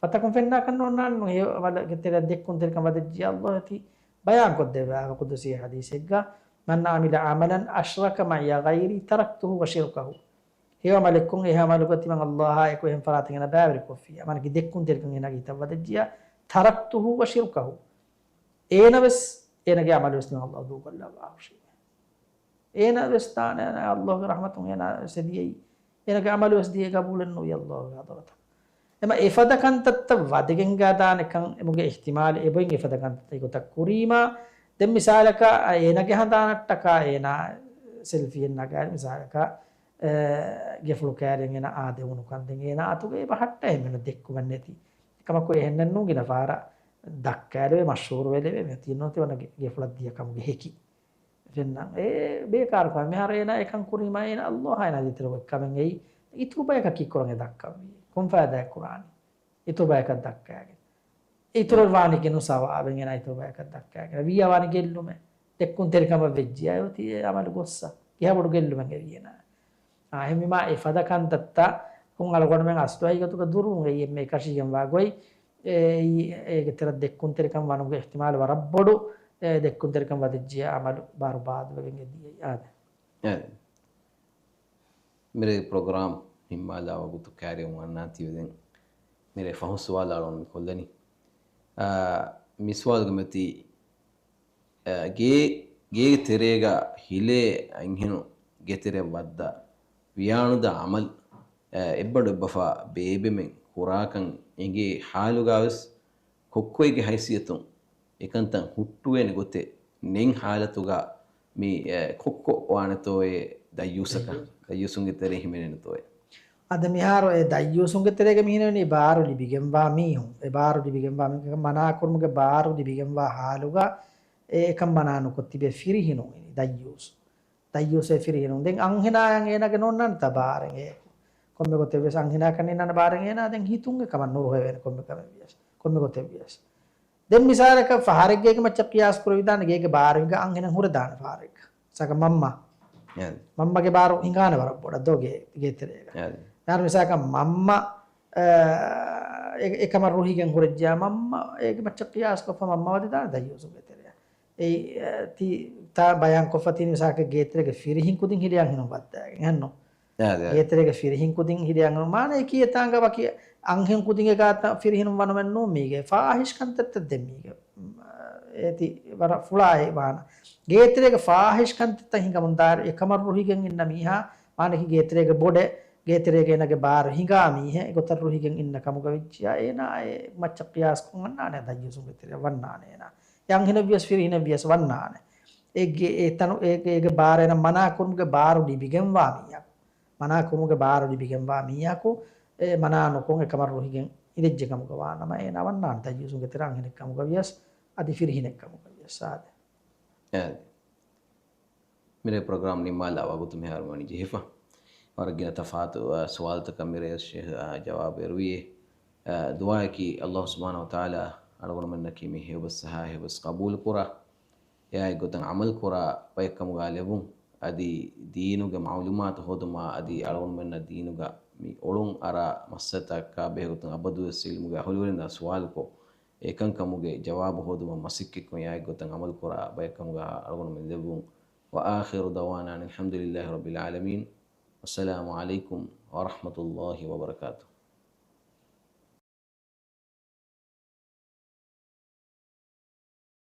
ފަތަކުން ފެންނާކަށް ނޯންނާނެ ނޫން. ހެޔޮ އަމަލެއްގެ ތެރެއަށް ދެއްކުންތެރިކަން ވަދެއްޖިޔާ ﷲ އޭތި ބަޔާންކޮށްދެއްވާ ޤުދުސީ ޙަދީޘެއްގަ، "من عمل عملا أشرك معي غيري تركته وشركه." ހެޔޮ އަމަލެއްކޮށް އެހެ އަމަލުގަ ތިމަން ﷲއާ އެކު އެހެން ފަރާތެއް އޭނަ ބައިވެރިކޮށްފިއްޔާ، މާނަކީ ދެއްކުންތެރިކަން އޭނާގެ ހިތަށް ވަދެއްޖިޔާ، "تركته وشركه." އޭނަ ވެސް، އޭނަގެ އަމަލު ވެސް ތިމަން ﷲ ދޫކޮށްލައްވާ ހުށީމޭ. އޭނަ ވެސް ތާނަ ﷲގެ ރަޙްމަތުން އޭނަ ވެސް ދިޔައީ. އޭނަގެ އަމަލު ވެސް ދިޔައީ ޤަބޫލެއް ނުވި ﷲގެ ޙަޟްރަތަށް. އެމަ އެފަދަ ކަންތައްތައް ވަދެގެން ގާދާނެކަން އެމުގެ އިޙްތިމާލު އެބޮތް އެފަދަ ކަންތައްތައް ގޮތަށް ކުރީމާ، ދެން މިސާލަކަށް އޭނަގެ ހަނދާނަށްޓަކާ އޭނާ ސެލްފީއެއް ނަގާ މިސާލަކަށް، އެ، ގެފުޅު ކައިރިއަށް އޭނަ އާދެވުނުކަން ދެން އޭނާ އަތުގައި ބަހައްޓާ އެހެން ދެއްކުމެއް ނެތި. އެކަމަކު އެހެންނެއް ނޫން ގިނަ ފަހަރަށް ދައްކާލެވޭ މަޝްހޫރުވެލެވޭ މި ތިން ނުވަތަ ވަނަ ގެ-، ގެފުޅަށް ދިޔަ ކަމުގެ ހެކި. ފެންނަން. އެ ބޭކާރު ކަމެއް. މިހާރު އޭނާ އެކަން ކުރީމާ އޭނާ ﷲ އާ އޭނާ ދޭތެރޭ އޮތް ކަމެއް އެއީ. އިތުރު ބަޔަކަށް ކީއްކުރަން އެ ދައްކަންވީ؟ ކޮން ފައިދާއެއް ކުރާނީ؟ އިތުރު ބަޔަކަށް ދައްކައިގެން. އިތުރަށް ވާނީ ކިހިނެއް ސަވާބެއް އޭނާ އިތުރު ބަޔަކަށް ދައްކައިގެން. ވިއްޔާ ވާނީ ގެއްލުމެއް. ދެއްކުންތެރިކަމަށް ވެއްޖިއްޔާ އޮތީ އެ އަމަލު ގޮއްސަ. ކިހާ ބޮޑު ގެއްލުމެއް އެވީ އޭނާ. އާ، އެހެންވީމާ އެފަދަ ކަންތައްތައް ކޮން އަޅުގަނޑުމެން އަސްލު ހަގީގަތުގަ ދުރުވުން އެއީ އެންމެ އެކަށީގެންވާ ގޮތް. އެ، އެ، އޭގެ ތެރެ ދެއްކުންތެރިކަން ވަނުގެ އިޙްތިމާލު ވަރަށް ބޮޑު. އެ، ދެއްކުންތެރިކަން ވަދެއްޖިޔާ އަމަލު ބަރުބާދުވެގެން އެދިޔައީ. އާދެ. އާދެ. މިރޭ ޕްރޮގްރާމް ހިންމާލާ ވަގުތު ކައިރިވަން ވަންނާތީވެ ދެން މިރޭ ފަހު ސުވާލު އަޅުގަނޑު މި ކޮށްލަނީ. އާ، މި ސުވާލުގެ މަތީ އަ، ގޭ، ގޭގެ ތެރޭގަ ހިލޭ އަންހެނު ގޭތެރެއަށް ވައްދާ ވިޔާނުދާ އަމަލު، އަ، އެއްބަނޑު އެއްބަފާ ބޭބެމެން ކުރާކަން އެނގޭ ހާލުގަވެސް ކޮއްކޮއެއްގެ ހައިސިއްޔަތުން އެކަންތައް ހުއްޓުވޭނެ ގޮތެއް ނެތް ހާލަތުގަ މި، އަ، ކޮއްކޮ ވާނެތޯއޭ ދައްޔޫސަކަށް؟ ދައްޔޫސުންގެ ތެރެއިން ހިމެނޭނެތޯއޭ؟ އަދި މިހާރު އެ ދައްޔޫސުންގެ ތެރޭގަ މި ހިމެނެނީ ބާރު ލިބިގެންވާ މީހުން. އެ ބާރު ލިބިގެންވާ މީހުން، މަނާކުރުމުގެ ބާރު ލިބިގެންވާ ހާލުގަ އެ އެކަން މަނާ ނުކޮށް ތިބޭ ފިރިހެނުން އިނީ ދައްޔޫސް. ދައްޔޫސޭ ފިރިހެނުން. ދެން އަންހެނާޔަށް އޭނާގެ ނޯންނާނެތާ ބާރެއް އެ ކޮންމެ ގޮތެއް ވެސް އަންހެނާކަށް ނިންނާނެ ބާރެއް އޭނާ ދެން ހިތުން އެ ކަމަށް ނުރުހެވޭނެ ކޮންމެ ކަމެއް ވިޔަސް، ކޮންމެ ގޮތެއް ވިޔަސް. ދެން މިސާލަކަށް ފަހަރެއްގޭގެ މައްޗަށް ޤިޔާސް ކުރެވިދާނެ ގޭގެ ބާރު ހިނގާ އަންހެނެއް ހުރެދާނެ ފަހަރެއްގަ. ސަކަ މަންމަ. އެ. މަންމަގެ ބާރު ހިނގާނެ ވަރަށް ބޮޑަށް ދޯ ގޭ، ގޭތެރޭގަ. އެ. މިހާރު މިސާލަކަށް މަންމަ، އަ، އެ، އެކަމަށް ރުހިގެން ހުރެއްޖިޔާ މަންމަ އޭގެ މައްޗަށް ޤިޔާސް ކޮށްފަ މަންމަ ވަދެދާނެ ދައްޔޫސުންގެ ތެރެއަށް. އެއީ، އަ، ތި، ތާ ބަޔާން ކޮށްފަ ތިން މިސާލަކަށް ގޭތެރޭގެ ފިރިހިން ކުދިން ހިލޭ އަންހެނުން ވައްދާގެން. އެހެންނު؟ އާދެ، އާދެ. ގޭތެރޭގެ ފިރިހިން ކުދިން ހިލޭ އަންހެނުން މާނަ އެކީ އެތާނގަ ވަކި އަންހެން ކުދިންގެ ގާތަށް ފިރިހެނުން ވަނުމެއް ނޫން މީގެ. ފާހިޝް ކަންތައްތައް ދެން މީގެ. އޭތި ވަރަށް ފުޅާ އެ ވާނަ. ގޭތެރޭގެ ފާހިޝް ކަންތައްތައް ހިނގަމުން ދާއިރު އެކަމަށް ރުހިގެން އިންނަ މީހާ، މާނައަކީ ގޭތެރޭގެ ބޮޑެއް، ގޭތެރޭގެ އޭނާގެ ބާރު ހިނގާ މީހެއް، އެގޮތަށް ރުހިގެން އިންނަ ކަމުގަ ވެއްޖިޔާ، އޭނާ އެ މައްޗަށް ޤިޔާސްކޮށް އަންނާނެ ދައްޔޫސުންގެ ތެރެއަށް ވަންނާނެ އޭނާ. އެ އަންހެނެއްވިޔަސް ފިރިހެނެއްވިޔަސް ވަންނާނެ. އޭގެ، އޭ ތަނު، އޭގެ، އޭގެ ބާރު އޭނަ މަނާ ކުރުމުގެ ބާރު ލިބިގެންވާ މީހަކު. މަނާ ކުރުމުގެ ބާރު ލިބިގެންވާ މީހަކު، އެ މަނާ ނުކޮށް އެކަމަށް ރުހިގެން އިނދެއްޖެ ކަމުގަ ވާނަމަ، އޭނަ ވަންނާނެ ދައްޔޫސުންގެ ތެރެއިން އަންހެނެއް ކަމުގަ ވިޔަސް، އަދި ފިރިހެނެއް ކަމުގަ ވިޔަސް. އާދެ. އާދެ. މިރޭ ޕްރޮގްރާމް ނިންމާލާ ވަގުތު މިހާރު ވަނީ ޖެހިފަ. ވަރަށް ގިނަ ތަފާތު، އާ، ސުވާލުތަކަށް މިރޭ ޝޭހް، އާ، ޖަވާބު އެރުވިއޭ. އާ، ދުޢާއަކީ ﷲ ސުބްޙާނަހޫ ވަތަޢާލާ އަޅުގަނޑުމެންނަކީ މި ހެޔޮބަސް ސަހާ ހެޔޮބަސް ޤަބޫލުކުރާ، އެއާއެއް ގޮތަށް ޢަމަލުކުރާ ބައެއްކަމުގަ ލެއްވުން، އަދި ދީނުގެ މަޢުލޫމާތު ހޯދުމާ، އަދި އަޅުގަނޑުމެންނަށް ދީނުގަ މި އޮޅުން އަރާ މައްސަލަތަކާ ބެހޭގޮތުން އަބަދުވެސް ޢިލްމުގެ އަހުލުވެރިންނާ ސުވާލުކޮށް، އެކަންކަމުގެ ޖަވާބު ހޯދުމަށް މަސައްކަތްކޮށް، އެއާއެއް ގޮތަށް ޢަމަލުކުރާ ބައެއްކަމުގަ އަޅުގަނޑުމެން ލެއްވުން. وآخر دعوانا أن الحمد لله رب العالمين. والسلام عليكم ورحمة الله وبركاته.